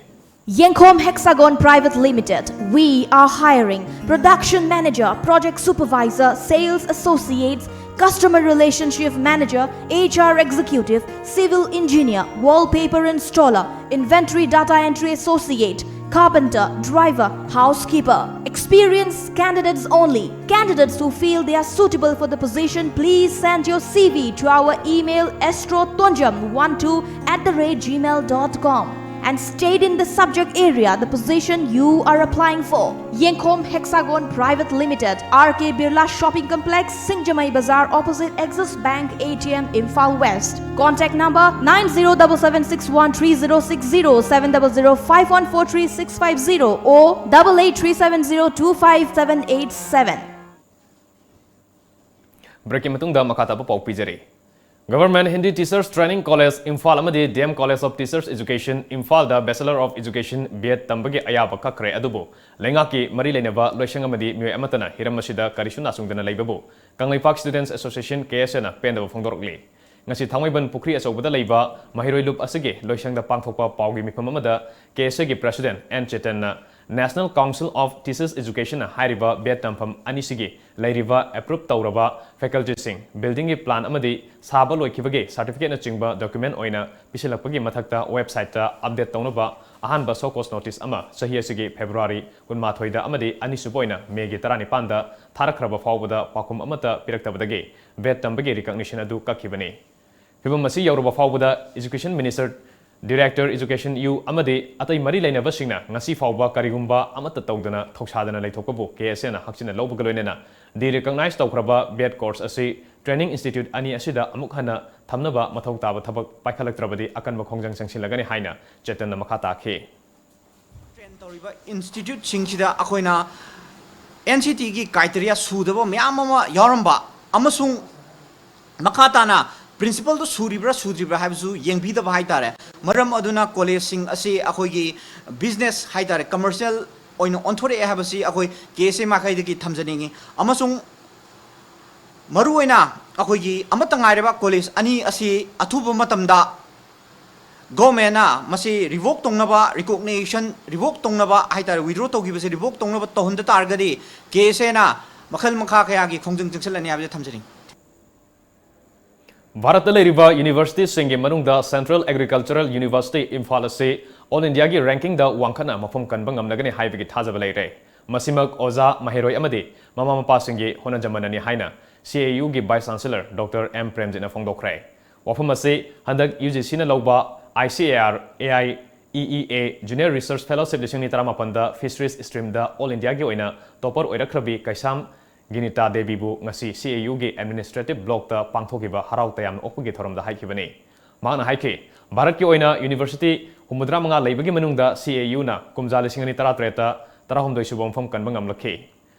Yengkhom Hexagon Private Limited, we are hiring production manager, project supervisor, sales associates, customer relationship manager, H R executive, civil engineer, wallpaper installer, inventory data entry associate, carpenter, driver, housekeeper. Experienced candidates only. Candidates who feel they are suitable for the position, please send your C V to our email astrotonjam one two at the rate gmail dot com and state in the subject area the position you are applying for. Yengkhom Hexagon Private Limited, R K Birla Shopping Complex, Singjamai Bazaar, opposite Axis Bank A T M, Imphal West. Contact number nine zero double seven six one three zero six zero, seven double zero five one four three six five zero or double eight three seven zero two five seven eight seven. ꯕ꯭ꯔꯦꯛꯀꯤ ꯃꯇꯨꯡꯗ ꯃꯈꯥ ꯇꯥꯕ ꯄꯥꯎ ꯄꯤꯖꯔꯤ꯫ Government Hindi Teachers Training College, Imphal ꯑꯃꯗꯤ D M College of Teachers Education, ꯏꯝꯐꯥꯜꯗ Bachelor of Education, B Ed ꯇꯝꯕꯒꯤ ꯑꯌꯥꯕ ꯀꯛꯈ꯭ꯔꯦ꯫ ꯑꯗꯨꯕꯨ ꯂꯩꯉꯥꯛꯀꯤ ꯃꯔꯤ ꯂꯩꯅꯕ ꯂꯣꯏꯁꯪ ꯑꯃꯗꯤ ꯃꯤꯑꯣꯏ ꯑꯃꯠꯇꯅ ꯍꯤꯔꯝ ꯑꯁꯤꯗ ꯀꯔꯤꯁꯨ ꯅꯥꯆꯨꯡꯗꯅ ꯂꯩꯕꯕꯨ Kangleipak Students Association, K S A ꯅ ꯄꯦꯟꯗꯕ ꯐꯣꯡꯗꯣꯔꯛꯂꯤ꯫ ꯉꯁꯤ ꯊꯥꯡꯃꯩꯕꯟ ꯄꯨꯈ꯭ꯔꯤ ꯑꯆꯧꯕꯗ ꯂꯩꯕ ꯃꯍꯩꯔꯣꯏ ꯂꯨꯞ ꯑꯁꯤꯒꯤ ꯂꯣꯏꯁꯪꯗ ꯄꯥꯡꯊꯣꯛꯄ ꯄꯥꯎꯒꯤ ꯃꯤꯐꯝ ꯑꯃꯗ K S A ꯒꯤ President N ꯆꯦꯇꯟꯅ National Council of Teachers Education ꯅ ꯍꯥꯏꯔꯤꯕ B Ed ꯇꯝꯐꯝ ꯑꯅꯤꯁꯤꯒꯤ ꯂꯩꯔꯤꯕ approve ꯇꯧꯔꯕ faculty ꯁꯤꯡ, building ꯒꯤ plan ꯑꯃꯗꯤ ꯁꯥꯕ ꯂꯣꯏꯈꯤꯕꯒꯤ certificate ꯅꯆꯤꯡꯕ document ꯑꯣꯏꯅ ꯄꯤꯁꯤꯜꯂꯛꯄꯒꯤ ꯃꯊꯛꯇ website ꯇ update ꯇꯧꯅꯕ ꯑꯍꯥꯟꯕ show cause notice ꯑꯃ ꯆꯍꯤ ꯑꯁꯤꯒꯤ February ꯀꯨꯟꯃꯥꯊꯣꯏꯗ ꯑꯃꯗꯤ ꯑꯅꯤꯁꯨꯕ ꯑꯣꯏꯅ May ꯒꯤ ꯇꯔꯥꯅꯤꯄꯥꯟꯗ ꯊꯥꯔꯛꯈ꯭ꯔꯕ ꯐꯥꯎꯕꯗ ꯄꯥꯎꯈꯨꯝ ꯑꯃꯠꯇ ꯄꯤꯔꯛꯇꯕꯗꯒꯤ B Ed ꯇꯝꯕꯒꯤ recognition ꯑꯗꯨ ꯀꯛꯈꯤꯕꯅꯤ꯫ ꯐꯤꯚꯝ ꯑꯁꯤ ꯌꯧꯔꯕ ꯐꯥꯎꯕꯗ Education Minister, Director Education U ꯑꯃꯗꯤ ꯑꯇꯩ ꯃꯔꯤ ꯂꯩꯅꯕꯁꯤꯡꯅ ꯉꯁꯤ ꯐꯥꯎꯕ ꯀꯔꯤꯒꯨꯝꯕ ꯑꯃꯠꯇ ꯇꯧꯗꯅ ꯊꯧꯁꯥꯗꯅ ꯂꯩꯊꯣꯛꯄꯕꯨ K S A ꯅ ꯍꯛꯆꯤꯟꯅ ꯂꯧꯕꯒ ꯂꯣꯏꯅꯅ derecognize ꯇꯧꯈ꯭ꯔꯕ B Ed course ꯑꯁꯤ training institute ꯑꯅꯤ ꯑꯁꯤꯗ ꯑꯃꯨꯛ ꯍꯟꯅ ꯊꯝꯅꯕ ꯃꯊꯧ ꯇꯥꯕ ꯊꯕꯛ ꯄꯥꯏꯈꯠꯂꯛꯇ꯭ꯔꯕꯗꯤ ꯑꯀꯟꯕ ꯈꯣꯡꯖꯪ ꯆꯪꯁꯤꯜꯂꯒꯅꯤ ꯍꯥꯏꯅ ꯆꯦꯇꯟꯅ ꯃꯈꯥ ꯇꯥꯈꯤ꯫ Train ꯇꯧꯔꯤꯕ institute ꯁꯤꯡꯁꯤꯗ ꯑꯩꯈꯣꯏꯅ N C T ꯒꯤ criteria ꯁꯨꯗꯕ ꯃꯌꯥꯝ ꯑꯃ ꯌꯥꯎꯔꯝꯕ ꯑꯃꯁꯨꯡ ꯃꯈꯥ ꯇꯥꯅ principle ꯗꯨ ꯁꯨꯔꯤꯕ꯭ꯔꯥ ꯁꯨꯗ꯭ꯔꯤꯕ꯭ꯔꯥ ꯍꯥꯏꯕꯁꯨ ꯌꯦꯡꯕꯤꯗꯕ ꯍꯥꯏꯇꯥꯔꯦ꯫ ꯃꯔꯝ ꯑꯗꯨꯅ college ꯁꯤꯡ ꯑꯁꯤ ꯑꯩꯈꯣꯏꯒꯤ business ꯍꯥꯏꯇꯥꯔꯦ, commercial ꯑꯣꯏꯅ ꯑꯣꯟꯊꯣꯔꯛꯑꯦ ꯍꯥꯏꯕꯁꯤ ꯑꯩꯈꯣꯏ K S A ꯃꯥꯏꯀꯩꯗꯒꯤ ꯊꯝꯖꯅꯤꯡꯉꯤ꯫ ꯑꯃꯁꯨꯡ ꯃꯔꯨꯑꯣꯏꯅ ꯑꯩꯈꯣꯏꯒꯤ ꯑꯃꯠꯇ ꯉꯥꯏꯔꯕ college ꯑꯅꯤ ꯑꯁꯤ ꯑꯊꯨꯕ ꯃꯇꯝꯗ ꯒꯣꯔꯃꯦꯟꯅ ꯃꯁꯤ ꯔꯤꯚꯣꯛ ꯇꯧꯅꯕ, ꯔꯤꯀꯣꯛꯅꯤꯁꯟ ꯔꯤꯚꯣꯛ ꯇꯧꯅꯕ ꯍꯥꯏꯇꯥꯔꯦ, ꯋꯤꯗ꯭ꯔꯣ ꯇꯧꯈꯤꯕꯁꯦ ꯔꯤꯚꯣꯛ ꯇꯧꯅꯕ ꯇꯧꯍꯟꯗ ꯇꯥꯔꯒꯗꯤ ꯀꯦ ꯑꯦꯁ ꯑꯦꯅ ꯃꯈꯜ ꯃꯈꯥ ꯀꯌꯥꯒꯤ ꯈꯣꯡꯖꯪ ꯆꯪꯁꯤꯜꯂꯅꯤ ꯍꯥꯏꯕꯁꯦ ꯊꯝꯖꯅꯤꯡꯉꯤ꯫ ꯚꯥꯔꯠꯇ ꯂꯩꯔꯤꯕ ꯌꯨꯅꯤꯚꯔꯁꯤꯇꯤꯁꯤꯡꯒꯤ ꯃꯅꯨꯡꯗ Central Agricultural University ꯏꯝꯐꯥꯜ ꯑꯁꯤ ꯑꯣꯜ ꯏꯟꯗꯤꯌꯥꯒꯤ ꯔꯦꯡꯀꯤꯡꯗ ꯋꯥꯡꯈꯠꯅ ꯃꯐꯝ ꯀꯟꯕ ꯉꯝꯂꯒꯅꯤ ꯍꯥꯏꯕꯒꯤ ꯊꯥꯖꯕ ꯂꯩꯔꯦ꯫ ꯃꯁꯤꯃꯛ ꯑꯣꯖꯥ, ꯃꯍꯩꯔꯣꯏ ꯑꯃꯗꯤ ꯃꯃꯥ ꯃꯄꯥꯁꯤꯡꯒꯤ ꯍꯣꯠꯅꯖꯃꯟꯅꯅꯤ ꯍꯥꯏꯅ ꯁꯤ ꯑꯦ ꯌꯨꯒꯤ ꯚꯥꯏꯁ ꯆꯥꯟꯁꯦꯂꯔ ꯗꯣꯛꯇꯔ ꯑꯦꯝ ꯄ꯭ꯔꯦꯝꯖꯤꯠꯅ ꯐꯣꯡꯗꯣꯛꯈ꯭ꯔꯦ꯫ ꯋꯥꯐꯝ ꯑꯁꯤ ꯍꯟꯗꯛ ꯌꯨ ꯖꯤ ꯁꯤꯅ ꯂꯧꯕ I C A R A I E E A junior research fellowship ꯂꯤꯁꯤꯡ ꯑꯅꯤ ꯇꯔꯥꯃꯥꯄꯟꯗ ꯐꯤꯁꯔꯤꯁ ꯁ꯭ꯇ꯭ꯔꯤꯝꯗ ꯑꯣꯜ ꯏꯟꯗꯤꯌꯥꯒꯤ ꯑꯣꯏꯅ ꯇꯣꯄꯔ ꯑꯣꯏꯔꯛꯈ꯭ꯔꯕꯤ ꯀꯩꯁꯥꯝ ꯒꯤꯅꯤꯇꯥ ꯗꯦꯕꯤꯕꯨ ꯉꯁꯤ ꯁꯤ ꯑꯦ ꯌꯨꯒꯤ ꯑꯦꯗꯃꯤꯅꯤꯁꯇ꯭ꯔꯦꯇꯤꯚ ꯕ꯭ꯂꯣꯛꯇ ꯄꯥꯡꯊꯣꯛꯈꯤꯕ ꯍꯔꯥꯎ ꯇꯌꯥꯝꯅ ꯑꯣꯛꯄꯒꯤ ꯊꯧꯔꯝꯗ ꯍꯥꯏꯈꯤꯕꯅꯤ꯫ ꯃꯍꯥꯛꯅ ꯍꯥꯏꯈꯤ, ꯚꯥꯔꯠꯀꯤ ꯑꯣꯏꯅ ꯌꯨꯅꯤꯚꯔꯁꯤꯇꯤ ꯍꯨꯝꯐꯨꯇꯔꯥ ꯃꯉꯥ ꯂꯩꯕꯒꯤ ꯃꯅꯨꯡꯗ ꯁꯤ ꯑꯦ ꯌꯨꯅ ꯀꯨꯝꯖꯥ ꯂꯤꯁꯤꯡ ꯑꯅꯤ ꯇꯔꯥꯇꯔꯦꯠꯇ ꯇꯔꯥꯍꯨꯝꯗꯣꯏ ꯁꯨꯕ ꯃꯐꯝ ꯀꯟꯕ ꯉꯝꯂꯛꯈꯤ꯫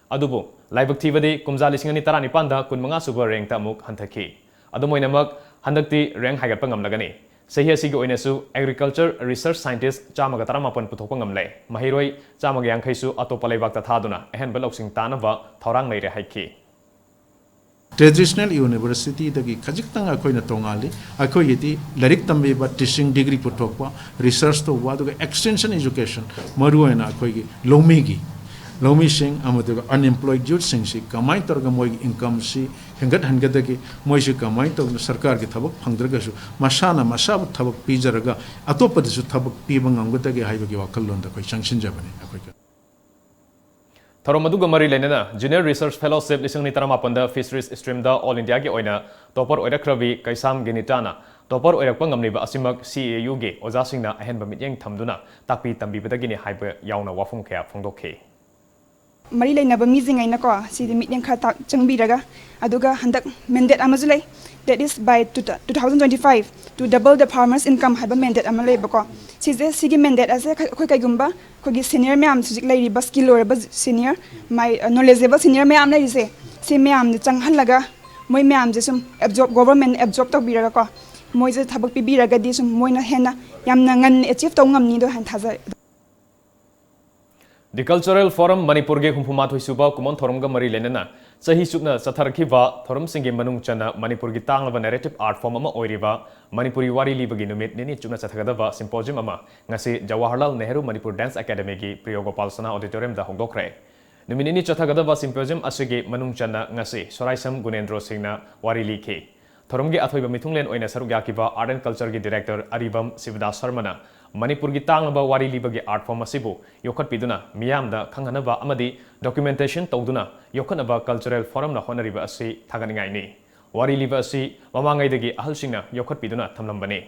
ꯑꯗꯨꯕꯨ ꯂꯥꯏꯕꯛ ꯊꯤꯕꯗꯤ ꯀꯨꯝꯖꯥ ꯂꯤꯁꯤꯡ ꯑꯅꯤ ꯇꯔꯥꯅꯤꯄꯥꯟꯗ ꯀꯨꯟꯃꯉꯥ ꯁꯨꯕ ꯔꯦꯡꯛꯇ ꯑꯃꯨꯛ ꯍꯟꯊꯈꯤ꯫ ꯑꯗꯨꯝ ꯑꯣꯏꯅꯃꯛ, ꯍꯟꯗꯛꯇꯤ ꯔꯦꯡꯛ ꯍꯥꯏꯒꯠꯄ ꯉꯝꯂꯒꯅꯤ꯫ ꯆꯍꯤ ꯑꯁꯤꯒꯤ ꯑꯣꯏꯅꯁꯨ ꯑꯦꯒ꯭ꯔꯤꯀꯜꯆꯔ ꯔꯤꯁꯔꯆ ꯁꯥꯏꯟꯇꯤꯁ ꯆꯥꯝꯃꯒ ꯇꯔꯥꯃꯥꯄꯟ ꯄꯨꯊꯣꯛꯄ ꯉꯝꯂꯦ꯫ ꯃꯍꯩꯔꯣꯏ ꯆꯥꯝꯃꯒ ꯌꯥꯡꯈꯩꯁꯨ ꯑꯇꯣꯞꯄ ꯂꯩꯕꯥꯛꯇ ꯊꯥꯗꯨꯅ ꯑꯍꯦꯟꯕ ꯂꯧꯁꯤꯡ ꯇꯥꯅꯕ ꯊꯧꯔꯥꯡ ꯂꯩꯔꯦ ꯍꯥꯏꯈꯤ꯫ ꯇ꯭ꯔꯦꯗꯤꯁꯅꯦꯜ ꯌꯨꯅꯤꯚꯔꯁꯤꯇꯤꯗꯒꯤ ꯈꯖꯤꯛꯇꯪ ꯑꯩꯈꯣꯏꯅ ꯇꯣꯉꯥꯜꯂꯤ꯫ ꯑꯩꯈꯣꯏꯒꯤꯗꯤ ꯂꯥꯏꯔꯤꯛ ꯇꯝꯕꯤꯕ, ꯇꯤꯆꯤꯡ ꯗꯤꯒ꯭ꯔꯤ ꯄꯨꯊꯣꯛꯄ, ꯔꯤꯁꯔꯆ ꯇꯧꯕ, ꯑꯗꯨꯒ ꯑꯦꯛꯁꯇꯦꯟꯁꯟ ꯑꯦꯖꯨꯀꯦꯁꯟ, ꯃꯔꯨꯑꯣꯏꯅ ꯑꯩꯈꯣꯏꯒꯤ ꯂꯧꯃꯤꯒꯤ, ꯂꯧꯃꯤꯁꯤꯡ ꯑꯃꯗꯤ ꯑꯟꯑꯦꯝꯄ꯭ꯂꯣꯏꯗ ꯌꯨꯠꯁꯤꯡꯁꯤ ꯀꯃꯥꯏꯅ ꯇꯧꯔꯒ ꯃꯣꯏꯒꯤ ꯏꯟꯀꯝꯁꯤ ꯍꯦꯟꯒꯠꯍꯟꯒꯗꯒꯦ, ꯃꯣꯏꯁꯤ ꯀꯃꯥꯏꯅ ꯇꯧꯗꯅ ꯁꯔꯀꯥꯔꯒꯤ ꯊꯕꯛ ꯐꯪꯗ꯭ꯔꯒꯁꯨ ꯃꯁꯥꯅ ꯃꯁꯥꯕꯨ ꯊꯕꯛ ꯄꯤꯖꯔꯒ ꯑꯇꯣꯞꯄꯗꯁꯨ ꯊꯕꯛ ꯄꯤꯕ ꯉꯝꯒꯗꯒꯦ ꯍꯥꯏꯕꯒꯤ ꯋꯥꯈꯜꯂꯣꯟꯗ ꯑꯩꯈꯣꯏ ꯆꯪꯁꯤꯟꯖꯕꯅꯤ꯫ ꯑꯩꯈꯣꯏꯒꯤ ꯊꯧꯔꯝ ꯑꯗꯨꯒ ꯃꯔꯤ ꯂꯩꯅꯅ ꯖꯨꯅꯤꯌꯔ ꯔꯤꯁꯔꯆ ꯐꯦꯂꯣꯁꯤꯞ ꯂꯤꯁꯤꯡ ꯑꯅꯤ ꯇꯔꯥꯃꯥꯄꯟꯗ ꯐꯤꯁꯔꯤꯁ ꯁ꯭ꯇ꯭ꯔꯤꯝꯗ ꯑꯣꯜ ꯏꯟꯗꯤꯌꯥꯒꯤ ꯑꯣꯏꯅ ꯇꯣꯄꯔ ꯑꯣꯏꯔꯛꯈ꯭ꯔꯕꯤ ꯀꯩꯁꯥꯝ ꯒꯤꯅꯤꯇꯥꯅ ꯇꯣꯄꯔ ꯑꯣꯏꯔꯛꯄ ꯉꯝꯂꯤꯕ ꯑꯁꯤꯃꯛ ꯁꯤ ꯑꯦ ꯌꯨꯒꯤ ꯑꯣꯖꯥꯁꯤꯡꯅ ꯑꯍꯦꯟꯕ ꯃꯤꯠꯌꯦꯡ ꯊꯝꯗꯨꯅ ꯇꯥꯛꯄꯤ ꯇꯝꯕꯤꯕꯗꯒꯤꯅꯤ ꯍꯥꯏꯕ ꯌꯥꯎꯅ ꯋꯥꯐꯝ ꯀꯌꯥ ꯐꯣꯡꯗꯣꯛꯈꯤ꯫ ꯃꯔꯤ ꯂꯩꯅꯕ ꯃꯤꯁꯤꯡꯉꯩꯅꯀꯣ, ꯁꯤꯗꯤ ꯃꯤꯠꯌꯦꯡ ꯈꯔ ꯇꯥꯛ-, ꯆꯪꯕꯤꯔꯒ, ꯑꯗꯨꯒ ꯍꯟꯗꯛ ꯃꯦꯟꯗꯦꯠ ꯑꯃꯁꯨ ꯂꯩ, that is by two thousand twenty-five to double the farmers' income ꯍꯥꯏꯕ ꯃꯦꯟꯗꯦꯠ ꯑꯃ ꯂꯩꯕꯀꯣ꯫ ꯁꯤꯁꯦ, ꯁꯤꯒꯤ ꯃꯦꯟꯗꯦꯠ ꯑꯁꯦ ꯑꯩꯈꯣꯏ ꯀꯩꯒꯨꯝꯕ ꯑꯩꯈꯣꯏꯒꯤ ꯁꯦꯅꯤꯌꯔ ꯃꯌꯥꯝ, ꯍꯧꯖꯤꯛ ꯂꯩꯔꯤꯕ ꯁ꯭ꯀꯤꯜ ꯑꯣꯏꯔꯕ ꯁꯦꯅꯤꯌꯔ, ꯃꯥꯏ ꯅꯣꯂꯦꯖꯦꯕꯜ ꯁꯦꯅꯤꯌꯔ ꯃꯌꯥꯝ ꯂꯩꯔꯤꯁꯦ, ꯁꯤ ꯃꯌꯥꯝꯁꯦ ꯆꯪꯍꯜꯂꯒ, ꯃꯣꯏ ꯃꯌꯥꯝꯁꯦ ꯁꯨꯝ ꯑꯦꯕꯖꯣꯔꯕ, ꯒꯣꯕꯔꯃꯦꯟꯅ ꯑꯦꯕꯖꯣꯔꯕ ꯇꯧꯕꯤꯔꯒꯀꯣ, ꯃꯣꯏꯁꯦ ꯊꯕꯛ ꯄꯤꯕꯤꯔꯒꯗꯤ ꯁꯨꯝ ꯃꯣꯏꯅ ꯍꯦꯟꯅ ꯌꯥꯝꯅ ꯉꯟꯅ ꯑꯦꯆꯤꯞ ꯇꯧꯕ ꯉꯝꯅꯤꯗꯣ ꯍꯥꯏꯅ ꯊꯥꯖꯩ꯫ The Cultural Forum ꯃꯅꯤꯄꯨꯔꯒꯤ ꯍꯨꯝꯐꯨꯃꯥꯊꯣꯏ ꯁꯨꯕ ꯀꯨꯝꯑꯣꯟ ꯊꯧꯔꯝꯒ ꯃꯔꯤ ꯂꯩꯅꯅ ꯆꯍꯤ ꯆꯨꯞꯅ ꯆꯠꯊꯔꯛꯈꯤꯕ ꯊꯧꯔꯝꯁꯤꯡꯒꯤ ꯃꯅꯨꯡ ꯆꯟꯅ ꯃꯅꯤꯄꯨꯔꯒꯤ ꯇꯥꯡꯂꯕ narrative art form ꯑꯃ ꯑꯣꯏꯔꯤꯕ ꯃꯅꯤꯄꯨꯔꯤ ꯋꯥꯔꯤ ꯂꯤꯕꯒꯤ ꯅꯨꯃꯤꯠ ꯅꯤꯅꯤ ꯆꯨꯞꯅ ꯆꯠꯊꯒꯗꯕ symposium ꯑꯃ ꯉꯁꯤ ꯖꯋꯥꯍꯔꯂꯥꯜ ꯅꯦꯍꯔꯨ ꯃꯅꯤꯄꯨꯔ Dance Academyꯒꯤ ꯄ꯭ꯔꯤꯌꯣ ꯒꯣꯄꯥꯜ ꯁꯅꯥ auditoriumꯗ ꯍꯧꯗꯣꯛꯈ꯭ꯔꯦ꯫ ꯅꯨꯃꯤꯠ ꯅꯤꯅꯤ ꯆꯠꯊꯒꯗꯕ symposium ꯑꯁꯤꯒꯤ ꯃꯅꯨꯡ ꯆꯟꯅ ꯉꯁꯤ ꯁꯣꯔꯥꯏꯁꯝ ꯒꯨꯅꯦꯟꯗ꯭ꯔꯣ ꯁꯤꯡꯅ ꯋꯥꯔꯤ ꯂꯤꯈꯤ꯫ ꯊꯧꯔꯝꯒꯤ ꯑꯊꯣꯏꯕ ꯃꯤꯊꯨꯡꯂꯦꯟ ꯑꯣꯏꯅ ꯁꯔꯨꯛ ꯌꯥꯈꯤꯕ Art and Cultureꯒꯤ director ꯑꯔꯤꯕꯝ ꯁꯤꯕꯗꯥꯁ ꯁꯔꯃꯅ ꯃꯅꯤꯄꯨꯔꯒꯤ ꯇꯥꯡꯂꯕ ꯋꯥꯔꯤ ꯂꯤꯕꯒꯤ art form ꯑꯁꯤꯕꯨ ꯌꯣꯛꯈꯠꯄꯤꯗꯨꯅ ꯃꯤꯌꯥꯝꯗ ꯈꯪꯍꯟꯅꯕ ꯑꯃꯗꯤ documentation ꯇꯧꯗꯨꯅ ꯌꯣꯛꯈꯠꯅꯕ cultural forumꯅ ꯍꯣꯠꯅꯔꯤꯕ ꯑꯁꯤ ꯊꯥꯒꯠꯅꯤꯡꯉꯥꯏꯅꯤ꯫ ꯋꯥꯔꯤ ꯂꯤꯕ ꯑꯁꯤ ꯃꯃꯥꯡꯉꯩꯗꯒꯤ ꯑꯍꯜꯁꯤꯡꯅ ꯌꯣꯛꯈꯠꯄꯤꯗꯨꯅ ꯊꯝꯂꯝꯕꯅꯤ꯫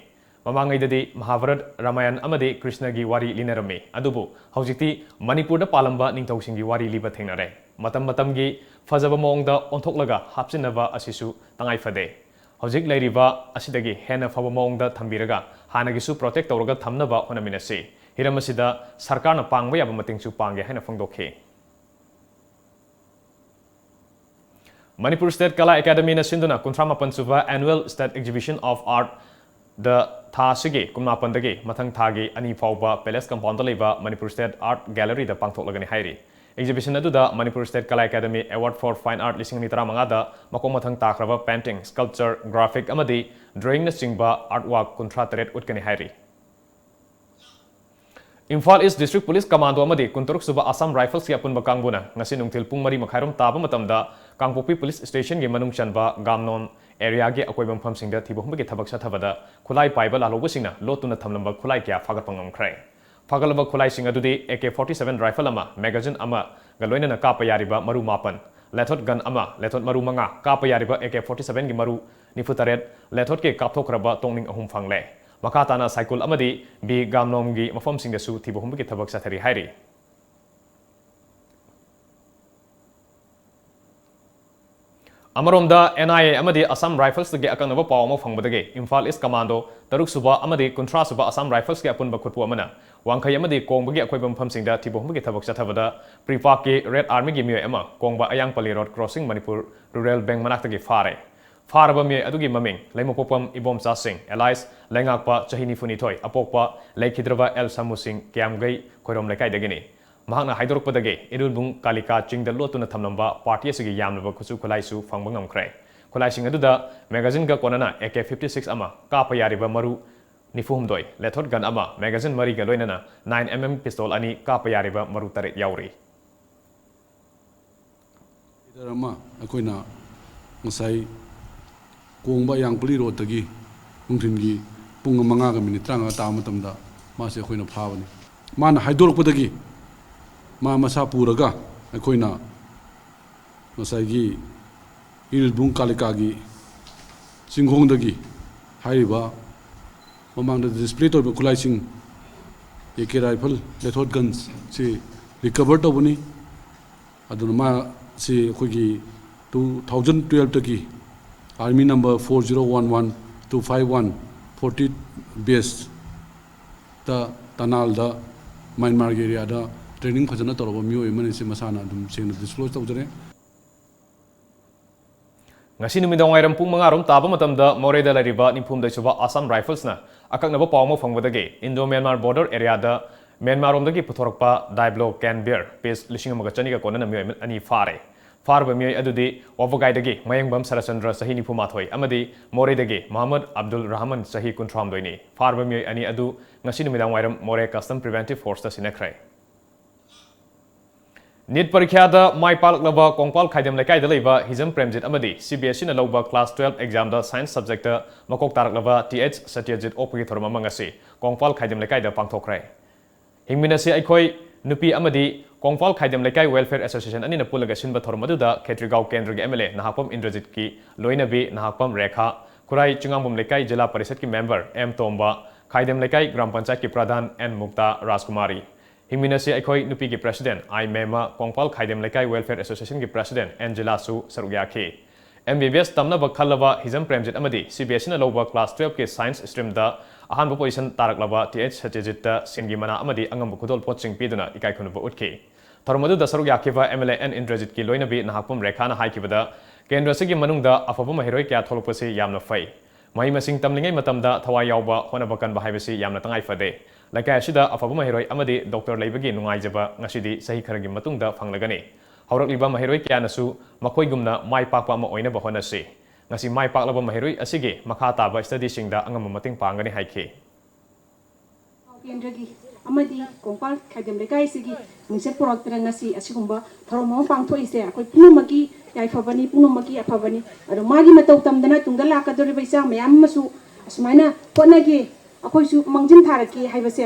ꯃꯃꯥꯡꯉꯩꯗꯗꯤ ꯃꯍꯥꯚꯥꯔꯠ, ꯔꯥꯃꯥꯌꯟ ꯑꯃꯗꯤ ꯀ꯭ꯔꯤꯁꯅꯒꯤ ꯋꯥꯔꯤ ꯂꯤꯅꯔꯝꯃꯤ꯫ ꯑꯗꯨꯕꯨ ꯍꯧꯖꯤꯛꯇꯤ ꯃꯅꯤꯄꯨꯔꯗ ꯄꯥꯜꯂꯝꯕ ꯅꯤꯡꯊꯧꯁꯤꯡꯒꯤ ꯋꯥꯔꯤ ꯂꯤꯕ ꯊꯦꯡꯅꯔꯦ꯫ ꯃꯇꯝ ꯃꯇꯝꯒꯤ ꯐꯖꯕ ꯃꯑꯣꯡꯗ ꯑꯣꯟꯊꯣꯛꯂꯒ ꯍꯥꯞꯆꯤꯟꯅꯕ ꯑꯁꯤꯁꯨ ꯇꯉꯥꯏ ꯐꯗꯦ꯫ ꯍꯧꯖꯤꯛ ꯂꯩꯔꯤꯕ ꯑꯁꯤꯗꯒꯤ ꯍꯦꯟꯅ ꯐꯕ ꯃꯑꯣꯡꯗ ꯊꯝꯕꯤꯔꯒ ꯍꯥꯟꯅꯒꯤꯁꯨ protect ꯇꯧꯔꯒ ꯊꯝꯅꯕ ꯍꯣꯠꯅꯃꯤꯟꯅꯁꯤ꯫ ꯍꯤꯔꯝ ꯑꯁꯤꯗ ꯁꯔꯀꯥꯔꯅ ꯄꯥꯡꯕ ꯌꯥꯕ ꯃꯇꯦꯡꯁꯨ ꯄꯥꯡꯒꯦ ꯍꯥꯏꯅ ꯐꯣꯡꯗꯣꯛꯈꯤ꯫ ꯃꯅꯤꯄꯨꯔ State Kala Academyꯅ ꯁꯤꯟꯗꯨꯅ ꯀꯨꯟꯊ꯭ꯔꯥ ꯃꯥꯄꯟ ꯁꯨꯕ Annual State Exhibition of Art ꯗ ꯊꯥ ꯑꯁꯤꯒꯤ ꯀꯨꯟꯃꯥꯄꯟꯗꯒꯤ ꯃꯊꯪ ꯊꯥꯒꯤ ꯑꯅꯤ ꯐꯥꯎꯕ Palace Compoundꯗ ꯂꯩꯕ ꯃꯅꯤꯄꯨꯔ State Art Galleryꯗ ꯄꯥꯡꯊꯣꯛꯂꯒꯅꯤ ꯍꯥꯏꯔꯤ꯫ Exhibition ꯑꯗꯨꯗ Manipur State Kala Academy Award for Fine Art ꯂꯤꯁꯤꯡ ꯑꯅꯤ ꯇꯔꯥꯃꯉꯥꯗ ꯃꯈꯣꯡ ꯃꯊꯪ ꯇꯥꯈ꯭ꯔꯕ painting, sculpture, graphic ꯑꯃꯗꯤ drawingꯅꯆꯤꯡꯕ artwork ꯀꯨꯟꯊ꯭ꯔꯥ ꯇꯔꯦꯠ ꯎꯠꯀꯅꯤ ꯍꯥꯏꯔꯤ꯫ Imphal East District Police Commando ꯑꯃꯗꯤ ꯀꯨꯟꯇꯔꯨꯛ ꯁꯨꯕ Assam Riflesꯀꯤ ꯑꯄꯨꯟꯕ ꯀꯥꯡꯕꯨꯅ ꯉꯁꯤ ꯅꯨꯡꯊꯤꯜ ꯄꯨꯡ ꯃꯔꯤ ꯃꯈꯥꯏꯔꯣꯝ ꯇꯥꯕ ꯃꯇꯝꯗ ꯀꯥꯡꯄꯣꯛꯄꯤ Police Stationꯒꯤ ꯃꯅꯨꯡ ꯆꯟꯕ ꯒꯥꯝꯅꯣꯟ areaꯒꯤ ꯑꯀꯣꯏꯕ ꯃꯐꯝꯁꯤꯡꯗ ꯊꯤꯕ ꯍꯨꯝꯕꯒꯤ ꯊꯕꯛ ꯆꯠꯊꯕꯗ ꯈꯨꯠꯂꯥꯏ ꯄꯥꯏꯕ ꯂꯥꯜꯍꯧꯕꯁꯤꯡꯅ ꯂꯣꯠꯇꯨꯅ ꯊꯝꯂꯝꯕ ꯈꯨꯠꯂꯥꯏ ꯀꯌꯥ ꯐꯥꯒꯠꯄ ꯉꯝꯈ꯭ꯔꯦ꯫ ꯐꯥꯒꯠꯂꯕ ꯈꯨꯠꯂꯥꯏꯁꯤꯡ ꯑꯗꯨꯗꯤ A K forty seven rifle ꯑꯃ, magazine ꯑꯃꯒ ꯂꯣꯏꯅꯅ ꯀꯥꯞꯄ ꯌꯥꯔꯤꯕ ꯃꯔꯨ ꯃꯥꯄꯟ, ꯂꯦꯊꯣꯠ gun ꯑꯃ, ꯂꯦꯊꯣꯠ ꯃꯔꯨ ꯃꯉꯥ, ꯀꯥꯞꯄ ꯌꯥꯔꯤꯕ A K forty sevenꯒꯤ ꯃꯔꯨ ꯅꯤꯐꯨ ꯇꯔꯦꯠ, ꯂꯦꯊꯣꯠꯀꯤ ꯀꯥꯞꯊꯣꯛꯈ꯭ꯔꯕ ꯇꯣꯛꯅꯤꯡ ꯑꯍꯨꯝ ꯐꯪꯂꯦ꯫ ꯃꯈꯥ ꯇꯥꯅ ꯁꯥꯏꯀꯨꯜ ꯑꯃꯗꯤ ꯕꯤ ꯒꯥꯝꯅꯣꯝꯒꯤ ꯃꯐꯝꯁꯤꯡꯗꯁꯨ ꯊꯤꯕ ꯍꯨꯝꯕꯒꯤ ꯊꯕꯛ ꯆꯠꯊꯔꯤ ꯍꯥꯏꯔꯤ꯫ ꯑꯃꯔꯣꯝꯗ, N I A ꯑꯃꯗꯤ Assam Riflesꯇꯒꯤ ꯑꯀꯛꯅꯕ ꯄꯥꯎ ꯑꯃ ꯐꯪꯕꯗꯒꯤ ꯏꯝꯐꯥꯜ East Commando ꯇꯔꯨꯛ ꯁꯨꯕ ꯑꯃꯗꯤ ꯀꯨꯟꯊ꯭ꯔꯥ ꯁꯨꯕ Assam Riflesꯀꯤ ꯑꯄꯨꯟꯕ ꯈꯨꯠꯄꯨ ꯑꯃꯅ ꯋꯥꯡꯈꯩ ꯑꯃꯗꯤ ꯀꯣꯡꯕꯒꯤ ꯑꯀꯣꯏꯕ ꯃꯐꯝꯁꯤꯡꯗ ꯊꯤꯕ ꯍꯨꯝꯕꯒꯤ ꯊꯕꯛ ꯆꯠꯊꯕꯗ ꯄ꯭ꯔꯤꯄꯥꯛꯀꯤ Red Armyꯒꯤ ꯃꯤꯑꯣꯏ ꯑꯃ ꯀꯣꯡꯕ ꯑꯌꯥꯡꯄꯜꯂꯤ Road Crossing Manipur Rural Bank ꯃꯅꯥꯛꯇꯒꯤ ꯐꯥꯔꯦ꯫ ꯐꯥꯔꯕ ꯃꯤꯑꯣꯏ ꯑꯗꯨꯒꯤ ꯃꯃꯤꯡ ꯂꯩꯃꯄꯣꯛꯄꯝ ꯏꯕꯣꯝꯆꯥ ꯁꯤꯡ, alias ꯂꯩꯉꯥꯛꯄ, ꯆꯍꯤ ꯅꯤꯐꯨꯅꯤꯊꯣꯏ, ꯑꯄꯣꯛꯄ ꯂꯩꯈꯤꯗ꯭ꯔꯕ ꯑꯦꯜ ꯁꯃꯨ ꯁꯤꯡ, ꯀꯤꯌꯥꯝꯒꯩ ꯈꯣꯏꯔꯣꯝ ꯂꯩꯀꯥꯏꯗꯒꯤꯅꯤ꯫ ꯃꯍꯥꯛꯅ ꯍꯥꯏꯗꯣꯔꯛꯄꯗꯒꯤ ꯏꯔꯨꯜꯕꯨꯡ ꯀꯥꯂꯤꯀꯥ ꯆꯤꯡꯗ ꯂꯣꯠꯇꯨꯅ ꯊꯝꯂꯝꯕ ꯄꯥꯔꯇꯤ ꯑꯁꯤꯒꯤ ꯌꯥꯝꯂꯕ ꯈꯨꯠꯁꯨ ꯈꯨꯠꯂꯥꯏꯁꯨ ꯐꯪꯕ ꯉꯝꯈ꯭ꯔꯦ꯫ ꯈꯨꯠꯂꯥꯏꯁꯤꯡ ꯑꯗꯨꯗ ꯃꯦꯒꯥꯖꯤꯟꯒ ꯀꯣꯟꯅꯅ ꯑꯦ ꯀꯦ ꯐꯤꯐꯇꯤ ꯁꯤꯛꯁ ꯑꯃ, ꯀꯥꯞꯄ ꯌꯥꯔꯤꯕ ꯃꯔꯨ ꯅꯤꯐꯨ ꯍꯨꯝꯗꯣꯏ, ꯂꯦꯊꯣꯠ ꯒꯟ ꯑꯃ, ꯃꯦꯒꯥꯖꯤꯟ ꯃꯔꯤꯒ ꯂꯣꯏꯅꯅ ꯅꯥꯏꯟ ꯑꯦꯝ ꯑꯦꯝ ꯄꯤꯁꯇꯣꯜ ꯑꯅꯤ, ꯀꯥꯞꯄ ꯌꯥꯔꯤꯕ ꯃꯔꯨ ꯇꯔꯦꯠ ꯌꯥꯎꯔꯤ꯫ ꯂꯤꯇꯔ ꯑꯃ ꯑꯩꯈꯣꯏꯅ ꯉꯁꯥꯏ ꯀꯣꯡꯕ ꯑꯌꯥꯡꯄꯂꯤ ꯔꯣꯗꯇꯒꯤ ꯅꯨꯡꯊꯤꯟꯒꯤ ꯄꯨꯡ ꯃꯉꯥꯒ ꯃꯤꯅꯤꯠ ꯇꯔꯥꯃꯉꯥ ꯇꯥꯕ ꯃꯇꯝꯗ ꯃꯥꯁꯦ ꯑꯩꯈꯣꯏꯅ ꯐꯥꯕꯅꯤ꯫ ꯃꯥꯅ ꯍꯥꯏꯗꯣꯔꯛꯄꯗꯒꯤ ꯃꯥ ꯃꯁꯥ ꯄꯨꯔꯒ ꯑꯩꯈꯣꯏꯅ ꯉꯁꯥꯏꯒꯤ ꯏꯔꯤꯜꯕꯨꯡ ꯀꯥꯂꯤꯀꯥꯒꯤ ꯆꯤꯡꯈꯣꯡꯗꯒꯤ ꯍꯥꯏꯔꯤꯕ ꯃꯃꯥꯡꯗ ꯗꯤꯁꯄ꯭ꯂꯦ ꯇꯧꯔꯤꯕ ꯈꯨꯠꯂꯥꯏꯁꯤꯡ, ꯑꯦ ꯀꯦ ꯔꯥꯏꯐꯜ, ꯂꯦꯊꯣꯠ ꯒꯟꯁꯤ ꯔꯤꯀꯚꯔ ꯇꯧꯕꯅꯤ꯫ ꯑꯗꯨꯅ ꯃꯥꯁꯤ ꯑꯩꯈꯣꯏꯒꯤ two thousand twelve ꯇꯒꯤ army number four zero one one two five one forty base ꯇ ꯇꯅꯥꯜꯗ ꯃ꯭ꯌꯥꯟꯃꯥꯔꯒꯤ ꯑꯦꯔꯤꯌꯥꯗ ꯇ꯭ꯔꯦꯅꯤꯡ ꯐꯖꯅ ꯇꯧꯔꯕ ꯃꯤꯑꯣꯏ ꯑꯃꯅꯤ꯫ ꯁꯤ ꯃꯁꯥꯅ ꯑꯗꯨꯝ ꯁꯦꯡꯅ ꯗꯤꯁꯀ꯭ꯂꯣꯖ ꯇꯧꯖꯔꯦ꯫ ꯉꯁꯤ ꯅꯨꯃꯤꯗꯥꯡ ꯋꯥꯏꯔꯝ ꯄꯨꯡ ꯃꯉꯥ ꯔꯣꯝ ꯇꯥꯕ ꯃꯇꯝꯗ ꯃꯣꯔꯦꯗ ꯂꯩꯔꯤꯕ ꯅꯤꯐꯨꯍꯨꯝꯗꯣꯏ ꯁꯨꯕ ꯑꯁꯥꯝ ꯔꯥꯏꯐꯜꯁꯅ ꯑꯀꯛꯅꯕ ꯄꯥꯎ ꯑꯃ ꯐꯪꯕꯗꯒꯤ ꯏꯟꯗꯣ ꯃ꯭ꯌꯥꯟꯃꯥꯔ ꯕꯣꯔꯗꯔ ꯑꯦꯔꯤꯌꯥꯗ ꯃ꯭ꯌꯥꯟꯃꯥꯔꯔꯣꯝꯗꯒꯤ ꯄꯨꯊꯣꯔꯛꯄ ꯗꯥꯏꯕ꯭ꯂꯣ ꯀꯦꯟ ꯕꯤꯌꯔ ꯄꯤꯁ ꯂꯤꯁꯤꯡ ꯑꯃꯒ ꯆꯅꯤꯒ ꯀꯣꯟꯅꯅ ꯃꯤꯑꯣꯏ ꯑꯅꯤ ꯐꯥꯔꯦ꯫ ꯐꯥꯔꯕ ꯃꯤꯑꯣꯏ ꯑꯗꯨꯗꯤ ꯋꯥꯕꯒꯥꯏꯗꯒꯤ ꯃꯌꯦꯡꯕꯝ ꯁꯔꯆꯟꯗ꯭ꯔ ꯆꯍꯤ ꯅꯤꯐꯨ ꯃꯥꯊꯣꯏ ꯑꯃꯗꯤ ꯃꯣꯔꯦꯗꯒꯤ ꯃꯣꯍꯝꯃꯗ ꯑꯕꯗꯨꯜ ꯔꯍꯃꯟ ꯆꯍꯤ ꯀꯨꯟꯊ꯭ꯔꯥꯍꯨꯝꯗꯣꯏꯅꯤ꯫ ꯐꯥꯔꯕ ꯃꯤꯑꯣꯏ ꯑꯅꯤ ꯑꯗꯨ ꯉꯁꯤ ꯅꯨꯃꯤꯗꯥꯡ ꯋꯥꯏꯔꯝ ꯃꯣꯔꯦ ꯀꯁꯇꯝ ꯄ꯭ꯔꯤꯚꯦꯟꯇꯤꯚ ꯐꯣꯔꯁꯇ ꯁꯤꯟꯅꯈ꯭ꯔꯦ꯫ ꯅꯤꯠ ꯄꯔꯤꯈ꯭ꯌꯥꯗ ꯃꯥꯏ ꯄꯥꯛꯂꯛꯂꯕ ꯀꯣꯡꯄꯥꯜ ꯈꯥꯏꯗꯦꯝ ꯂꯩꯀꯥꯏꯗ ꯂꯩꯕ ꯍꯤꯖꯝ ꯄ꯭ꯔꯦꯝꯖꯤꯠ ꯑꯃꯗꯤ ꯁꯤ ꯕꯤ ꯑꯦꯁ ꯏꯅ ꯂꯧꯕ ꯀ꯭ꯂꯥꯁ ꯇꯨꯋꯦꯜꯐ ꯑꯦꯛꯖꯥꯝꯗ ꯁꯥꯏꯟꯁ ꯁꯕꯖꯦꯛꯇ ꯃꯀꯣꯛ ꯇꯥꯔꯛꯂꯕ ꯇꯤ ꯑꯩꯆ ꯁꯇ꯭ꯌꯖꯤꯠ ꯑꯣꯛꯄꯒꯤ ꯊꯧꯔꯝ ꯑꯃ ꯉꯁꯤ ꯀꯣꯡꯄꯥꯜ ꯈꯥꯏꯗꯦꯝ ꯂꯩꯀꯥꯏꯗ ꯄꯥꯡꯊꯣꯛꯈ꯭ꯔꯦ꯫ ꯍꯤꯡꯃꯤꯟꯅꯁꯤ ꯑꯩꯈꯣꯏ ꯅꯨꯄꯤ ꯑꯃꯗꯤ ꯀꯣꯡꯄꯥꯜ ꯈꯥꯏꯗꯦꯝ ꯂꯩꯀꯥꯏ ꯋꯦꯜꯐꯤꯌꯔ ꯑꯦꯁꯣꯁꯤꯌꯦꯁꯟ ꯑꯅꯤꯅ ꯄꯨꯜꯂꯒ ꯁꯤꯟꯕ ꯊꯧꯔꯝ ꯑꯗꯨꯗ ꯈꯦꯇ꯭ꯔꯤꯒꯥꯎ ꯀꯦꯟꯗ꯭ꯔꯒꯤ ꯑꯦꯝ ꯑꯦꯜ ꯑꯦ ꯅꯍꯥꯛꯄꯝ ꯏꯟꯗ꯭ꯔꯖꯤꯠꯀꯤ ꯂꯣꯏꯅꯕꯤ ꯅꯍꯥꯛꯄꯝ ꯔꯦꯈꯥ, ꯈꯨꯔꯥꯏ ꯆꯤꯡꯉꯥꯝꯕꯝ ꯂꯩꯀꯥꯏ ꯖꯤꯂꯥ ꯄꯔꯤꯁꯠꯀꯤ ꯃꯦꯝꯕꯔ ꯑꯦꯝ ꯇꯣꯝꯕ, ꯈꯥꯏꯗꯦꯝ ꯂꯩꯀꯥꯏ ꯒ꯭ꯔꯥꯝ ꯄꯟꯆꯥꯌꯠꯀꯤ ꯄ꯭ꯔꯙꯥꯟ ꯑꯦꯟ ꯃꯨꯛꯇꯥ ꯔꯥꯖꯀꯨꯃꯥꯔꯤ, ꯍꯤꯡꯃꯤꯟꯅꯁꯤ ꯑꯩꯈꯣꯏ ꯅꯨꯄꯤꯒꯤ ꯄ꯭ꯔꯦꯁꯤꯗꯦꯟ ꯑꯥꯏ ꯃꯦꯃ, ꯀꯣꯡꯄꯥꯜ ꯈꯥꯏꯗꯦꯝ ꯂꯩꯀꯥꯏ ꯋꯦꯜꯐꯤꯌꯔ ꯑꯦꯁꯣꯁꯤꯌꯦꯁꯟꯒꯤ ꯄ꯭ꯔꯦꯁꯤꯗꯦꯟ ꯑꯦꯟꯖꯦꯂꯥꯁꯨ ꯁꯔꯨꯛ ꯌꯥꯈꯤ꯫ ꯑꯦꯝ ꯕꯤ ꯕꯤ ꯑꯦꯁ ꯇꯝꯅꯕ ꯈꯜꯂꯕ ꯍꯤꯖꯝ ꯄ꯭ꯔꯦꯝꯖꯤꯠ ꯑꯃꯗꯤ ꯁꯤ ꯕꯤ ꯑꯦꯁ ꯏꯅ ꯂꯧꯕ ꯀ꯭ꯂꯥꯁ ꯇꯨꯋꯦꯜꯐꯀꯤ ꯁꯥꯏꯟꯁ ꯁ꯭ꯇ꯭ꯔꯤꯝꯗ ꯑꯍꯥꯟꯕ ꯄꯣꯖꯤꯁꯟ ꯇꯥꯔꯛꯂꯕ ꯇꯤ ꯑꯩꯆ ꯁꯇ꯭ꯌꯖꯤꯠꯇ ꯁꯦꯟꯒꯤ ꯃꯅꯥ ꯑꯃꯗꯤ ꯑꯉꯝꯕ ꯈꯨꯗꯣꯜꯄꯣꯠꯁꯤꯡ ꯄꯤꯗꯨꯅ ꯏꯀꯥꯏ ꯈꯨꯝꯅꯕ ꯎꯠꯈꯤ꯫ ꯊꯧꯔꯝ ꯑꯗꯨꯗ ꯁꯔꯨꯛ ꯌꯥꯈꯤꯕ ꯑꯦꯝ ꯑꯦꯜ ꯑꯦ ꯑꯦꯟ ꯏꯟꯗ꯭ꯔꯖꯤꯠꯀꯤ ꯂꯣꯏꯅꯕꯤ ꯅꯍꯥꯛꯄꯝ ꯔꯦꯈꯥꯅ ꯍꯥꯏꯈꯤꯕꯗ, ꯀꯦꯟꯗ꯭ꯔ ꯑꯁꯤꯒꯤ ꯃꯅꯨꯡꯗ ꯑꯐꯕ ꯃꯍꯩꯔꯣꯏ ꯀꯌꯥ ꯊꯣꯛꯂꯛꯄꯁꯤ ꯌꯥꯝꯅ ꯐꯩ꯫ ꯃꯍꯩ ꯃꯁꯤꯡ ꯇꯝꯂꯤꯉꯩ ꯃꯇꯝꯗ ꯊꯋꯥꯏ ꯌꯥꯎꯕ, ꯍꯣꯠꯅꯕ ꯀꯟꯕ ꯍꯥꯏꯕꯁꯤ ꯌꯥꯝꯅ ꯇꯉꯥꯏ ꯐꯗꯦ꯫ ꯂꯩꯀꯥꯏ ꯑꯁꯤꯗ ꯑꯐꯕ ꯃꯍꯩꯔꯣꯏ ꯑꯃꯗꯤ ꯗꯣꯛꯇꯔ ꯂꯩꯕꯒꯤ ꯅꯨꯡꯉꯥꯏꯖꯕ ꯉꯁꯤꯗꯤ ꯆꯍꯤ ꯈꯔꯒꯤ ꯃꯇꯨꯡꯗ ꯐꯪꯂꯒꯅꯤ꯫ ꯍꯧꯔꯛꯂꯤꯕ ꯃꯍꯩꯔꯣꯏ ꯀꯌꯥꯅꯁꯨ ꯃꯈꯣꯏꯒꯨꯝꯅ ꯃꯥꯏ ꯄꯥꯛꯄ ꯑꯃ ꯑꯣꯏꯅꯕ ꯍꯣꯠꯅꯁꯤ꯫ ꯉꯁꯤ ꯃꯥꯏ ꯄꯥꯛꯂꯕ ꯃꯍꯩꯔꯣꯏ ꯑꯁꯤꯒꯤ ꯃꯈꯥ ꯇꯥꯕ ꯁ꯭ꯇꯗꯤꯁꯤꯡꯗ ꯑꯉꯝꯕ ꯃꯇꯦꯡ ꯄꯥꯡꯒꯅꯤ ꯍꯥꯏꯈꯤ꯫ ꯀꯦꯟꯗ꯭ꯔꯒꯤ ꯑꯃꯗꯤ ꯀꯣꯡꯄꯥꯜ ꯈꯥꯏꯗꯦꯝ ꯂꯩꯀꯥꯏꯁꯤꯒꯤ ꯃꯤꯡꯆꯠ ꯄꯨꯔꯛꯇꯅ ꯉꯁꯤ ꯑꯁꯤꯒꯨꯝꯕ ꯊꯧꯔꯝ ꯑꯃ ꯄꯥꯡꯊꯣꯛꯏꯁꯦ ꯑꯩꯈꯣꯏ ꯄꯨꯝꯅꯃꯛꯀꯤ ꯌꯥꯏꯐꯕꯅꯤ, ꯄꯨꯝꯅꯃꯛꯀꯤ ꯑꯐꯕꯅꯤ꯫ ꯑꯗꯣ ꯃꯥꯒꯤ ꯃꯇꯧ ꯇꯝꯗꯅ ꯇꯨꯡꯗ ꯂꯥꯛꯀꯗꯧꯔꯤꯕ ꯏꯆꯥ ꯃꯌꯥꯝ ꯑꯃꯁꯨ ꯑꯁꯨꯃꯥꯏꯅ ꯍꯣꯠꯅꯒꯦ, ꯑꯩꯈꯣꯏꯁꯨ ꯃꯥꯡꯖꯤꯟ ꯊꯥꯔꯛꯀꯦ ꯍꯥꯏꯕꯁꯦ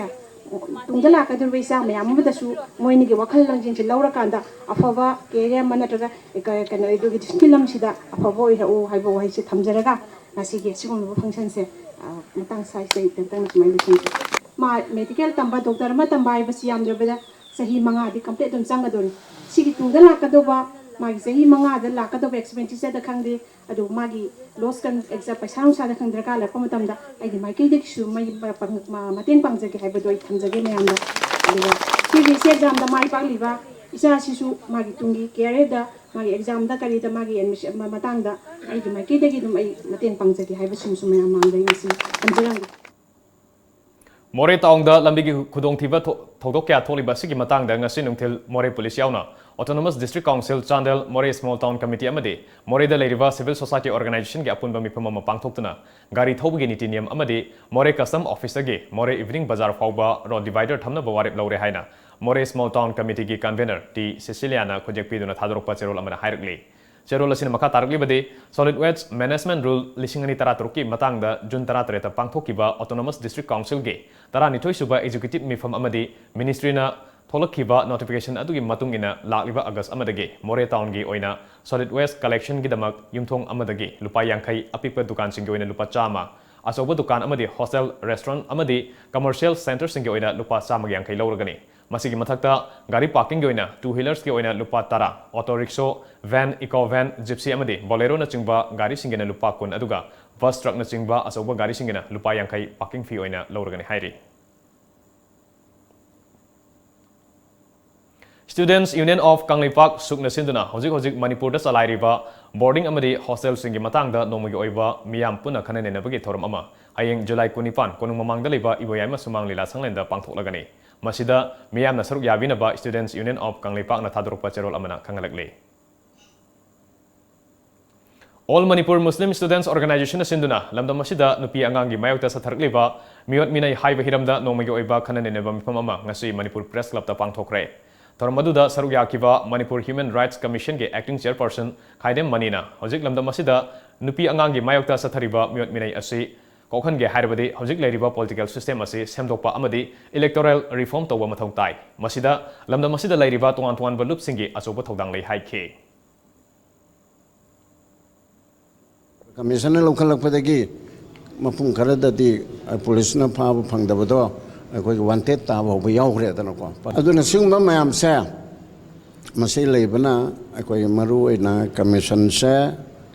ꯇꯨꯡꯗ ꯂꯥꯛꯀꯗꯧꯔꯤꯕ ꯏꯆꯥ ꯃꯌꯥꯝ ꯑꯃꯗꯁꯨ ꯃꯣꯏꯅꯒꯤ ꯋꯥꯈꯜ ꯂꯧꯁꯤꯡꯁꯦ ꯂꯧꯔꯀꯥꯟꯗ ꯑꯐꯕ ꯀꯦꯔꯤꯌꯔ ꯑꯃ ꯅꯠꯇ꯭ꯔꯒ ꯀ-, ꯀꯩꯅꯣ educationꯒꯤ ꯂꯝꯁꯤꯗ ꯑꯐꯕ ꯑꯣꯏꯔꯛꯎ ꯍꯥꯏꯕ ꯋꯥꯍꯩꯁꯦ ꯊꯝꯖꯔꯒ ꯉꯁꯤꯒꯤ ꯑꯁꯤꯒꯨꯝꯂꯕ functionꯁꯦ, ꯑ, ꯃꯇꯥꯡ ꯁ꯭ꯋꯥꯏꯁꯤꯗ ꯏꯇꯦꯟꯇꯪꯅ ꯁꯨꯃꯥꯏꯅ ꯂꯣꯏꯁꯤꯟꯖꯒꯦ꯫ ꯃꯥ medical ꯇꯝꯕ, ꯗꯣꯛꯇꯔ ꯑꯃ ꯇꯝꯕ ꯍꯥꯏꯕꯁꯤ ꯌꯥꯝꯗ꯭ꯔꯕꯗ ꯆꯍꯤ ꯃꯉꯥꯗꯤ complete ꯑꯗꯨꯝ ꯆꯪꯒꯗꯣꯏꯅꯤ꯫ ꯁꯤꯒꯤ ꯇꯨꯡꯗ ꯂꯥꯛꯀꯗꯧꯕ, ꯃꯥꯒꯤ ꯆꯍꯤ ꯃꯉꯥꯗ ꯂꯥꯛꯀꯗꯧꯕ expenditureꯗ ꯈꯪꯗꯦ, ꯑꯗꯨ ꯃꯥꯒꯤ loss ꯀꯟ-, exam ꯄꯩꯁꯥ ꯅꯨꯡꯁꯥꯗ ꯈꯪꯗꯦ ꯗꯔꯀꯥꯔ ꯂꯩꯔꯛꯄ ꯃꯇꯝꯗ ꯑꯩꯒꯤ ꯃꯥꯏꯀꯩꯗꯒꯤꯁꯨ ꯃꯥꯒꯤ ꯃ-, ꯃ-, ꯃꯇꯦꯡ ꯄꯥꯡꯖꯒꯦ ꯍꯥꯏꯕꯗꯣ ꯑꯩ ꯊꯝꯖꯒꯦ ꯃꯌꯥꯝꯗ꯫ ꯑꯗꯨꯒ ꯁꯤꯒꯤ examꯗ ꯃꯥꯏ ꯄꯥꯛꯂꯤꯕ ꯏꯆꯥꯁꯤꯁꯨ ꯃꯥꯒꯤ ꯇꯨꯡꯒꯤ careerꯗ, ꯃꯥꯒꯤ examꯗ ꯀꯔꯤꯗ ꯃꯥꯒꯤ admission ꯃ-, ꯃꯇꯥꯡꯗ ꯑꯩꯒꯤ ꯃꯥꯏꯀꯩꯗꯒꯤ ꯑꯗꯨꯝ ꯑꯩ ꯃꯇꯦꯡ ꯄꯥꯡꯖꯒꯦ ꯍꯥꯏꯕꯁꯤꯃꯁꯨ ꯃꯌꯥꯝ ꯃꯥꯡꯗ ꯑꯩ ꯉꯁꯤ ꯊꯝꯖꯔꯝꯒꯦ꯫ ꯃꯣꯔꯦ ꯇꯥꯎꯟꯗ ꯂꯝꯕꯤꯒꯤ ꯈꯨꯗꯣꯡꯊꯤꯕ ꯊꯣ-, ꯊꯧꯗꯣꯛ ꯀꯌꯥ ꯊꯣꯛꯂꯤꯕ ꯑꯁꯤꯒꯤ ꯃꯇꯥꯡꯗ ꯉꯁꯤ ꯅꯨꯡꯊꯤꯜ ꯃꯣꯔꯦ ꯄꯨꯂꯤꯁ ꯌꯥꯎꯅ Autonomous District Council ꯆꯥꯟꯗꯦꯜ, ꯃꯣꯔꯦ Small Town Committee ꯑꯃꯗꯤ ꯃꯣꯔꯦꯗ ꯂꯩꯔꯤꯕ civil society organizationꯒꯤ ꯑꯄꯨꯟꯕ ꯃꯤꯐꯝ ꯑꯃ ꯄꯥꯡꯊꯣꯛꯇꯨꯅ ꯒꯥꯔꯤ ꯊꯧꯕꯒꯤ ꯅꯤꯇꯤ ꯅꯤꯌꯝ ꯑꯃꯗꯤ ꯃꯣꯔꯦ Custom Officeꯇꯒꯤ ꯃꯣꯔꯦ Evening Bazaar ꯐꯥꯎꯕ road divider ꯊꯝꯅꯕ ꯋꯥꯔꯦꯞ ꯂꯧꯔꯦ ꯍꯥꯏꯅ ꯃꯣꯔꯦ Small Town Committeeꯒꯤ convener ꯇꯤ ꯁꯤꯁꯤꯂꯤꯌꯥꯅ ꯈꯨꯟꯖꯦꯛ ꯄꯤꯗꯨꯅ ꯊꯥꯗꯣꯔꯛꯄ ꯆꯦꯔꯣꯜ ꯑꯃꯅ ꯍꯥꯏꯔꯛꯂꯤ꯫ ꯆꯦꯔꯣꯜ ꯑꯁꯤꯅ ꯃꯈꯥ ꯇꯥꯔꯛꯂꯤꯕꯗꯤ, Solid Waste Management Rule ꯂꯤꯁꯤꯡ ꯑꯅꯤ ꯇꯔꯥꯇꯔꯨꯛꯀꯤ ꯃꯇꯥꯡꯗ June ꯇꯔꯥꯇꯔꯦꯠꯇ ꯄꯥꯡꯊꯣꯛꯈꯤꯕ Autonomous District Councilꯒꯤ ꯇꯔꯥꯅꯤꯊꯣꯏ ꯁꯨꯕ executive ꯃꯤꯐꯝ ꯑꯃꯗꯤ ministryꯅ ꯊꯣꯛꯂꯛꯈꯤꯕ notification ꯑꯗꯨꯒꯤ ꯃꯇꯨꯡ ꯏꯟꯅ ꯂꯥꯛꯂꯤꯕ August ꯑꯃꯗꯒꯤ ꯃꯣꯔꯦ townꯒꯤ ꯑꯣꯏꯅ solid waste collectionꯒꯤꯗꯃꯛ ꯌꯨꯝꯊꯣꯡ ꯑꯃꯗꯒꯤ ꯂꯨꯄꯥ ꯌꯥꯡꯈꯩ, ꯑꯄꯤꯛꯄ ꯗꯨꯀꯥꯟꯁꯤꯡꯒꯤ ꯑꯣꯏꯅ ꯂꯨꯄꯥ ꯆꯥꯝꯃ, ꯑꯆꯧꯕ ꯗꯨꯀꯥꯟ ꯑꯃꯗꯤ hostel, restaurant ꯑꯃꯗꯤ commercial centreꯁꯤꯡꯒꯤ ꯑꯣꯏꯅ ꯂꯨꯄꯥ ꯆꯥꯝꯃꯒ ꯌꯥꯡꯈꯩ ꯂꯧꯔꯒꯅꯤ꯫ ꯃꯁꯤꯒꯤ ꯃꯊꯛꯇ ꯒꯥꯔꯤ parkingꯒꯤ ꯑꯣꯏꯅ two wheelersꯀꯤ ꯑꯣꯏꯅ ꯂꯨꯄꯥ ꯇꯔꯥ, auto rickshaw, van, eco van, gypsy ꯑꯃꯗꯤ Boleroꯅꯆꯤꯡꯕ ꯒꯥꯔꯤꯁꯤꯡꯒꯤꯅ ꯂꯨꯄꯥ ꯀꯨꯟ, ꯑꯗꯨꯒ bus truckꯅꯆꯤꯡꯕ ꯑꯆꯧꯕ ꯒꯥꯔꯤꯁꯤꯡꯒꯤꯅ ꯂꯨꯄꯥ ꯌꯥꯡꯈꯩ parking fee ꯑꯣꯏꯅ ꯂꯧꯔꯒꯅꯤ ꯍꯥꯏꯔꯤ꯫ Students Union of ꯀꯪꯂꯩꯄꯥꯛ ꯁꯨꯛꯅ ꯁꯤꯟꯗꯨꯅ ꯍꯧꯖꯤꯛ ꯍꯧꯖꯤꯛ ꯃꯅꯤꯄꯨꯔꯗ ꯆꯂꯥꯏꯔꯤꯕ boarding ꯑꯃꯗꯤ hostelꯁꯤꯡꯒꯤ ꯃꯇꯥꯡꯗ ꯅꯣꯡꯃꯒꯤ ꯑꯣꯏꯕ ꯃꯤꯌꯥꯝ ꯄꯨꯟꯅ ꯈꯟꯅ ꯅꯩꯅꯕꯒꯤ ꯊꯧꯔꯝ ꯑꯃ ꯍꯌꯦꯡ July ꯀꯨꯟꯅꯤꯄꯥꯟ ꯀꯣꯅꯨꯡ ꯃꯃꯥꯡꯗ ꯂꯩꯕ ꯏꯕꯣꯌꯥꯏꯃ ꯁꯨꯃꯥꯡ ꯂꯤꯂꯥ ꯁꯪꯂꯦꯟꯗ ꯄꯥꯡꯊꯣꯛꯂꯒꯅꯤ꯫ ꯃꯁꯤꯗ ꯃꯤꯌꯥꯝꯅ ꯁꯔꯨꯛ ꯌꯥꯕꯤꯅꯕ Students Union of ꯀꯪꯂꯩꯄꯥꯛꯅ ꯊꯥꯗꯣꯔꯛꯄ ꯆꯦꯔꯣꯜ ꯑꯃꯅ ꯈꯪꯍꯜꯂꯛꯂꯤ꯫ All Manipur Muslim Students Organization ꯁꯤꯟꯗꯨꯅ ꯂꯝꯗꯝ ꯑꯁꯤꯗ ꯅꯨꯄꯤ ꯑꯉꯥꯡꯒꯤ ꯃꯥꯌꯣꯛꯇ ꯆꯠꯊꯔꯛꯂꯤꯕ ꯃꯤꯑꯣꯠ ꯃꯤꯅꯩ ꯍꯥꯏꯕ ꯍꯤꯔꯝꯗ ꯅꯣꯡꯃꯒꯤ ꯑꯣꯏꯕ ꯈꯟꯅ ꯅꯩꯅꯕ ꯃꯤꯐꯝ ꯑꯃ ꯉꯁꯤ ꯃꯅꯤꯄꯨꯔ Press Clubꯇ ꯄꯥꯡꯊꯣꯛꯈ꯭ꯔꯦ꯫ ꯊꯧꯔꯝ ꯑꯗꯨꯗ ꯁꯔꯨꯛ ꯌꯥꯈꯤꯕ Manipur Human Rights Commissionꯒꯤ Acting Chairperson ꯈꯥꯏꯗꯦꯝ ꯃꯅꯤꯅ ꯍꯧꯖꯤꯛ ꯂꯝꯗꯝ ꯑꯁꯤꯗ ꯅꯨꯄꯤ ꯑꯉꯥꯡꯒꯤ ꯃꯥꯌꯣꯛꯇ ꯆꯠꯊꯔꯤꯕ ꯃꯤꯑꯣꯠ ꯃꯤꯅꯩ ꯑꯁꯤ ꯀꯣꯛꯍꯟꯒꯦ ꯍꯥꯏꯔꯕꯗꯤ ꯍꯧꯖꯤꯛ ꯂꯩꯔꯤꯕ political system ꯑꯁꯤ ꯁꯦꯝꯗꯣꯛꯄ ꯑꯃꯗꯤ electoral reform ꯇꯧꯕ ꯃꯊꯧ ꯇꯥꯏ꯫ ꯃꯁꯤꯗ ꯂꯝꯗꯝ ꯑꯁꯤꯗ ꯂꯩꯔꯤꯕ ꯇꯣꯉꯥꯟ ꯇꯣꯉꯥꯟꯕ ꯂꯨꯞꯁꯤꯡꯒꯤ ꯑꯆꯧꯕ ꯊꯧꯗꯥꯡ ꯂꯩ ꯍꯥꯏꯈꯤ꯫ Commissionꯅ ꯂꯧꯈꯠꯂꯛꯄꯗꯒꯤ ꯃꯐꯝ ꯈꯔꯗꯗꯤ ꯄꯨꯂꯤꯁꯅ ꯐꯥꯕ ꯐꯪꯗꯕꯗꯣ ꯑꯩꯈꯣꯏꯒꯤ wanted ꯇꯥꯕ ꯍꯧꯕ ꯌꯥꯎꯈ꯭ꯔꯦꯗꯅꯀꯣ꯫ ꯑꯗꯨꯅ ꯁꯤꯒꯨꯝꯕ ꯃꯌꯥꯝꯁꯦ ꯃꯁꯤ ꯂꯩꯕꯅ ꯑꯩꯈꯣꯏ ꯃꯔꯨ ꯑꯣꯏꯅ Commissionꯁꯦ,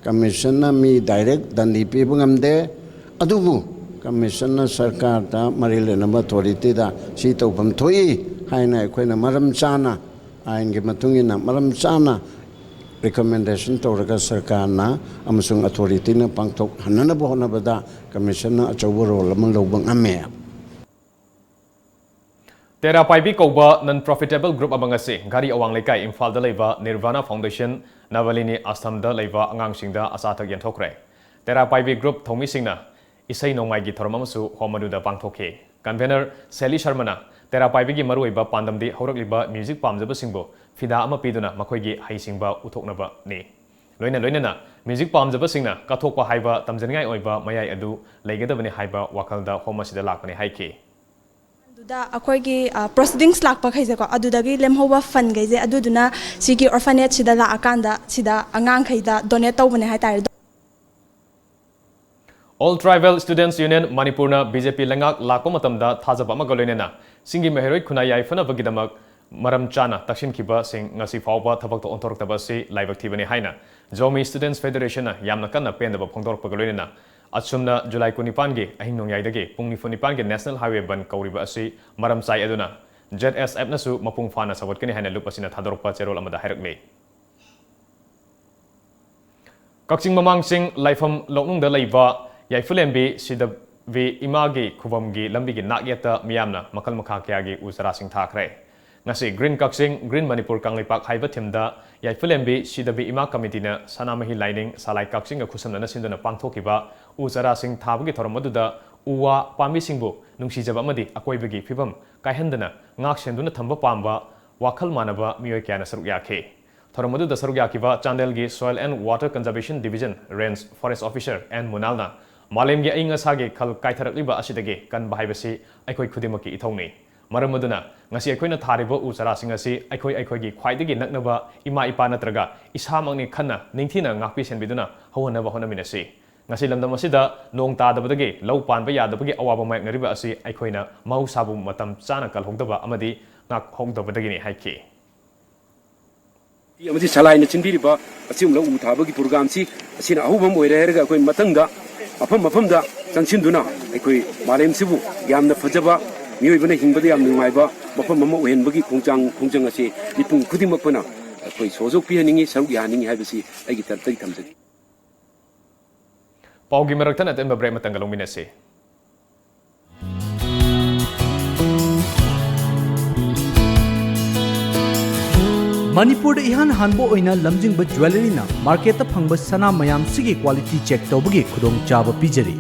Commissionꯅ ꯃꯤ direct ꯗꯟꯗꯤ ꯄꯤꯕ ꯉꯝꯗꯦ, ꯑꯗꯨꯕꯨ Commissionꯅ ꯁꯔꯀꯥꯔꯗ ꯃꯔꯤ ꯂꯩꯅꯕ authorityꯗ ꯁꯤ ꯇꯧꯐꯝ ꯊꯣꯛꯏ ꯍꯥꯏꯅ ꯑꯩꯈꯣꯏꯅ ꯃꯔꯝ ꯆꯥꯅ ꯑꯥꯏꯟꯒꯤ ꯃꯇꯨꯡ ꯏꯟꯅ ꯃꯔꯝ ꯆꯥꯅ recommendation ꯇꯧꯔꯒ ꯁꯔꯀꯥꯔꯅ ꯑꯃꯁꯨꯡ authorityꯅ ꯄꯥꯡꯊꯣꯛꯍꯟꯅꯅꯕ ꯍꯣꯠꯅꯕꯗ Commissionꯅ ꯑꯆꯧꯕ role ꯑꯃ ꯂꯧꯕ ꯉꯝꯃꯦ꯫ ꯇꯦꯔꯥ ꯄꯥꯏꯕꯤ ꯀꯧꯕ non profitable group ꯑꯃ ꯉꯁꯤ ꯘꯔꯤ ꯑꯋꯥꯡ ꯂꯩꯀꯥꯏ ꯏꯝꯐꯥꯜꯗ ꯂꯩꯕ Nirvana Foundation ꯅꯕꯂꯤꯅꯤ ꯑꯥꯁ꯭ꯔꯝꯗ ꯂꯩꯕ ꯑꯉꯥꯡꯁꯤꯡꯗ ꯑꯆꯥ ꯑꯊꯛ ꯌꯦꯟꯊꯣꯛꯈ꯭ꯔꯦ꯫ ꯇꯦꯔꯥ ꯄꯥꯏꯕꯤ group ꯊꯧꯃꯤꯁꯤꯡꯅ ꯏꯁꯩ ꯅꯣꯡꯃꯥꯏꯒꯤ ꯊꯧꯔꯝ ꯑꯃꯁꯨ home ꯑꯗꯨꯗ ꯄꯥꯡꯊꯣꯛꯈꯤ꯫ Convener ꯁꯦꯂꯤ ꯁꯔꯃꯅ ꯇꯦꯔꯥ ꯄꯥꯏꯕꯤꯒꯤ ꯃꯔꯨꯑꯣꯏꯕ ꯄꯥꯟꯗꯝꯗꯤ ꯍꯧꯔꯛꯂꯤꯕ music ꯄꯥꯝꯖꯕꯁꯤꯡꯕꯨ ꯐꯤꯗꯥ ꯑꯃ ꯄꯤꯗꯨꯅ ꯃꯈꯣꯏꯒꯤ ꯍꯩꯁꯤꯡꯕ ꯎꯠꯊꯣꯛꯅꯕꯅꯤ꯫ ꯂꯣꯏꯅ ꯂꯣꯏꯅꯅ music ꯄꯥꯝꯖꯕꯁꯤꯡꯅ ꯀꯠꯊꯣꯛꯄ ꯍꯥꯏꯕ ꯇꯝꯖꯅꯤꯡꯉꯥꯏ ꯑꯣꯏꯕ ꯃꯌꯥꯏ ꯑꯗꯨ ꯂꯩꯒꯗꯕꯅꯤ ꯍꯥꯏꯕ ꯋꯥꯈꯜꯗ home ꯑꯁꯤꯗ ꯂꯥꯛꯄꯅꯤ ꯍꯥꯏꯈꯤ꯫ ꯑꯗꯨꯗ ꯑꯩꯈꯣꯏꯒꯤ proceedings ꯂꯥꯛꯄꯈꯩꯁꯦꯀꯣ, ꯑꯗꯨꯗꯒꯤ ꯂꯦꯝꯍꯧꯕ fundꯈꯩꯁꯦ ꯑꯗꯨꯗꯨꯅ ꯁꯤꯒꯤ orphanageꯁꯤꯗ ꯂꯥꯛꯑꯀꯥꯟꯗ ꯁꯤꯗ ꯑꯉꯥꯡꯈꯩꯗ donate ꯇꯧꯕꯅꯦ ꯍꯥꯏꯇꯥꯔꯦ꯫ All Tribal Students Union ꯃꯅꯤꯄꯨꯔꯅ BJP ꯂꯩꯉꯥꯛ ꯂꯥꯛꯄ ꯃꯇꯝꯗ ꯊꯥꯖꯕ ꯑꯃꯒ ꯂꯣꯏꯅꯅ ꯆꯤꯡꯒꯤ ꯃꯍꯩꯔꯣꯏ ꯈꯨꯟꯅꯥꯏ ꯌꯥꯏꯐꯅꯕꯒꯤꯗꯃꯛ ꯃꯔꯝ ꯆꯥꯅ ꯇꯛꯁꯤꯟꯈꯤꯕꯁꯤꯡ ꯉꯁꯤ ꯐꯥꯎꯕ ꯊꯕꯛꯇ ꯑꯣꯟꯊꯣꯔꯛꯇꯕ ꯑꯁꯤ ꯂꯥꯏꯕꯛ ꯊꯤꯕꯅꯤ ꯍꯥꯏꯅ Zomi Students Federationꯅ ꯌꯥꯝꯅ ꯀꯟꯅ ꯄꯦꯟꯗꯕ ꯐꯣꯡꯗꯣꯔꯛꯄꯒ ꯂꯣꯏꯅꯅ ꯑꯁꯨꯝꯅ July ꯀꯨꯟꯅꯤꯄꯥꯟꯒꯤ ꯑꯍꯤꯡ ꯅꯣꯡꯌꯥꯏꯗꯒꯤ ꯄꯨꯡ ꯅꯤꯐꯨ ꯅꯤꯄꯥꯟꯒꯤ National Highway Bandh ꯀꯧꯔꯤꯕ ꯑꯁꯤ ꯃꯔꯝ ꯆꯥꯏ꯫ ꯑꯗꯨꯅ ꯖꯦꯠ ꯑꯦꯁ ꯑꯦꯐꯅꯁꯨ ꯃꯄꯨꯡ ꯐꯥꯅ ꯁꯧꯒꯠꯀꯅꯤ ꯍꯥꯏꯅ ꯂꯨꯞ ꯑꯁꯤꯅ ꯊꯥꯗꯣꯔꯛꯄ ꯆꯦꯔꯣꯜ ꯑꯃꯗ ꯍꯥꯏꯔꯛꯂꯤ꯫ ꯀꯛꯆꯤꯡ ꯃꯃꯥꯡ ꯆꯤꯡ ꯂꯥꯏꯐꯝ ꯂꯧꯅꯨꯡꯗ ꯂꯩꯕ ꯌꯥꯏꯐꯨꯂꯦꯝꯕꯤ ꯁꯤꯗꯕꯤ ꯏꯃꯥꯒꯤ ꯈꯨꯕꯝꯒꯤ ꯂꯝꯕꯤꯒꯤ ꯅꯥꯛ ꯌꯦꯠꯇ ꯃꯤꯌꯥꯝꯅ ꯃꯈꯜ ꯃꯈꯥ ꯀꯌꯥꯒꯤ ꯎ ꯆꯥꯔꯥꯁꯤꯡ ꯊꯥꯈ꯭ꯔꯦ꯫ ꯉꯁꯤ Green Kakching, Green Manipur Kangleipak ꯍꯥꯏꯕ ꯊꯤꯝꯗ ꯌꯥꯏꯐꯨꯂꯦꯝꯕꯤ ꯁꯤꯗꯕꯤ ꯏꯃꯥ ꯀꯃꯤꯇꯤꯅ ꯁꯅꯥꯃꯍꯤ ꯂꯥꯏꯅꯤꯡ ꯁꯂꯥꯏ ꯀꯛꯆꯤꯡꯒ ꯈꯨꯠꯁꯝꯅꯅ ꯁꯤꯟꯗꯨꯅ ꯄꯥꯡꯊꯣꯛꯈꯤꯕ ꯎ ꯆꯥꯔꯥꯁꯤꯡ ꯊꯥꯕꯒꯤ ꯊꯧꯔꯝ ꯑꯗꯨꯗ ꯎ ꯋꯥ ꯄꯥꯝꯕꯤꯁꯤꯡꯕꯨ ꯅꯨꯡꯁꯤꯖꯕ ꯑꯃꯗꯤ ꯑꯀꯣꯏꯕꯒꯤ ꯐꯤꯕꯝ ꯀꯥꯏꯍꯟꯗꯅ ꯉꯥꯛ ꯁꯦꯟꯗꯨꯅ ꯊꯝꯕ ꯄꯥꯝꯕ ꯋꯥꯈꯜ ꯃꯥꯟꯅꯕ ꯃꯤꯑꯣꯏ ꯀꯌꯥꯅ ꯁꯔꯨꯛ ꯌꯥꯈꯤ꯫ ꯊꯧꯔꯝ ꯑꯗꯨꯗ ꯁꯔꯨꯛ ꯌꯥꯈꯤꯕ ꯆꯥꯟꯗꯦꯜꯒꯤ Soil and Water Conservation Division Range Forest Officer N ꯃꯨꯅꯥꯜꯅ ꯃꯥꯂꯦꯝꯒꯤ ꯑꯏꯪ ꯑꯁꯥꯒꯤ ꯈꯜ ꯀꯥꯏꯊꯔꯛꯂꯤꯕ ꯑꯁꯤꯗꯒꯤ ꯀꯟꯕ ꯍꯥꯏꯕꯁꯤ ꯑꯩꯈꯣꯏ ꯈꯨꯗꯤꯡꯃꯛꯀꯤ ꯏꯊꯧꯅꯤ꯫ ꯃꯔꯝ ꯑꯗꯨꯅ ꯉꯁꯤ ꯑꯩꯈꯣꯏꯅ ꯊꯥꯔꯤꯕ ꯎ ꯆꯥꯔꯥꯁꯤꯡ ꯑꯁꯤ ꯑꯩꯈꯣꯏ ꯑꯩꯈꯣꯏꯒꯤ ꯈ꯭ꯋꯥꯏꯗꯒꯤ ꯅꯛꯅꯕ ꯏꯃꯥ ꯏꯄꯥ ꯅꯠꯇ꯭ꯔꯒ ꯏꯁꯥꯃꯛꯅꯤ ꯈꯟꯅ ꯅꯤꯡꯊꯤꯅ ꯉꯥꯛꯄꯤ ꯁꯦꯟꯕꯤꯗꯨꯅ ꯍꯧꯍꯟꯅꯕ ꯍꯣꯠꯅꯃꯤꯟꯅꯁꯤ꯫ ꯉꯁꯤ ꯂꯝꯗꯝ ꯑꯁꯤꯗ ꯅꯣꯡ ꯇꯥꯗꯕꯗꯒꯤ ꯂꯧ ꯄꯥꯟꯕ ꯌꯥꯗꯕꯒꯤ ꯑꯋꯥꯕ ꯃꯥꯌꯣꯛꯅꯔꯤꯕ ꯑꯁꯤ ꯑꯩꯈꯣꯏꯅ ꯃꯍꯧꯁꯥꯕꯨ ꯃꯇꯝ ꯆꯥꯅ ꯀꯜꯍꯧꯗꯕ ꯑꯃꯗꯤ ꯉꯥꯛꯍꯧꯗꯕꯗꯒꯤꯅꯤ ꯍꯥꯏꯈꯤ꯫ ꯑꯃꯗꯤ ꯁꯂꯥꯏꯅ ꯁꯤꯟꯕꯤꯔꯤꯕ ꯑꯁꯤꯒꯨꯝꯕ ꯎ ꯊꯥꯕꯒꯤ ꯄ꯭ꯔꯣꯒ꯭ꯔꯥꯝꯁꯤ ꯑꯁꯤꯅ ꯑꯍꯧꯕ ꯑꯃ ꯑꯣꯏꯔꯦ ꯍꯥꯏꯔꯒ ꯑꯩꯈꯣꯏ ꯃꯊꯪꯗ ꯃꯐꯝ ꯃꯐꯝꯗ ꯆꯪꯁꯤꯟꯗꯨꯅ ꯑꯩꯈꯣꯏ ꯃꯥꯂꯦꯝꯁꯤꯕꯨ ꯌꯥꯝꯅ ꯐꯖꯕ, ꯃꯤꯑꯣꯏꯕꯅ ꯍꯤꯡꯕꯗ ꯌꯥꯝ ꯅꯨꯡꯉꯥꯏꯕ ꯃꯐꯝ ꯑꯃ ꯑꯣꯏꯍꯟꯕꯒꯤ ꯈꯣꯡꯖꯥꯡ, ꯈꯣꯡꯖꯪ ꯑꯁꯤ ꯃꯤꯄꯨꯝ ꯈꯨꯗꯤꯡꯃꯛꯄꯨꯅ ꯑꯩꯈꯣꯏ ꯁꯍꯣꯖꯣꯛ ꯄꯤꯍꯟꯅꯤꯡꯏ, ꯁꯔꯨꯛ ꯌꯥꯍꯟꯅꯤꯡꯏ ꯍꯥꯏꯕꯁꯤ ꯑꯩꯒꯤ ꯇꯔꯞꯇꯒꯤ ꯊꯝꯖꯒꯦ꯫ ꯄꯥꯎꯒꯤ ꯃꯔꯛꯇ ꯑꯇꯦꯟꯕ break ꯑꯃꯇꯪꯒ ꯂꯧꯃꯤꯟꯅꯁꯤ꯫ ꯃꯅꯤꯄꯨꯔꯗ ꯏꯍꯥꯟ ꯍꯥꯟꯕ ꯑꯣꯏꯅ ꯂꯝꯖꯤꯡꯕ ꯖ꯭ꯋꯦꯂꯔꯤꯅ ꯃꯥꯔꯀꯦꯠꯇ ꯐꯪꯕ ꯁꯅꯥ ꯃꯌꯥꯝꯁꯤꯒꯤ quality check ꯇꯧꯕꯒꯤ ꯈꯨꯗꯣꯡꯆꯥꯕ ꯄꯤꯖꯔꯤ꯫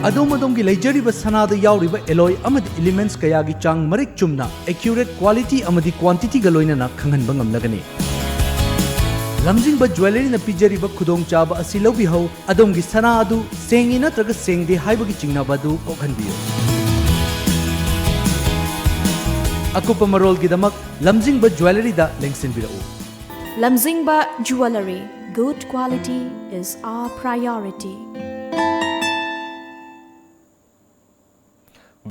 ꯑꯗꯣꯝ ꯑꯗꯣꯝꯒꯤ ꯂꯩꯖꯔꯤꯕ ꯁꯅꯥꯗ ꯌꯥꯎꯔꯤꯕ alloy ꯑꯃꯗꯤ elements ꯀꯌꯥꯒꯤ ꯆꯥꯡ ꯃꯔꯤꯛ ꯆꯨꯝꯅ, accurate quality ꯑꯃꯗꯤ quantityꯒ ꯂꯣꯏꯅꯅ ꯈꯪꯍꯟꯕ ꯉꯝꯂꯒꯅꯤ꯫ ꯂꯝꯖꯤꯡꯕ ꯖ꯭ꯋꯦꯂꯔꯤꯅ ꯄꯤꯖꯔꯤꯕ ꯈꯨꯗꯣꯡꯆꯥꯕ ꯑꯁꯤ ꯂꯧꯕꯤꯍꯧ, ꯑꯗꯣꯝꯒꯤ ꯁꯅꯥ ꯑꯗꯨ ꯁꯦꯡꯉꯤ ꯅꯠꯇ꯭ꯔꯒ ꯁꯦꯡꯗꯦ ꯍꯥꯏꯕꯒꯤ ꯆꯤꯡꯅꯕ ꯑꯗꯨ ꯀꯣꯛꯍꯟꯕꯤꯌꯨ꯫ ꯑꯀꯨꯞꯄ ꯃꯔꯣꯜꯒꯤꯗꯃꯛ ꯂꯝꯖꯤꯡꯕ ꯖ꯭ꯋꯦꯂꯔꯤꯗ ꯂꯦꯡꯁꯤꯟꯕꯤꯔꯛꯎ꯫ Lamjingba Jewellery, good quality is our priority.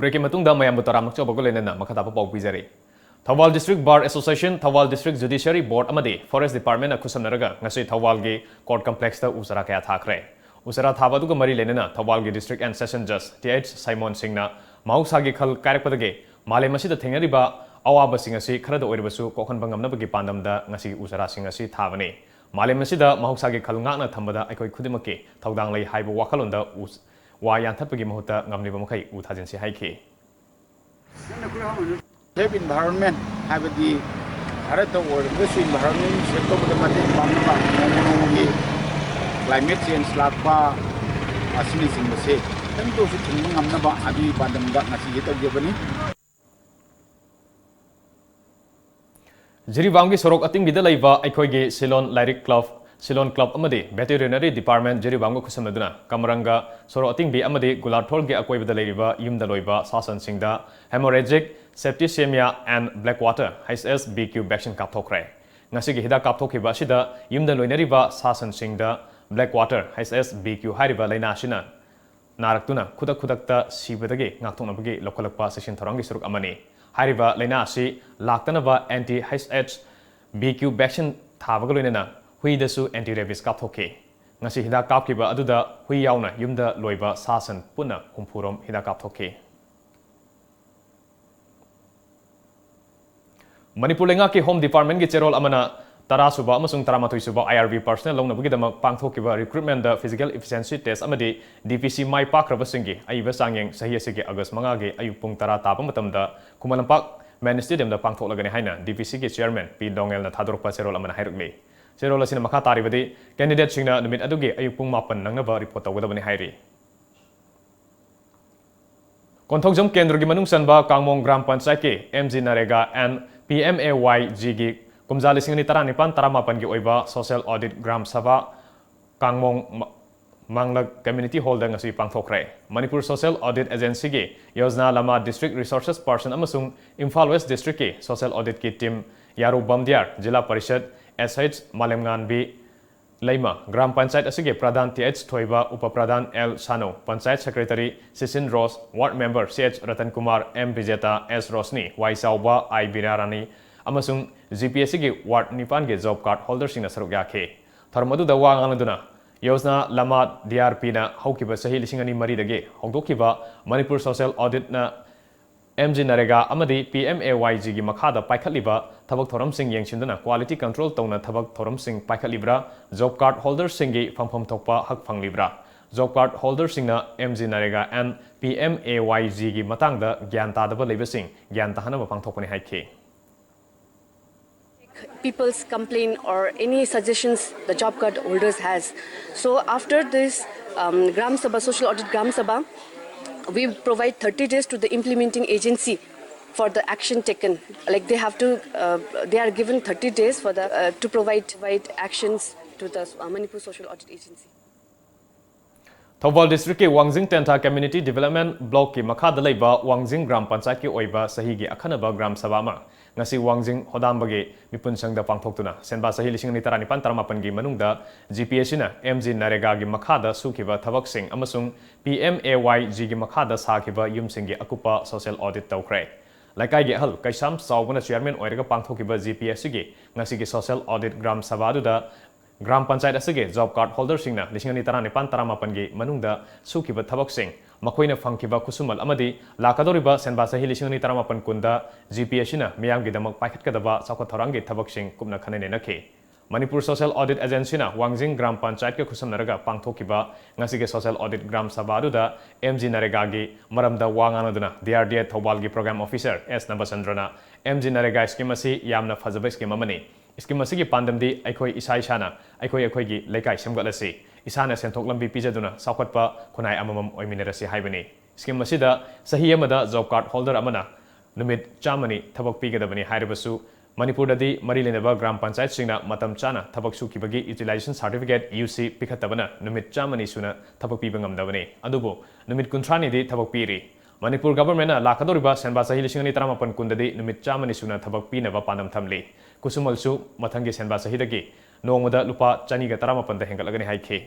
Breakꯀꯤ ꯃꯇꯨꯡꯗ ꯃꯌꯥꯝꯕꯨ ꯇꯔꯥꯝꯅ ꯑꯣꯛꯆꯕꯒ ꯂꯣꯏꯅꯅ ꯃꯈꯥ ꯇꯥꯕ ꯄꯥꯎ ꯄꯤꯖꯔꯤ꯫ Thoubal District Bar Association, Thoubal District Judiciary Board ꯑꯃꯗꯤ Forest Departmentꯅ ꯈꯨꯠꯁꯝꯅꯔꯒ ꯉꯁꯤ ꯊꯧꯕꯥꯜꯒꯤ Court Complexꯇ ꯎ ꯆꯥꯔꯥ ꯀꯌꯥ ꯊꯥꯈ꯭ꯔꯦ꯫ ꯎ ꯆꯥꯔꯥ ꯊꯥꯕ ꯑꯗꯨꯒ ꯃꯔꯤ ꯂꯩꯅꯅ ꯊꯧꯕꯥꯜꯒꯤ District and Session Judge T H Saimon ꯁꯤꯡꯅ ꯃꯍꯧꯁꯥꯒꯤ ꯈꯜ ꯀꯥꯏꯔꯛꯄꯗꯒꯤ ꯃꯥꯂꯦꯝ ꯑꯁꯤꯗ ꯊꯦꯡꯅꯔꯤꯕ ꯑꯋꯥꯕꯁꯤꯡ ꯑꯁꯤ ꯈꯔꯗ ꯑꯣꯏꯔꯕꯁꯨ ꯀꯣꯛꯍꯟꯕ ꯉꯝꯅꯕꯒꯤ ꯄꯥꯟꯗꯝꯗ ꯉꯁꯤꯒꯤ ꯎ ꯆꯥꯔꯥꯁꯤꯡ ꯑꯁꯤ ꯊꯥꯕꯅꯤ꯫ ꯃꯥꯂꯦꯝ ꯑꯁꯤꯗ ꯃꯍꯧꯁꯥꯒꯤ ꯈꯜ ꯉꯥꯛꯅ ꯊꯝꯕꯗ ꯑꯩꯈꯣꯏ ꯈꯨꯗꯤꯡꯃꯛꯀꯤ ꯊꯧꯗꯥꯡ ꯂꯩ ꯍꯥꯏꯕ ꯋꯥꯈꯜꯂꯣꯟꯗ ꯎ ꯋꯥ ꯌꯥꯟꯊꯠꯄꯒꯤ ꯃꯍꯨꯠꯇ ꯉꯝꯂꯤꯕ ꯃꯈꯩ ꯎ ꯊꯥꯖꯤꯟꯁꯤ ꯍꯥꯏꯈꯤ꯫ Save environment ꯍꯥꯏꯕꯗꯤ ꯚꯥꯔꯠꯇ ꯑꯣꯏꯔꯒꯁꯨ environment save ꯇꯧꯕꯗ ꯃꯇꯦꯡ ꯄꯥꯡꯅꯕ, ꯅꯣꯡꯃ ꯅꯣꯡꯃꯒꯤ climate change ꯂꯥꯛꯄ ꯑꯁꯤꯅꯆꯤꯡꯕꯁꯦ ꯈꯤꯇꯪꯇ ꯑꯣꯏꯔꯁꯨ ꯊꯤꯡꯕ ꯉꯝꯅꯕ ꯑꯗꯨꯒꯤ ꯄꯥꯟꯗꯝꯗ ꯉꯁꯤꯁꯦ ꯇꯧꯖꯕꯅꯤ꯫ ꯖꯤꯔꯤꯕꯥꯝꯒꯤ ꯁꯣꯔꯣꯛ ꯑꯇꯤꯡꯕꯤꯗ ꯂꯩꯕ ꯑꯩꯈꯣꯏꯒꯤ ꯁꯤꯂꯣꯟ ꯂꯥꯏꯔꯤꯛ ꯀ꯭ꯂꯕ, ꯁꯤꯂꯣꯟ ꯀ꯭ꯂꯕ ꯑꯃꯗꯤ Veterinary Department ꯖꯤꯔꯤꯕꯥꯝꯒ ꯈꯨꯠꯁꯝꯅꯗꯨꯅ ꯀꯃꯔꯪꯒ ꯁꯣꯔꯣꯛ ꯑꯇꯤꯡꯕꯤ ꯑꯃꯗꯤ ꯒꯨꯂꯥꯊꯣꯜꯒꯤ ꯑꯀꯣꯏꯕꯗ ꯂꯩꯔꯤꯕ ꯌꯨꯝꯗ ꯂꯣꯏꯕ ꯁꯥ ꯁꯟꯁꯤꯡꯗ Hemorrhagic Septicemia and Black Water, H S B Q vaccine ꯀꯥꯞꯊꯣꯛꯈ꯭ꯔꯦ꯫ ꯉꯁꯤꯒꯤ ꯍꯤꯗꯥꯛ ꯀꯥꯞꯊꯣꯛꯈꯤꯕ ꯑꯁꯤꯗ ꯌꯨꯝꯗ ꯂꯣꯏꯅꯔꯤꯕ ꯁꯥ ꯁꯟꯁꯤꯡꯗ Black Water, H S B Q ꯍꯥꯏꯔꯤꯕ ꯂꯥꯏꯅꯥ ꯑꯁꯤꯅ ꯅꯥꯔꯛꯇꯨꯅ ꯈꯨꯗꯛ ꯈꯨꯗꯛꯇ ꯁꯤꯕꯗꯒꯤ ꯉꯥꯛꯊꯣꯛꯅꯕꯒꯤ ꯂꯧꯈꯠꯂꯛꯄ ꯆꯦꯛꯁꯤꯟ ꯊꯧꯔꯥꯡꯒꯤ ꯁꯔꯨꯛ ꯑꯃꯅꯤ꯫ ꯍꯥꯏꯔꯤꯕ ꯂꯥꯏꯅꯥ ꯑꯁꯤ ꯂꯥꯛꯇꯅꯕ Anti H S B Q vaccine ꯊꯥꯕꯒ ꯂꯣꯏꯅꯅ ꯍꯨꯏꯗꯁꯨ Anti Rabies ꯀꯥꯞꯊꯣꯛꯈꯤ꯫ ꯉꯁꯤ ꯍꯤꯗꯥꯛ ꯀꯥꯞꯈꯤꯕ ꯑꯗꯨꯗ ꯍꯨꯏ ꯌꯥꯎꯅ ꯌꯨꯝꯗ ꯂꯣꯏꯕ ꯁꯥ ꯁꯟ ꯄꯨꯟꯅ ꯍꯨꯝꯐꯨ ꯔꯣꯝ ꯍꯤꯗꯥꯛ ꯀꯥꯞꯊꯣꯛꯈꯤ꯫ ꯃꯅꯤꯄꯨꯔ ꯂꯩꯉꯥꯛꯀꯤ Home Department ꯀꯤ ꯆꯦꯔꯣꯜ ꯑꯃꯅ ꯇꯔꯥ ꯁꯨꯕ ꯑꯃꯁꯨꯡ ꯇꯔꯥꯃꯥꯊꯣꯏ ꯁꯨꯕ I R B personnel ꯂꯧꯅꯕꯒꯤꯗꯃꯛ ꯄꯥꯡꯊꯣꯛꯈꯤꯕ Recruitment ꯗ Physical Efficiency Test ꯑꯃꯗꯤ D P C ꯃꯥꯏ ꯄꯥꯛꯈ꯭ꯔꯕꯁꯤꯡꯒꯤ ꯑꯏꯕ ꯆꯥꯡꯌꯦꯡ ꯆꯍꯤ ꯑꯁꯤꯒꯤ August ꯃꯉꯥꯒꯤ ꯑꯌꯨꯛ ꯄꯨꯡ ꯇꯔꯥ ꯇꯥꯕ ꯃꯇꯝꯗ ꯈꯨꯃꯟ ꯂꯝꯄꯥꯛ Main Stadium ꯗ ꯄꯥꯡꯊꯣꯛꯂꯒꯅꯤ ꯍꯥꯏꯅ D P C ꯒꯤ Chairman ꯄꯤ ꯗꯣꯉꯦꯜꯅ ꯊꯥꯗꯣꯔꯛꯄ ꯆꯦꯔꯣꯜ ꯑꯃꯅ ꯍꯥꯏꯔꯛꯂꯤ꯫ ꯆꯦꯔꯣꯜ ꯑꯁꯤꯅ ꯃꯈꯥ ꯇꯥꯔꯤꯕꯗꯤ, candidate ꯁꯤꯡꯅ ꯅꯨꯃꯤꯠ ꯑꯗꯨꯒꯤ ꯑꯌꯨꯛ ꯄꯨꯡ ꯃꯥꯄꯟ ꯅꯪꯅꯕ report ꯇꯧꯒꯗꯕꯅꯤ ꯍꯥꯏꯔꯤ꯫ ꯀꯣꯟꯊꯧꯖꯝ ꯀꯦꯟꯗ꯭ꯔꯒꯤ ꯃꯅꯨꯡ ꯆꯟꯕ ꯀꯥꯡꯃꯣꯡ ꯒ꯭ꯔꯥꯝ ꯄꯟꯆꯥꯌꯠꯀꯤ M G NREGA and P M A Y G ꯒꯤ ꯀꯨꯝꯖꯥ ꯂꯤꯁꯤꯡ ꯑꯅꯤ ꯇꯔꯥꯅꯤꯄꯥꯟ ꯇꯔꯥꯃꯥꯄꯟꯒꯤ ꯑꯣꯏꯕ Social Audit ꯒ꯭ꯔꯥꯝ ꯁꯚꯥ ꯀꯥꯡꯃꯣꯡ ꯃ-, ꯃꯥꯡꯂꯛ Community Hall ꯗ ꯉꯁꯤ ꯄꯥꯡꯊꯣꯛꯈ꯭ꯔꯦ꯫ ꯃꯅꯤꯄꯨꯔ Social Audit Agency ꯒꯤ ꯌꯣꯖꯅꯥ ꯂꯃꯥ District Resources Person ꯑꯃꯁꯨꯡ ꯏꯝꯐꯥꯜ West District ꯀꯤ Social Audit ꯀꯤ team ꯌꯥꯔꯨ ꯕꯝꯗꯤꯌꯥꯔ, ꯖꯤꯂꯥ ꯄꯔꯤꯁꯗ S H ꯃꯥꯂꯦꯝꯉꯥꯟꯕꯤ, ꯂꯩꯃ, ꯒ꯭ꯔꯥꯝ ꯄꯟꯆꯥꯌꯠ ꯑꯁꯤꯒꯤ ꯄ꯭ꯔꯙꯥꯟ ꯇꯤ ꯑꯩꯆ ꯊꯣꯏꯕ, ꯎꯄ ꯄ꯭ꯔꯙꯥꯟ ꯑꯦꯜ ꯁꯥꯅꯨ, ꯄꯟꯆꯥꯌꯠ ꯁꯦꯀ꯭ꯔꯦꯇꯔꯤ ꯁꯤꯁꯤꯟ ꯔꯣꯁ, ꯋꯥꯔꯗ ꯃꯦꯝꯕꯔ ꯁꯤ ꯑꯩꯆ ꯔꯇꯟ ꯀꯨꯃꯥꯔ, ꯑꯦꯝ ꯕꯤꯖꯦꯇꯥ, ꯑꯦꯁ ꯔꯣꯁꯅꯤ, ꯋꯥꯏ ꯆꯥꯎꯕ, ꯑꯥꯏ ꯕꯤꯔꯥꯔꯥꯅꯤ ꯑꯃꯁꯨꯡ ꯖꯤ ꯄꯤ ꯑꯦꯁ ꯁꯤꯒꯤ ꯋꯥꯔꯗ ꯅꯤꯄꯥꯟꯒꯤ job card holder ꯁꯤꯡꯅ ꯁꯔꯨꯛ ꯌꯥꯈꯤ꯫ ꯊꯧꯔꯝ ꯑꯗꯨꯗ ꯋꯥ ꯉꯥꯡꯂꯗꯨꯅ ꯌꯣꯖꯅꯥ ꯂꯃꯥ ꯗꯤ ꯑꯥꯔ ꯄꯤꯅ ꯍꯧꯈꯤꯕ ꯆꯍꯤ ꯂꯤꯁꯤꯡ ꯑꯅꯤ ꯃꯔꯤꯗꯒꯤ ꯍꯧꯗꯣꯛꯈꯤꯕ ꯃꯅꯤꯄꯨꯔ ꯁꯣꯁꯤꯌꯦꯜ ꯑꯣꯗꯤꯠꯅ ꯑꯦꯝ ꯖꯤ ꯅꯔꯦꯒꯥ ꯑꯃꯗꯤ ꯄꯤ ꯑꯦꯝ ꯑꯦ ꯋꯥꯏ ꯖꯤꯒꯤ ꯃꯈꯥꯗ ꯄꯥꯏꯈꯠꯂꯤꯕ ꯊꯕꯛ ꯊꯧꯔꯝꯁꯤꯡ ꯌꯦꯡꯁꯤꯟꯗꯨꯅ ꯀ꯭ꯋꯥꯂꯤꯇꯤ ꯀꯟꯇ꯭ꯔꯣꯜ ꯇꯧꯅ ꯊꯕꯛ ꯊꯧꯔꯝꯁꯤꯡ ꯄꯥꯏꯈꯠꯂꯤꯕ꯭ꯔꯥ? ꯖꯣꯕ ꯀꯥꯔꯗ ꯍꯣꯜꯗꯔꯁꯤꯡꯒꯤ ꯐꯪꯐꯝ ꯊꯣꯛꯄ ꯍꯛ ꯐꯪꯂꯤꯕ꯭ꯔꯥ? ꯖꯣꯕ ꯀꯥꯔꯗ ꯍꯣꯜꯗꯔꯁꯤꯡꯅ M G NREGA N P M A Y ꯖꯤꯒꯤ ꯃꯇꯥꯡꯗ ꯒ꯭ꯌꯥꯟ ꯇꯥꯗꯕ ꯂꯩꯕꯁꯤꯡ ꯒ꯭ꯌꯥꯟ ꯇꯥꯍꯟꯅꯕ ꯄꯥꯡꯊꯣꯛꯄꯅꯤ ꯍꯥꯏꯈꯤ꯫ People's complaint or any suggestions the job card holders has. So after this um, Gram Sabha, Social Audit Gram Sabha, we provide thirty days to the implementing agency for the action taken. Like they have to, uh, they are given thirty days for the uh, to provide provide actions to the uh, Manipur Social Audit Agency. Thoubal ꯗꯤꯁꯇ꯭ꯔꯤꯛꯀꯤ ꯋꯥꯡꯖꯤꯡ ꯇꯦꯟꯊꯥ community development ꯕ꯭ꯂꯣꯛꯀꯤ ꯃꯈꯥꯗ ꯂꯩꯕ ꯋꯥꯡꯖꯤꯡ gram ꯄꯟꯆꯥꯌꯠꯀꯤ ꯑꯣꯏꯕ ꯆꯍꯤꯒꯤ ꯑꯈꯟꯅꯕ gram ꯁꯚꯥ ꯑꯃ ꯉꯁꯤ ꯋꯥꯡꯖꯤꯡ ꯍꯣꯗꯥꯝꯕꯒꯤ ꯃꯤꯄꯨꯟ ꯁꯪꯗ ꯄꯥꯡꯊꯣꯛꯇꯨꯅ ꯁꯦꯟꯕꯥ ꯆꯍꯤ ꯂꯤꯁꯤꯡ ꯑꯅꯤ ꯇꯔꯥꯅꯤꯄꯥꯟ ꯇꯔꯥꯃꯥꯄꯟꯒꯤ ꯃꯅꯨꯡꯗ ꯖꯤ ꯄꯤ ꯑꯦꯁ ꯁꯤꯅ ꯑꯦꯝ ꯖꯤ ꯅꯔꯦꯒꯥꯒꯤ ꯃꯈꯥꯗ ꯁꯨꯈꯤꯕ ꯊꯕꯛꯁꯤꯡ ꯑꯃꯁꯨꯡ ꯄꯤ ꯑꯦꯝ ꯑꯦ ꯋꯥꯏ ꯖꯤꯒꯤ ꯃꯈꯥꯗ ꯁꯥꯈꯤꯕ ꯌꯨꯝꯁꯤꯡꯒꯤ ꯑꯀꯨꯞꯄ ꯁꯣꯁꯤꯌꯦꯜ ꯑꯣꯗꯤꯠ ꯇꯧꯈ꯭ꯔꯦ꯫ ꯂꯩꯀꯥꯏꯒꯤ ꯑꯍꯜ ꯀꯩꯁꯥꯝ ꯆꯥꯎꯕꯅ ꯆꯤꯌꯥꯔꯃꯦꯟ ꯑꯣꯏꯔꯒ ꯄꯥꯡꯊꯣꯛꯈꯤꯕ ꯖꯤ ꯄꯤ ꯑꯦꯁ ꯁꯤꯒꯤ ꯉꯁꯤꯒꯤ ꯁꯣꯁꯤꯌꯦꯜ ꯑꯣꯗꯤꯠ ꯒ꯭ꯔꯥꯝ ꯁꯚꯥ ꯑꯗꯨꯗ ꯒ꯭ꯔꯥꯝ ꯄꯟꯆꯥꯌꯠ ꯑꯁꯤꯒꯤ ꯖꯣꯕ ꯀꯥꯔꯗ ꯍꯣꯜꯗꯔꯁꯤꯡꯅ ꯂꯤꯁꯤꯡ ꯑꯅꯤ ꯇꯔꯥꯅꯤꯄꯥꯟ ꯇꯔꯥꯃꯥꯄꯟꯒꯤ ꯃꯅꯨꯡꯗ ꯁꯨꯈꯤꯕ ꯊꯕꯛꯁꯤꯡ, ꯃꯈꯣꯏꯅ ꯐꯪꯈꯤꯕ ꯈꯨꯠꯁꯨꯃꯜ ꯑꯃꯗꯤ ꯂꯥꯛꯀꯗꯧꯔꯤꯕ ꯁꯦꯟꯕꯥ ꯆꯍꯤ ꯂꯤꯁꯤꯡ ꯑꯅꯤ ꯇꯔꯥꯃꯥꯄꯟ ꯀꯨꯟꯗ ꯖꯤ ꯄꯤ ꯑꯦꯁ ꯁꯤꯅ ꯃꯤꯌꯥꯝꯒꯤꯗꯃꯛ ꯄꯥꯏꯈꯠꯀꯗꯕ ꯆꯥꯎꯈꯠ ꯊꯧꯔꯥꯡꯒꯤ ꯊꯕꯛꯁꯤꯡ ꯀꯨꯞꯅ ꯈꯟꯅ ꯅꯩꯅꯈꯤ꯫ ꯃꯅꯤꯄꯨꯔ ꯁꯣꯁꯤꯌꯦꯜ ꯑꯣꯗꯤꯠ ꯑꯦꯖꯦꯟꯁꯤꯅ ꯋꯥꯡꯖꯤꯡ ꯒ꯭ꯔꯥꯝ ꯄꯟꯆꯥꯌꯠꯀ ꯈꯨꯠꯁꯝꯅꯔꯒ ꯄꯥꯡꯊꯣꯛꯈꯤꯕ ꯉꯁꯤꯒꯤ ꯁꯣꯁꯤꯌꯦꯜ ꯑꯣꯗꯤꯠ ꯒ꯭ꯔꯥꯝ ꯁꯚꯥ ꯑꯗꯨꯗ ꯑꯦꯝ ꯖꯤ ꯅꯔꯦꯒꯥꯒꯤ ꯃꯔꯝꯗ ꯋꯥ ꯉꯥꯡꯅꯗꯨꯅ ꯗꯤ ꯑꯥꯔ ꯗꯤ ꯑꯦ ꯊꯧꯕꯥꯜꯒꯤ ꯄ꯭ꯔꯣꯒ꯭ꯔꯥꯝ ꯑꯣꯐꯤꯁꯔ ꯑꯦꯁ ꯅꯕꯆꯟꯗ꯭ꯔꯅ ꯑꯦꯝ ꯖꯤ ꯅꯔꯦꯒꯥ ꯁ꯭ꯀꯤꯝ ꯑꯁꯤ ꯌꯥꯝꯅ ꯐꯖꯕ ꯁ꯭ꯀꯤꯝ ꯑꯃꯅꯤ꯫ ꯁ꯭ꯀꯤꯝ ꯑꯁꯤꯒꯤ ꯄꯥꯟꯗꯝꯗꯤ ꯑꯩꯈꯣꯏ ꯏꯁꯥ ꯏꯁꯥꯅ ꯑꯩꯈꯣꯏ ꯑꯩꯈꯣꯏꯒꯤ ꯂꯩꯀꯥꯏ ꯁꯦꯝꯒꯠꯂꯁꯤ, ꯏꯁꯥꯅ ꯁꯦꯟꯊꯣꯛ ꯂꯝꯕꯤ ꯄꯤꯖꯗꯨꯅ ꯆꯥꯎꯈꯠꯄ ꯈꯨꯟꯅꯥꯏ ꯑꯃꯃꯝ ꯑꯣꯏꯃꯤꯟꯅꯔꯁꯤ ꯍꯥꯏꯕꯅꯤ꯫ ꯁ꯭ꯀꯤꯝ ꯑꯁꯤꯗ ꯆꯍꯤ ꯑꯃꯗ ꯖꯣꯕ ꯀꯥꯔꯗ ꯍꯣꯜꯗꯔ ꯑꯃꯅ ꯅꯨꯃꯤꯠ ꯆꯥꯝꯃꯅꯤ ꯊꯕꯛ ꯄꯤꯒꯗꯕꯅꯤ ꯍꯥꯏꯔꯕꯁꯨ, ꯃꯅꯤꯄꯨꯔꯗꯗꯤ ꯃꯔꯤ ꯂꯩꯅꯕ ꯒ꯭ꯔꯥꯝ ꯄꯟꯆꯥꯌꯠꯁꯤꯡꯅ ꯃꯇꯝ ꯆꯥꯅ ꯊꯕꯛ ꯁꯨꯈꯤꯕꯒꯤ ꯌꯨꯇꯤꯂꯥꯏꯖꯦꯁꯟ ꯁꯥꯔꯇꯤꯐꯤꯀꯦꯠ, ꯌꯨ ꯁꯤ, ꯄꯤꯈꯠꯇꯕꯅ ꯅꯨꯃꯤꯠ ꯆꯥꯝꯃꯅꯤ ꯁꯨꯅ ꯊꯕꯛ ꯄꯤꯕ ꯉꯝꯗꯕꯅꯤ꯫ ꯑꯗꯨꯕꯨ ꯅꯨꯃꯤꯠ ꯀꯨꯟꯊ꯭ꯔꯥꯅꯤꯗꯤ ꯊꯕꯛ ꯄꯤꯔꯤ꯫ ꯃꯅꯤꯄꯨꯔ ꯒꯚꯔꯟꯃꯦꯟꯠꯅ ꯂꯥꯛꯀꯗꯧꯔꯤꯕ ꯁꯦꯟꯕꯥ ꯆꯍꯤ ꯂꯤꯁꯤꯡ ꯑꯅꯤ ꯇꯔꯥꯃꯥꯄꯟ ꯀꯨꯟꯗꯗꯤ ꯅꯨꯃꯤꯠ ꯆꯥꯝꯃꯅꯤ ꯁꯨꯅ ꯊꯕꯛ ꯄꯤꯅꯕ ꯄꯥꯟꯗꯝ ꯊꯝꯂꯤ꯫ ꯈꯨꯠꯁꯨꯃꯜꯁꯨ ꯃꯊꯪꯒꯤ ꯁꯦꯟꯕꯥ ꯆꯍꯤꯗꯒꯤ ꯅꯣꯡꯃꯗ ꯂꯨꯄꯥ ꯆꯅꯤꯒ ꯇꯔꯥꯃꯥꯄꯟꯗ ꯍꯦꯟꯒꯠꯂꯒꯅꯤ ꯍꯥꯏꯈꯤ꯫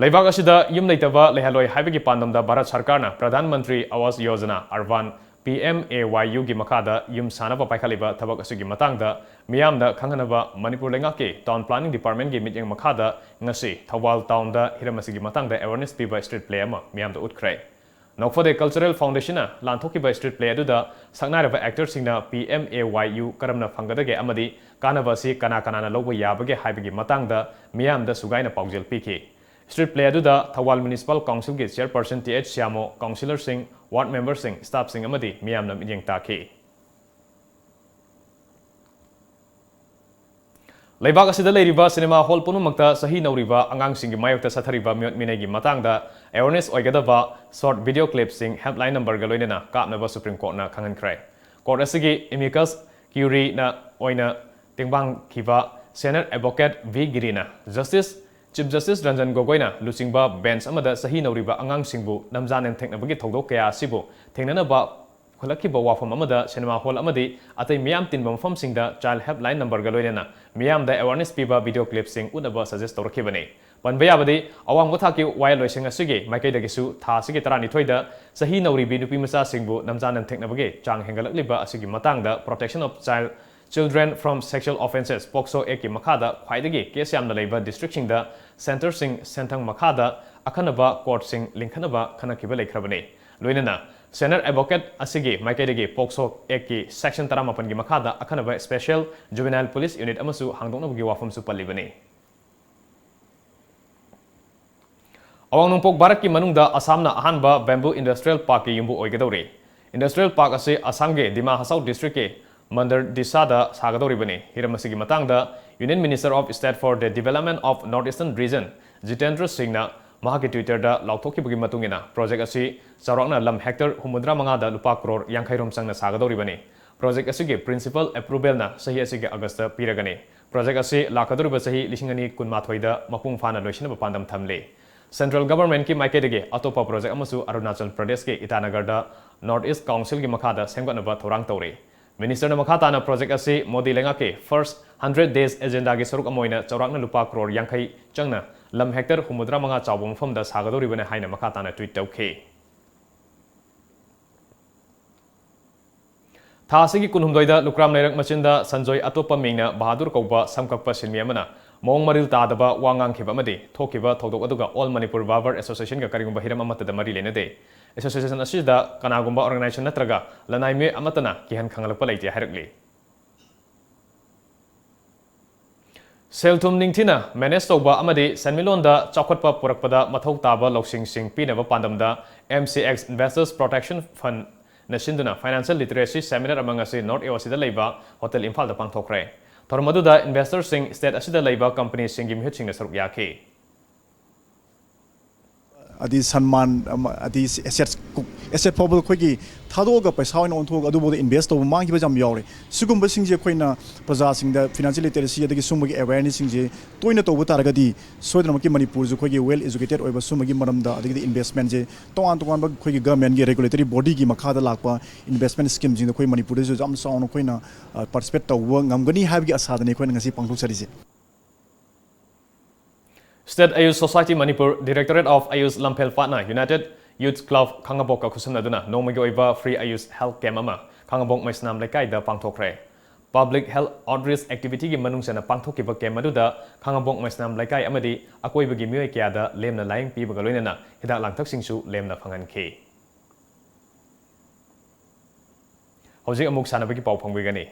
ꯂꯩꯕꯥꯛ ꯑꯁꯤꯗ ꯌꯨꯝ ꯂꯩꯇꯕ ꯂꯩꯍꯜꯂꯣꯏ ꯍꯥꯏꯕꯒꯤ ꯄꯥꯟꯗꯝꯗ ꯚꯥꯔꯠ ꯁꯔꯀꯥꯔꯅ Pradhan Mantri Awas Yojana urban P M A Y U ꯒꯤ ꯃꯈꯥꯗ ꯌꯨꯝ ꯁꯥꯅꯕ ꯄꯥꯏꯈꯠꯂꯤꯕ ꯊꯕꯛ ꯑꯁꯤꯒꯤ ꯃꯇꯥꯡꯗ ꯃꯤꯌꯥꯝꯗ ꯈꯪꯍꯟꯅꯕ ꯃꯅꯤꯄꯨꯔ ꯂꯩꯉꯥꯛꯀꯤ Town Planning Department ꯒꯤ ꯃꯤꯠꯌꯦꯡ ꯃꯈꯥꯗ ꯉꯁꯤ ꯊꯧꯕꯥꯜ Town ꯗ ꯍꯤꯔꯝ ꯑꯁꯤꯒꯤ ꯃꯇꯥꯡꯗ awareness ꯄꯤꯕ street play ꯑꯃ ꯃꯤꯌꯥꯝꯗ ꯎꯠꯈ꯭ꯔꯦ꯫ ꯅꯣꯛꯐꯗꯦ Cultural Foundation ꯅ ꯂꯥꯟꯊꯣꯛꯈꯤꯕ street play ꯑꯗꯨꯗ ꯁꯛꯅꯥꯏꯔꯕ actor ꯁꯤꯡꯅ P M A Y U ꯀꯔꯝꯅ ꯐꯪꯒꯗꯒꯦ ꯑꯃꯗꯤ ꯀꯥꯟꯅꯕ ꯑꯁꯤ ꯀꯅꯥ ꯀꯅꯥꯅ ꯂꯧꯕ ꯌꯥꯕꯒꯦ ꯍꯥꯏꯕꯒꯤ ꯃꯇꯥꯡꯗ ꯃꯤꯌꯥꯝꯗ ꯁꯨꯒꯥꯏꯅ ꯄꯥꯎꯖꯦꯜ ꯄꯤꯈꯤ꯫ Street play ꯑꯗꯨꯗ ꯊꯧꯕꯥꯜ Municipal Council ꯒꯤ Chairperson T H ꯁ꯭ꯌꯥꯃꯣ, Councillor ꯁꯤꯡ, Ward Member ꯁꯤꯡ, staff ꯁꯤꯡ ꯑꯃꯗꯤ ꯃꯤꯌꯥꯝꯅ ꯃꯤꯠꯌꯦꯡ ꯇꯥꯈꯤ꯫ ꯂꯩꯕꯥꯛ ꯑꯁꯤꯗ ꯂꯩꯔꯤꯕ cinema hall ꯄꯨꯝꯅꯃꯛꯇ ꯆꯍꯤ ꯅꯧꯔꯤꯕ ꯑꯉꯥꯡꯁꯤꯡꯒꯤ ꯃꯥꯌꯣꯛꯇ ꯆꯠꯊꯔꯤꯕ ꯃꯤꯑꯣꯠ ꯃꯤꯅꯩꯒꯤ ꯃꯇꯥꯡꯗ awareness ꯑꯣꯏꯒꯗꯕ short video clip ꯁꯤꯡ helpline number ꯒ ꯂꯣꯏꯅꯅ ꯀꯥꯞꯅꯕ Supreme Court ꯅ ꯈꯪꯍꯟꯈ꯭ꯔꯦ꯫ Court ꯑꯁꯤꯒꯤ amicus curiae ꯅ ꯑꯣꯏꯅ ꯇꯦꯡꯕꯥꯡꯈꯤꯕ senior advocate V ꯒꯤꯔꯤꯅ Justice, Chief Justice Ranjan ꯒꯣꯒꯣꯏꯅ ꯂꯨꯆꯤꯡꯕ bench ꯑꯃꯗ ꯆꯍꯤ ꯅꯧꯔꯤꯕ ꯑꯉꯥꯡꯁꯤꯡꯕꯨ ꯅꯝꯖꯥ ꯅꯝꯊꯦꯛꯅꯕꯒꯤ ꯊꯧꯗꯣꯛ ꯀꯌꯥ ꯑꯁꯤꯕꯨ ꯊꯦꯡꯅꯅꯕ ꯄꯨꯈꯠꯂꯛꯈꯤꯕ ꯋꯥꯐꯝ ꯑꯃꯗ cinema hall ꯑꯃꯗꯤ ꯑꯇꯩ ꯃꯤꯌꯥꯝ ꯇꯤꯟꯕ ꯃꯐꯝꯁꯤꯡꯗ child helpline number ꯒ ꯂꯣꯏꯅꯅ ꯃꯤꯌꯥꯝꯗ awareness ꯄꯤꯕ video clip ꯁꯤꯡ ꯎꯠꯅꯕ suggest ꯇꯧꯔꯛꯈꯤꯕꯅꯤ꯫ ꯄꯟꯕ ꯌꯥꯕꯗꯤ, ꯑꯋꯥꯡꯕ ꯊꯥꯛꯀꯤ ꯋꯥꯌꯦꯜꯂꯣꯏꯁꯤꯡ ꯑꯁꯤꯒꯤ ꯃꯥꯏꯀꯩꯗꯒꯤꯁꯨ ꯊꯥ ꯑꯁꯤꯒꯤ ꯇꯔꯥꯅꯤꯊꯣꯏꯗ ꯆꯍꯤ ꯅꯧꯔꯤꯕꯤ ꯅꯨꯄꯤ ꯃꯆꯥꯁꯤꯡꯕꯨ ꯅꯝꯖꯥ ꯅꯝꯊꯦꯛꯅꯕꯒꯤ ꯆꯥꯡ ꯍꯦꯟꯒꯠꯂꯛꯂꯤꯕ ꯑꯁꯤꯒꯤ ꯃꯇꯥꯡꯗ Protection of Child, Children from Sexual Offences, POCSO Act ꯀꯤ ꯃꯈꯥꯗ ꯈ꯭ꯋꯥꯏꯗꯒꯤ case ꯌꯥꯝꯅ ꯂꯩꯕ district ꯁꯤꯡꯗ centre ꯁꯤꯡ ꯁꯦꯟꯊꯪ ꯃꯈꯥꯗ ꯑꯈꯟꯅꯕ court ꯁꯤꯡ ꯂꯤꯡꯈꯠꯅꯕ ꯈꯟꯅꯈꯤꯕ ꯂꯩꯈ꯭ꯔꯕꯅꯤ꯫ ꯂꯣꯏꯅꯅ senior advocate ꯑꯁꯤꯒꯤ ꯃꯥꯏꯀꯩꯗꯒꯤ POCSO Act ꯀꯤ section ꯇꯔꯥꯃꯥꯄꯟꯒꯤ ꯃꯈꯥꯗ ꯑꯈꯟꯅꯕ special juvenile police unit ꯑꯃꯁꯨ ꯍꯥꯡꯗꯣꯛꯅꯕꯒꯤ ꯋꯥꯐꯝꯁꯨ ꯄꯜꯂꯤꯕꯅꯤ꯫ ꯑꯋꯥꯡ ꯅꯣꯡꯄꯣꯛ ꯚꯥꯔꯠꯀꯤ ꯃꯅꯨꯡꯗ ꯑꯁꯥꯝꯅ ꯑꯍꯥꯟꯕ bamboo industrial park ꯀꯤ ꯌꯨꯝꯕꯨ ꯑꯣꯏꯒꯗꯧꯔꯤ꯫ Industrial park ꯑꯁꯤ ꯑꯁꯥꯝꯒꯤ ꯗꯤꯃꯥ ꯍꯁꯥꯎ district ꯀꯤ ꯃꯟꯗꯔ ꯗꯤꯁꯥꯗ ꯁꯥꯒꯗꯧꯔꯤꯕꯅꯤ꯫ ꯍꯤꯔꯝ ꯑꯁꯤꯒꯤ ꯃꯇꯥꯡꯗ Union Minister of State for the Development of North Eastern Region Jitendra ꯁꯤꯡꯅ ꯃꯍꯥꯛꯀꯤ Twitter ꯗ ꯂꯥꯎꯊꯣꯛꯈꯤꯕꯒꯤ ꯃꯇꯨꯡ ꯏꯟꯅ, project ꯑꯁꯤ ꯆꯥꯎꯔꯥꯛꯅ ꯂꯝ hectare ꯍꯨꯝꯐꯨꯇꯔꯥ ꯃꯉꯥꯗ ꯂꯨꯄꯥ ꯀ꯭ꯔꯣꯔ ꯌꯥꯡꯈꯩ ꯔꯣꯝ ꯆꯪꯅ ꯁꯥꯒꯗꯧꯔꯤꯕꯅꯤ꯫ Project ꯑꯁꯤꯒꯤ principal approval ꯅ ꯆꯍꯤ ꯑꯁꯤꯒꯤ August ꯇ ꯄꯤꯔꯒꯅꯤ꯫ Project ꯑꯁꯤ ꯂꯥꯛꯀꯗꯧꯔꯤꯕ ꯆꯍꯤ ꯂꯤꯁꯤꯡ ꯑꯅꯤ ꯀꯨꯟꯃꯥꯊꯣꯏꯗ ꯃꯄꯨꯡ ꯐꯥꯅ ꯂꯣꯏꯁꯤꯟꯅꯕ ꯄꯥꯟꯗꯝ ꯊꯝꯂꯤ꯫ Central Government ꯀꯤ ꯃꯥꯏꯀꯩꯗꯒꯤ ꯑꯇꯣꯞꯄ project ꯑꯃꯁꯨ ꯑꯔꯨꯅꯥꯆꯜ ꯄ꯭ꯔꯗꯦꯁꯀꯤ ꯏꯇꯥꯅꯒꯔꯗ North East Council ꯒꯤ ꯃꯈꯥꯗ ꯁꯦꯝꯒꯠꯅꯕ ꯊꯧꯔꯥꯡ ꯇꯧꯔꯤ꯫ Minister ꯅ ꯃꯈꯥ ꯇꯥꯅ project ꯑꯁꯤ ꯃꯣꯗꯤ ꯂꯩꯉꯥꯛꯀꯤ first hundred days agenda ꯒꯤ ꯁꯔꯨꯛ ꯑꯃ ꯑꯣꯏꯅ ꯆꯥꯎꯔꯥꯛꯅ ꯂꯨꯄꯥ ꯀ꯭ꯔꯣꯔ ꯌꯥꯡꯈꯩ ꯆꯪꯅ ꯂꯝ hectare ꯍꯨꯝꯐꯨꯇꯔꯥ ꯃꯉꯥ ꯆꯥꯎꯕ ꯃꯐꯝꯗ ꯁꯥꯒꯗꯧꯔꯤꯕꯅꯤ ꯍꯥꯏꯅ ꯃꯈꯥ ꯇꯥꯅ tweet ꯇꯧꯈꯤ꯫ ꯊꯥ ꯑꯁꯤꯒꯤ ꯀꯨꯟꯍꯨꯝꯗꯣꯏꯗ ꯂꯨꯀ꯭ꯔꯥꯝ ꯂꯩꯔꯛ ꯃꯆꯤꯟꯗ ꯁꯟꯖꯣꯏ ꯑꯇꯣꯞꯄ ꯃꯤꯡꯅ ꯕꯍꯥꯗꯨꯔ ꯀꯧꯕ ꯁꯝ ꯀꯛꯄ ꯁꯤꯟꯃꯤ ꯑꯃꯅ ꯃꯑꯣꯡ ꯃꯔꯤꯜ ꯇꯥꯗꯕ ꯋꯥ ꯉꯥꯡꯈꯤꯕ ꯑꯃꯗꯤ ꯊꯣꯛꯈꯤꯕ ꯊꯧꯗꯣꯛ ꯑꯗꯨꯒ All Manipur Barber Associationꯒ ꯀꯔꯤꯒꯨꯝꯕ ꯍꯤꯔꯝ ꯑꯃꯠꯇꯗ ꯃꯔꯤ ꯂꯩꯅꯗꯦ꯫ Association ꯑꯁꯤꯗ ꯀꯅꯥꯒꯨꯝꯕ organization ꯅꯠꯇ꯭ꯔꯒ ꯂꯅꯥꯏ ꯃꯤꯑꯣꯏ ꯑꯃꯠꯇꯅ ꯀꯤꯍꯟ ꯈꯪꯍꯜꯂꯛꯄ ꯂꯩꯇꯦ ꯍꯥꯏꯔꯛꯂꯤ꯫ ꯁꯦꯜ-ꯊꯨꯝ ꯅꯤꯡꯊꯤꯅ manage ꯇꯧꯕ ꯑꯃꯗꯤ ꯁꯦꯟꯃꯤꯠꯂꯣꯟꯗ ꯆꯥꯎꯈꯠꯄ ꯄꯨꯔꯛꯄꯗ ꯃꯊꯧ ꯇꯥꯕ ꯂꯧꯁꯤꯡꯁꯤꯡ ꯄꯤꯅꯕ ꯄꯥꯟꯗꯝꯗ M C X Investors Protection Fundꯅ ꯁꯤꯟꯗꯨꯅ Financial Literacy Seminar ꯑꯃ ꯉꯁꯤ North A O Cꯗ ꯂꯩꯕ Hotel ꯏꯝꯐꯥꯜꯗ ꯄꯥꯡꯊꯣꯛꯈ꯭ꯔꯦ꯫ ꯊꯧꯔꯝ ꯑꯗꯨꯗ investorꯁꯤꯡ state ꯑꯁꯤꯗ ꯂꯩꯕ companyꯁꯤꯡꯒꯤ ꯃꯤꯍꯨꯠꯁꯤꯡꯅ ꯁꯔꯨꯛ ꯌꯥꯈꯤ꯫ ꯑꯗꯤ ꯁꯟꯃꯥꯟ ꯑꯃ, ꯑꯗꯤ assets, asset ꯐꯥꯎꯕ ꯑꯩꯈꯣꯏꯒꯤ ꯊꯥꯗꯣꯛꯑꯒ ꯄꯩꯁꯥ ꯑꯣꯏꯅ ꯑꯣꯟꯊꯣꯛꯑꯒ ꯑꯗꯨꯐꯥꯎꯗ invest ꯇꯧꯕ ꯃꯥꯡꯈꯤꯕ ꯌꯥꯝ ꯌꯥꯎꯔꯦ꯫ ꯁꯤꯒꯨꯝꯕꯁꯤꯡꯁꯦ ꯑꯩꯈꯣꯏꯅ ꯄ꯭ꯔꯖꯥꯁꯤꯡꯗ financial literacy ꯑꯗꯒꯤ ꯁꯨꯝꯕꯒꯤ awarenessꯁꯤꯡꯁꯦ ꯇꯣꯏꯅ ꯇꯧꯕ ꯇꯥꯔꯒꯗꯤ ꯁꯣꯏꯗꯅꯃꯛꯀꯤ ꯃꯅꯤꯄꯨꯔꯁꯨ ꯑꯩꯈꯣꯏꯒꯤ well educated ꯑꯣꯏꯕ ꯁꯨꯝꯕꯒꯤ ꯃꯔꯝꯗ, ꯑꯗꯒꯤꯗꯤ investmentꯁꯦ ꯇꯣꯉꯥꯟ ꯇꯣꯉꯥꯟꯕ ꯑꯩꯈꯣꯏꯒꯤ governmentꯀꯤ regulatory bodyꯒꯤ ꯃꯈꯥꯗ ꯂꯥꯛꯄ investment schemeꯁꯤꯡꯗ ꯑꯩꯈꯣꯏ ꯃꯅꯤꯄꯨꯔꯗꯁꯨ ꯌꯥꯝ ꯆꯥꯎꯅ ꯑꯩꯈꯣꯏꯅ, ꯑ, participate ꯇꯧꯕ ꯉꯝꯒꯅꯤ ꯍꯥꯏꯕꯒꯤ ꯑꯁꯥꯗꯅꯤ ꯑꯩꯈꯣꯏꯅ ꯉꯁꯤ ꯄꯥꯡꯊꯣꯛꯆꯔꯤꯁꯦ꯫ State Ayush Society Manipur, Directorate of Ayush ꯂꯝꯐꯦꯜ Patna United Youth Club ꯈꯥꯡꯉꯕꯣꯛꯀ ꯈꯨꯠꯁꯝꯅꯗꯨꯅ ꯅꯣꯡꯃꯒꯤ ꯑꯣꯏꯕ free Ayush health camp ꯑꯃ ꯈꯥꯡꯉꯕꯣꯛ ꯃꯩꯁꯅꯥꯝ ꯂꯩꯀꯥꯏꯗ ꯄꯥꯡꯊꯣꯛꯈ꯭ꯔꯦ꯫ Public health outreach activityꯒꯤ ꯃꯅꯨꯡ ꯆꯟꯅ ꯄꯥꯡꯊꯣꯛꯈꯤꯕ camp ꯑꯗꯨꯗ ꯈꯥꯡꯉꯕꯣꯛ ꯃꯩꯁꯅꯥꯝ ꯂꯩꯀꯥꯏ ꯑꯃꯗꯤ ꯑꯀꯣꯏꯕꯒꯤ ꯃꯤꯑꯣꯏ ꯀꯌꯥꯗ ꯂꯦꯝꯅ ꯂꯥꯌꯦꯡ ꯄꯤꯕꯒ ꯂꯣꯏꯅꯅ ꯍꯤꯗꯥꯛ ꯂꯥꯡꯊꯛꯁꯤꯡꯁꯨ ꯂꯦꯝꯅ ꯐꯪꯍꯟꯈꯤ꯫ ꯍꯧꯖꯤꯛ ꯑꯃꯨꯛ ꯁꯥꯟꯅꯕꯒꯤ ꯄꯥꯎ ꯐꯪꯕꯤꯒꯅꯤ꯫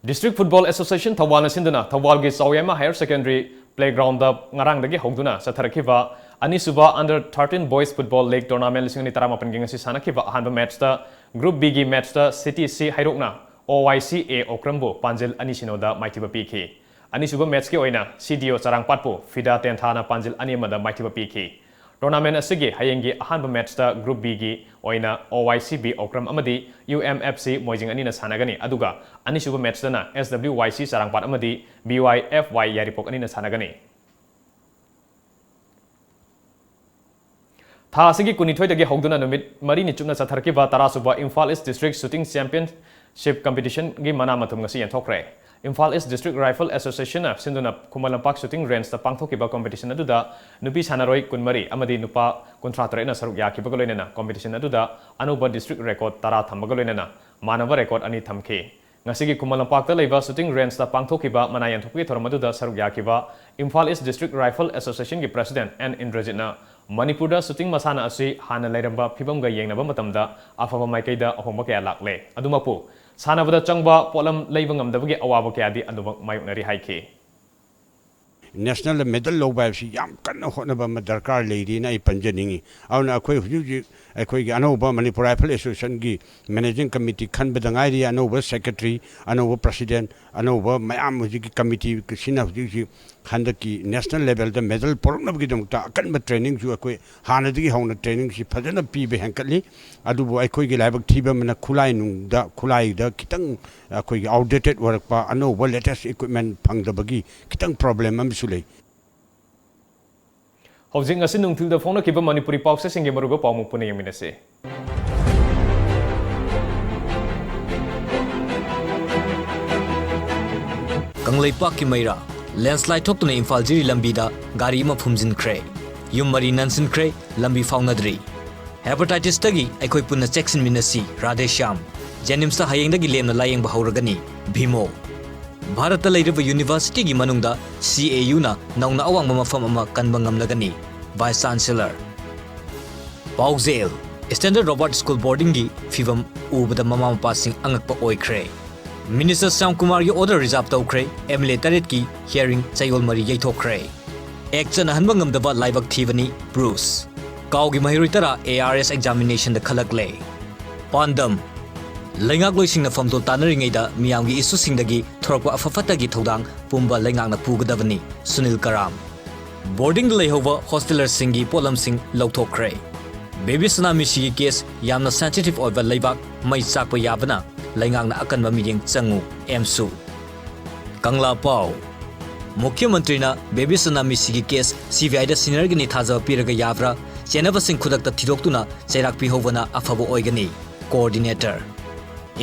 District Football Association ꯊꯧꯕꯥꯜꯅ ꯁꯤꯟꯗꯨꯅ ꯊꯧꯕꯥꯜꯒꯤ ꯆꯥꯎꯌꯥꯏꯃ Higher Secondary Playgroundꯗ ꯉꯔꯥꯡꯗꯒꯤ ꯍꯧꯗꯨꯅ ꯆꯠꯊꯔꯛꯈꯤꯕ ꯑꯅꯤꯁꯨꯕ Under thirteen Boys Football League Tournament ꯂꯤꯁꯤꯡ ꯑꯅꯤ ꯇꯔꯥꯃꯥꯄꯟꯒꯤ ꯉꯁꯤ ꯁꯥꯟꯅꯈꯤꯕ ꯑꯍꯥꯟꯕ matchꯇ Group Bꯒꯤ matchꯇ City C ꯍꯩꯔꯣꯛꯅ O Y C A ꯑꯣꯀ꯭ꯔꯝꯕꯨ ꯄꯥꯟꯖꯤꯜ ꯑꯅꯤ ꯁꯤꯅꯣꯗ ꯃꯥꯏꯊꯤꯕ ꯄꯤꯈꯤ꯫ ꯑꯅꯤꯁꯨꯕ matchꯀꯤ ꯑꯣꯏꯅ C D O ꯆꯔꯥꯡꯄꯥꯠꯄꯨ ꯐꯤꯗꯥ ꯇꯦꯟꯊꯥꯅ ꯄꯥꯟꯖꯤꯜ ꯑꯅꯤ ꯑꯃꯗ ꯃꯥꯏꯊꯤꯕ ꯄꯤꯈꯤ꯫ Tournament ꯑꯁꯤꯒꯤ ꯍꯌꯦꯡꯒꯤ ꯑꯍꯥꯟꯕ matchꯇ Group Bꯒꯤ ꯑꯣꯏꯅ O Y C B Okram ꯑꯃꯗꯤ U M F C ꯃꯣꯏꯖꯤꯡ ꯑꯅꯤꯅ ꯁꯥꯟꯅꯒꯅꯤ, ꯑꯗꯨꯒ ꯑꯅꯤꯁꯨꯕ matchꯇꯅ S W Y C ꯆꯔꯥꯡꯄꯥꯠ ꯑꯃꯗꯤ B Y F Y ꯌꯥꯏꯔꯤꯄꯣꯛ ꯑꯅꯤꯅ ꯁꯥꯟꯅꯒꯅꯤ꯫ ꯊꯥ ꯑꯁꯤꯒꯤ ꯀꯨꯟꯅꯤꯊꯣꯏꯗꯒꯤ ꯍꯧꯗꯨꯅ ꯅꯨꯃꯤꯠ ꯃꯔꯤꯅꯤ ꯆꯨꯞꯅ ꯆꯠꯊꯔꯛꯈꯤꯕ ꯇꯔꯥꯁꯨꯕ Imphal East District Shooting Champion ship ꯀꯝꯄꯤꯇꯤꯁꯟꯒꯤ ꯃꯅꯥ ꯃꯊꯨꯝ ꯉꯁꯤ ꯌꯦꯟꯊꯣꯛꯈ꯭ꯔꯦ꯫ ꯏꯝꯐꯥꯜ ꯏꯁ ꯗꯤꯁꯇ꯭ꯔꯤꯛ ꯔꯥꯏꯐꯜ ꯑꯦꯁꯣꯁꯤꯌꯦꯁꯟꯅ ꯁꯤꯟꯗꯨꯅ ꯈꯨꯃꯟ ꯂꯝꯄꯥꯛ ꯁꯨꯇꯤꯡ ꯔꯦꯟꯖꯇ ꯄꯥꯡꯊꯣꯛꯈꯤꯕ ꯀꯝꯄꯤꯇꯤꯁꯟ ꯑꯗꯨꯗ ꯅꯨꯄꯤ ꯁꯥꯟꯅꯔꯣꯏ ꯀꯨꯟꯃꯔꯤ ꯑꯃꯗꯤ ꯅꯨꯄꯥ ꯀꯨꯟꯊ꯭ꯔꯥ ꯇꯔꯦꯠꯅ ꯁꯔꯨꯛ ꯌꯥꯈꯤꯕꯒ ꯂꯣꯏꯅꯅ ꯀꯝꯄꯤꯇꯤꯁꯟ ꯑꯗꯨꯗ ꯑꯅꯧꯕ ꯗꯤꯁꯇ꯭ꯔꯤꯛ ꯔꯦꯀꯣꯔꯗ ꯇꯔꯥ ꯊꯝꯕꯒ ꯂꯣꯏꯅꯅ ꯃꯥꯟꯅꯕ ꯔꯦꯀꯣꯔꯗ ꯑꯅꯤ ꯊꯝꯈꯤ꯫ ꯉꯁꯤꯒꯤ ꯈꯨꯃꯟ ꯂꯝꯄꯥꯛꯇ ꯂꯩꯕ ꯁꯨꯇꯤꯡ ꯔꯦꯟꯖꯇ ꯄꯥꯡꯊꯣꯛꯈꯤꯕ ꯃꯅꯥ ꯌꯦꯟꯊꯣꯛꯄꯒꯤ ꯊꯧꯔꯝ ꯑꯗꯨꯗ ꯁꯔꯨꯛ ꯌꯥꯈꯤꯕ Imphal east district rifle ꯑꯦꯁꯣꯁꯤꯌꯦꯁꯟꯒꯤ president and ꯏꯟꯗ꯭ꯔꯖꯤꯠꯅ ꯃꯅꯤꯄꯨꯔꯗ ꯁꯨꯇꯤꯡ ꯃꯁꯥꯟꯅ ꯑꯁꯤ ꯍꯥꯟꯅ ꯂꯩꯔꯝꯕ ꯐꯤꯕꯝꯒ ꯌꯦꯡꯅꯕ ꯃꯇꯝꯗ ꯑꯐꯕ ꯃꯥꯏꯀꯩꯗ ꯑꯍꯣꯡꯕ ꯀꯌꯥ ꯂꯥꯛꯂꯦ꯫ ꯑꯗꯨꯃꯛꯄꯨ ꯁꯥꯟꯅꯕꯗ ꯆꯪꯕ ꯄꯣꯠꯂꯝ ꯂꯩꯕ ꯉꯝꯗꯕꯒꯤ ꯑꯋꯥꯕ ꯀꯌꯥꯗꯤ ꯑꯗꯨꯃꯛ ꯃꯥꯌꯣꯛꯅꯔꯤ ꯍꯥꯏꯈꯤ꯫ ꯅꯦꯁꯅꯦꯜꯗ ꯃꯦꯗꯜ ꯂꯧꯕ ꯍꯥꯏꯕꯁꯤ ꯌꯥꯝ ꯀꯟꯅ ꯍꯣꯠꯅꯕ ꯑꯃ ꯗꯔꯀꯥꯔ ꯂꯩꯔꯤꯅ ꯑꯩ ꯄꯟꯖꯅꯤꯡꯏ꯫ ꯑꯗꯨꯅ ꯑꯩꯈꯣꯏ ꯍꯧꯖꯤꯛ ꯍꯧꯖꯤꯛ ꯑꯩꯈꯣꯏꯒꯤ ꯑꯅꯧꯕ ꯃꯅꯤꯄꯨꯔ ꯔꯥꯏꯐꯜ ꯑꯦꯁꯣꯁꯤꯌꯦꯁꯟꯒꯤ ꯃꯦꯅꯦꯖꯤꯡ ꯀꯃꯤꯇꯤ ꯈꯟꯕꯗ ꯉꯥꯏꯔꯤ, ꯑꯅꯧꯕ ꯁꯦꯀ꯭ꯔꯦꯇꯔꯤ, ꯑꯅꯧꯕ ꯄ꯭ꯔꯁꯤꯗꯦꯟꯠ, ꯑꯅꯧꯕ ꯃꯌꯥꯝ ꯍꯧꯖꯤꯛꯀꯤ ꯀꯃꯤꯇꯤꯁꯤꯅ ꯍꯧꯖꯤꯛ ꯍꯧꯖꯤꯛ ꯍꯟꯗꯛꯀꯤ ꯅꯦꯁꯅꯦꯜ ꯂꯦꯚꯦꯜꯗ ꯃꯦꯗꯜ ꯄꯨꯔꯛꯅꯕꯒꯤꯗꯃꯛꯇ ꯑꯀꯟꯕ ꯇ꯭ꯔꯦꯅꯤꯡꯁꯨ ꯑꯩꯈꯣꯏ ꯍꯥꯟꯅꯗꯒꯤ ꯍꯧꯅ ꯇ꯭ꯔꯦꯅꯤꯡꯁꯤ ꯐꯖꯅ ꯄꯤꯕ ꯍꯦꯟꯒꯠꯂꯤ꯫ ꯑꯗꯨꯕꯨ ꯑꯩꯈꯣꯏꯒꯤ ꯂꯥꯏꯕꯛ ꯊꯤꯕ ꯑꯃꯅ ꯈꯨꯠꯂꯥꯏ ꯅꯨꯡꯗ, ꯈꯨꯠꯂꯥꯏꯗ ꯈꯤꯇꯪ ꯑꯩꯈꯣꯏꯒꯤ ꯑꯥꯎꯠꯗꯦꯇꯦꯗ ꯑꯣꯏꯔꯛꯄ, ꯑꯅꯧꯕ ꯂꯦꯇꯦꯁ ꯏꯀ꯭ꯋꯤꯞꯃꯦꯟ ꯐꯪꯗꯕꯒꯤ ꯈꯤꯇꯪ ꯄ꯭ꯔꯣꯕ꯭ꯂꯦꯝ ꯑꯃꯁꯨ ꯂꯩ꯫ ꯍꯧꯖꯤꯛ ꯉꯁꯤ ꯅꯨꯡꯊꯤꯜꯗ ꯐꯣꯡꯅꯈꯤꯕ ꯃꯅꯤꯄꯨꯔꯤ ꯄꯥꯎꯆꯦꯁꯤꯡꯒꯤ ꯃꯔꯨꯑꯣꯏꯕ ꯄꯥꯎꯃꯨꯛ ꯄꯨꯟꯅ ꯌꯦꯡꯃꯤꯟꯅꯁꯤ꯫ ꯀꯪꯂꯩꯄꯥꯛꯀꯤ ꯃꯩꯔꯥ, ꯂꯦꯟꯁꯂꯥꯏꯗ ꯊꯣꯛꯇꯨꯅ ꯏꯝꯐꯥꯜ ꯖꯤꯔꯤ ꯂꯝꯕꯤꯗ ꯒꯥꯔꯤ ꯑꯃ ꯐꯨꯝꯖꯤꯟꯈ꯭ꯔꯦ꯫ ꯌꯨꯝ ꯃꯔꯤ ꯅꯟꯁꯤꯟꯈ꯭ꯔꯦ, ꯂꯝꯕꯤ ꯐꯥꯎꯅꯗ꯭ꯔꯤ꯫ ꯍꯦꯄꯥꯇꯥꯏꯇꯤꯁꯇꯒꯤ ꯑꯩꯈꯣꯏ ꯄꯨꯟꯅ ꯆꯦꯛꯁꯤꯟꯃꯤꯟꯅꯁꯤ꯫ ꯔꯥꯙꯦ ꯁ꯭ꯌꯥꯝ꯫ ꯖꯦꯅꯤꯝꯁꯇ ꯍꯌꯦꯡꯗꯒꯤ ꯂꯦꯝꯅ ꯂꯥꯌꯦꯡꯕ ꯍꯧꯔꯒꯅꯤ꯫ ꯚꯤꯃꯣ꯫ ꯚꯥꯔꯠꯇ ꯂꯩꯔꯤꯕ ꯌꯨꯅꯤꯚꯔꯁꯤꯇꯤꯒꯤ ꯃꯅꯨꯡꯗ ꯁꯤ ꯑꯦ ꯌꯨꯅ ꯅꯧꯅ ꯑꯋꯥꯡꯕ ꯃꯐꯝ ꯑꯃ ꯀꯟꯕ ꯉꯝꯂꯒꯅꯤ꯫ Vice chancellor. ꯄꯥꯎꯖꯦꯜ꯫ ꯁ꯭ꯇꯦꯟꯗꯔꯗ ꯔꯣꯕꯥꯔꯠ ꯁ꯭ꯀꯨꯜ ꯕꯣꯔꯗꯤꯡꯒꯤ ꯐꯤꯚꯝ ꯎꯕꯗ ꯃꯃꯥ ꯃꯄꯥꯁꯤꯡ ꯑꯉꯛꯄ ꯑꯣꯏꯈ꯭ꯔꯦ꯫ ꯃꯤꯅꯤꯁꯇꯔ ꯁ꯭ꯌꯥꯝ ꯀꯨꯃꯥꯔꯒꯤ ꯑꯣꯔꯗꯔ ꯔꯤꯖꯥꯔꯚ ꯇꯧꯈ꯭ꯔꯦ꯫ ꯑꯦꯝ ꯑꯦꯜ ꯑꯦ ꯇꯔꯦꯠꯀꯤ ꯍꯤꯌꯥꯔꯤꯡ ꯆꯌꯣꯜ ꯃꯔꯤ ꯌꯩꯊꯣꯛꯈ꯭ꯔꯦ꯫ ꯑꯦꯛ ꯆꯠꯅꯍꯟꯕ ꯉꯝꯗꯕ ꯂꯥꯏꯕꯛ ꯊꯤꯕꯅꯤ ꯕ꯭ꯔꯨꯁ꯫ ꯀꯥꯎꯒꯤ ꯃꯍꯩꯔꯣꯏ ꯇꯔꯥ ꯑꯦ ꯑꯥꯔ ꯑꯦꯁ ꯑꯦꯛꯖꯥꯃꯤꯅꯦꯁꯟꯗ ꯈꯜꯂꯛꯂꯦ꯫ ꯄꯥꯟꯗꯝ꯫ ꯂꯩꯉꯥꯛꯂꯣꯏꯁꯤꯡꯅ ꯐꯝꯗꯣꯜ ꯇꯥꯟꯅꯔꯤꯉꯩꯗ ꯃꯤꯌꯥꯝꯒꯤ ꯏꯁꯨꯁꯤꯡꯗꯒꯤ ꯊꯣꯔꯛꯄ ꯑꯐ ꯐꯠꯇꯒꯤ ꯊꯧꯗꯥꯡ ꯄꯨꯝꯕ ꯂꯩꯉꯥꯛꯅ ꯄꯨꯒꯗꯕꯅꯤ꯫ ꯁꯨꯅꯤꯜ ꯀꯔꯥꯝ꯫ ꯕꯣꯔꯗꯤꯡꯗ ꯂꯩꯍꯧꯕ ꯍꯣꯁꯇꯦꯂꯔꯁꯤꯡꯒꯤ ꯄꯣꯠꯂꯝꯁꯤꯡ ꯂꯧꯊꯣꯛꯈ꯭ꯔꯦ꯫ ꯕꯦꯕꯤ ꯁꯅꯥ ꯃꯤꯁꯤꯒꯤ ꯀꯦꯁ ꯌꯥꯝꯅ ꯁꯦꯟꯁꯤꯇꯤꯚ ꯑꯣꯏꯕ ꯂꯩꯕꯥꯛ ꯃꯩ ꯆꯥꯛꯄ ꯌꯥꯕꯅ ꯂꯩꯉꯥꯛꯅ ꯑꯀꯟꯕ ꯃꯤꯠꯌꯦꯡ ꯆꯪꯉꯨ, ꯑꯦꯝꯁꯨ꯫ ꯀꯪꯂꯥ ꯄꯥꯎ꯫ ꯃꯨꯈ꯭ꯌ ꯃꯟꯇ꯭ꯔꯤꯅ ꯕꯦꯕꯤ ꯁꯅꯥ ꯃꯤꯁꯤꯒꯤ ꯀꯦꯁ ꯁꯤ ꯕꯤ ꯑꯥꯏꯗ ꯁꯤꯟꯅꯔꯒꯅꯤ ꯊꯥꯖꯕ ꯄꯤꯔꯒ ꯌꯥꯕ꯭ꯔꯥ? ꯆꯦꯟꯅꯕꯁꯤꯡ ꯈꯨꯗꯛꯇ ꯊꯤꯗꯣꯛꯇꯨꯅ ꯆꯩꯔꯥꯛ ꯄꯤꯍꯧꯕꯅ ꯑꯐꯕ ꯑꯣꯏꯒꯅꯤ꯫ ꯀꯣꯑꯣꯔꯗꯤꯅꯦꯇꯔ꯫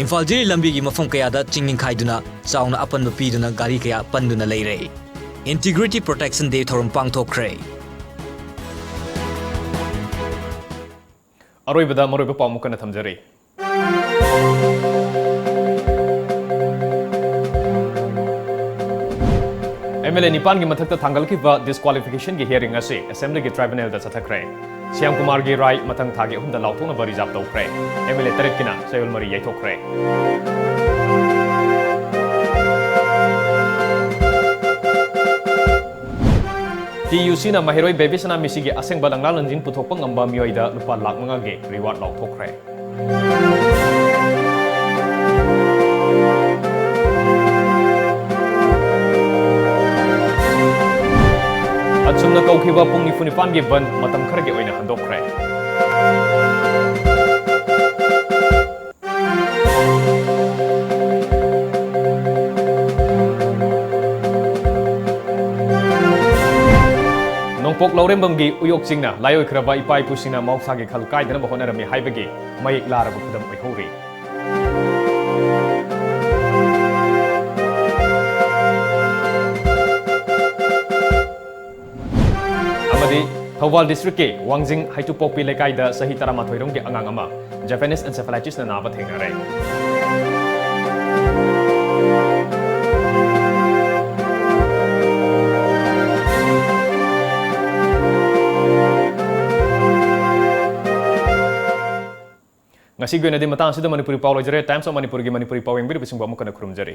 ꯏꯝꯐꯥꯜ ꯖꯤꯔꯤ ꯂꯝꯕꯤꯒꯤ ꯃꯐꯝ ꯀꯌꯥꯗ ꯆꯤꯡ ꯅꯤꯡꯈꯥꯏꯗꯨꯅ ꯆꯥꯎꯅ ꯑꯄꯟꯕ ꯄꯤꯗꯨꯅ ꯒꯥꯔꯤ ꯀꯌꯥ ꯄꯟꯗꯨꯅ ꯂꯩꯔꯦ꯫ Integrity Protection Day ꯊꯧꯔꯝ ꯄꯥꯡꯊꯣꯛꯈ꯭ꯔꯦ꯫ ꯑꯔꯣꯏꯕꯗ ꯃꯔꯨꯑꯣꯏꯕ ꯄꯥꯎ ꯑꯃꯨꯛ ꯍꯟꯅ ꯊꯝꯖꯔꯤ꯫ MLA ꯅꯤꯄꯥꯟꯒꯤ ꯃꯊꯛꯇ ꯊꯥꯡꯒꯠꯈꯤꯕ disqualificationꯒꯤ hearing ꯑꯁꯤ Assemblyꯒꯤ tribunalꯗ ꯆꯠꯊꯈ꯭ꯔꯦ꯫ ꯁ꯭ꯌꯥꯝ ꯀꯨꯃꯥꯔꯒꯤ ꯔꯥꯏ ꯃꯊꯪ ꯊꯥꯒꯤ ꯑꯍꯨꯝꯗ ꯂꯥꯎꯊꯣꯛꯅꯕ reserve ꯇꯧꯈ꯭ꯔꯦ꯫ MLA ꯇꯔꯦꯠꯀꯤꯅ ꯆꯌꯣꯜ ꯃꯔꯤ ꯌꯩꯊꯣꯛꯈ꯭ꯔꯦ꯫ TUCꯅ ꯃꯍꯩꯔꯣꯏ ꯕꯦꯕꯤꯁꯅꯥ ꯃꯤꯁꯤꯒꯤ ꯑꯁꯦꯡꯕ ꯂꯪꯂꯥ ꯂꯪꯖꯤꯟ ꯄꯨꯊꯣꯛꯄ ꯉꯝꯕ ꯃꯤꯑꯣꯏꯗ ꯂꯨꯄꯥ ꯂꯥꯈ ꯃꯉꯥꯒꯤ reward ꯂꯥꯎꯊꯣꯛꯈ꯭ꯔꯦ꯫ ꯑꯁꯨꯝꯅ ꯀꯧꯈꯤꯕ ꯄꯨꯡ ꯅꯤꯐꯨ ꯅꯤꯄꯥꯟꯒꯤ ꯕꯟ ꯃꯇꯝ ꯈꯔꯒꯤ ꯑꯣꯏꯅ ꯍꯟꯗꯣꯛꯈ꯭ꯔꯦ꯫ ꯅꯣꯡꯄꯣꯛ ꯂꯧꯔꯦꯝꯕꯝꯒꯤ ꯎꯌꯣꯛ ꯆꯤꯡꯅ ꯂꯥꯏꯑꯣꯏꯈ꯭ꯔꯕ ꯏꯄꯥ ꯏꯄꯨꯁꯤꯡꯅ ꯃꯍꯧꯁꯥꯒꯤ ꯈꯜ ꯀꯥꯏꯗꯅꯕ ꯍꯣꯠꯅꯔꯝꯃꯤ ꯍꯥꯏꯕꯒꯤ ꯃꯌꯦꯛ ꯂꯥꯔꯕ ꯈꯨꯗꯝ ꯑꯣꯏꯍꯧꯔꯤ꯫ ꯑꯃꯗꯤ ꯊꯧꯕꯥꯜ districtꯀꯤ ꯋꯥꯡꯖꯤꯡ ꯍꯩꯇꯨꯄꯣꯛꯄꯤ ꯂꯩꯀꯥꯏꯗ ꯆꯍꯤ ꯇꯔꯥꯃꯥꯊꯣꯏ ꯔꯣꯝꯒꯤ ꯑꯉꯥꯡ ꯑꯃ Japanese encephalitisꯅ ꯅꯥꯕ ꯊꯦꯡꯅꯔꯦ꯫ ꯉꯁꯤꯒꯤ ꯑꯣꯏꯅꯗꯤ ꯃꯇꯥꯡ ꯑꯁꯤꯗ ꯃꯅꯤꯄꯨꯔꯤ ꯄꯥꯎ ꯂꯣꯏꯖꯔꯦ꯫ Times of Manipurꯒꯤ ꯃꯅꯤꯄꯨꯔꯤ ꯄꯥꯎ ꯌꯦꯡꯕꯤꯔꯤꯕꯁꯤꯡꯕꯨ ꯑꯃꯨꯛ ꯍꯟꯅ ꯈꯨꯔꯨꯝꯖꯔꯤ꯫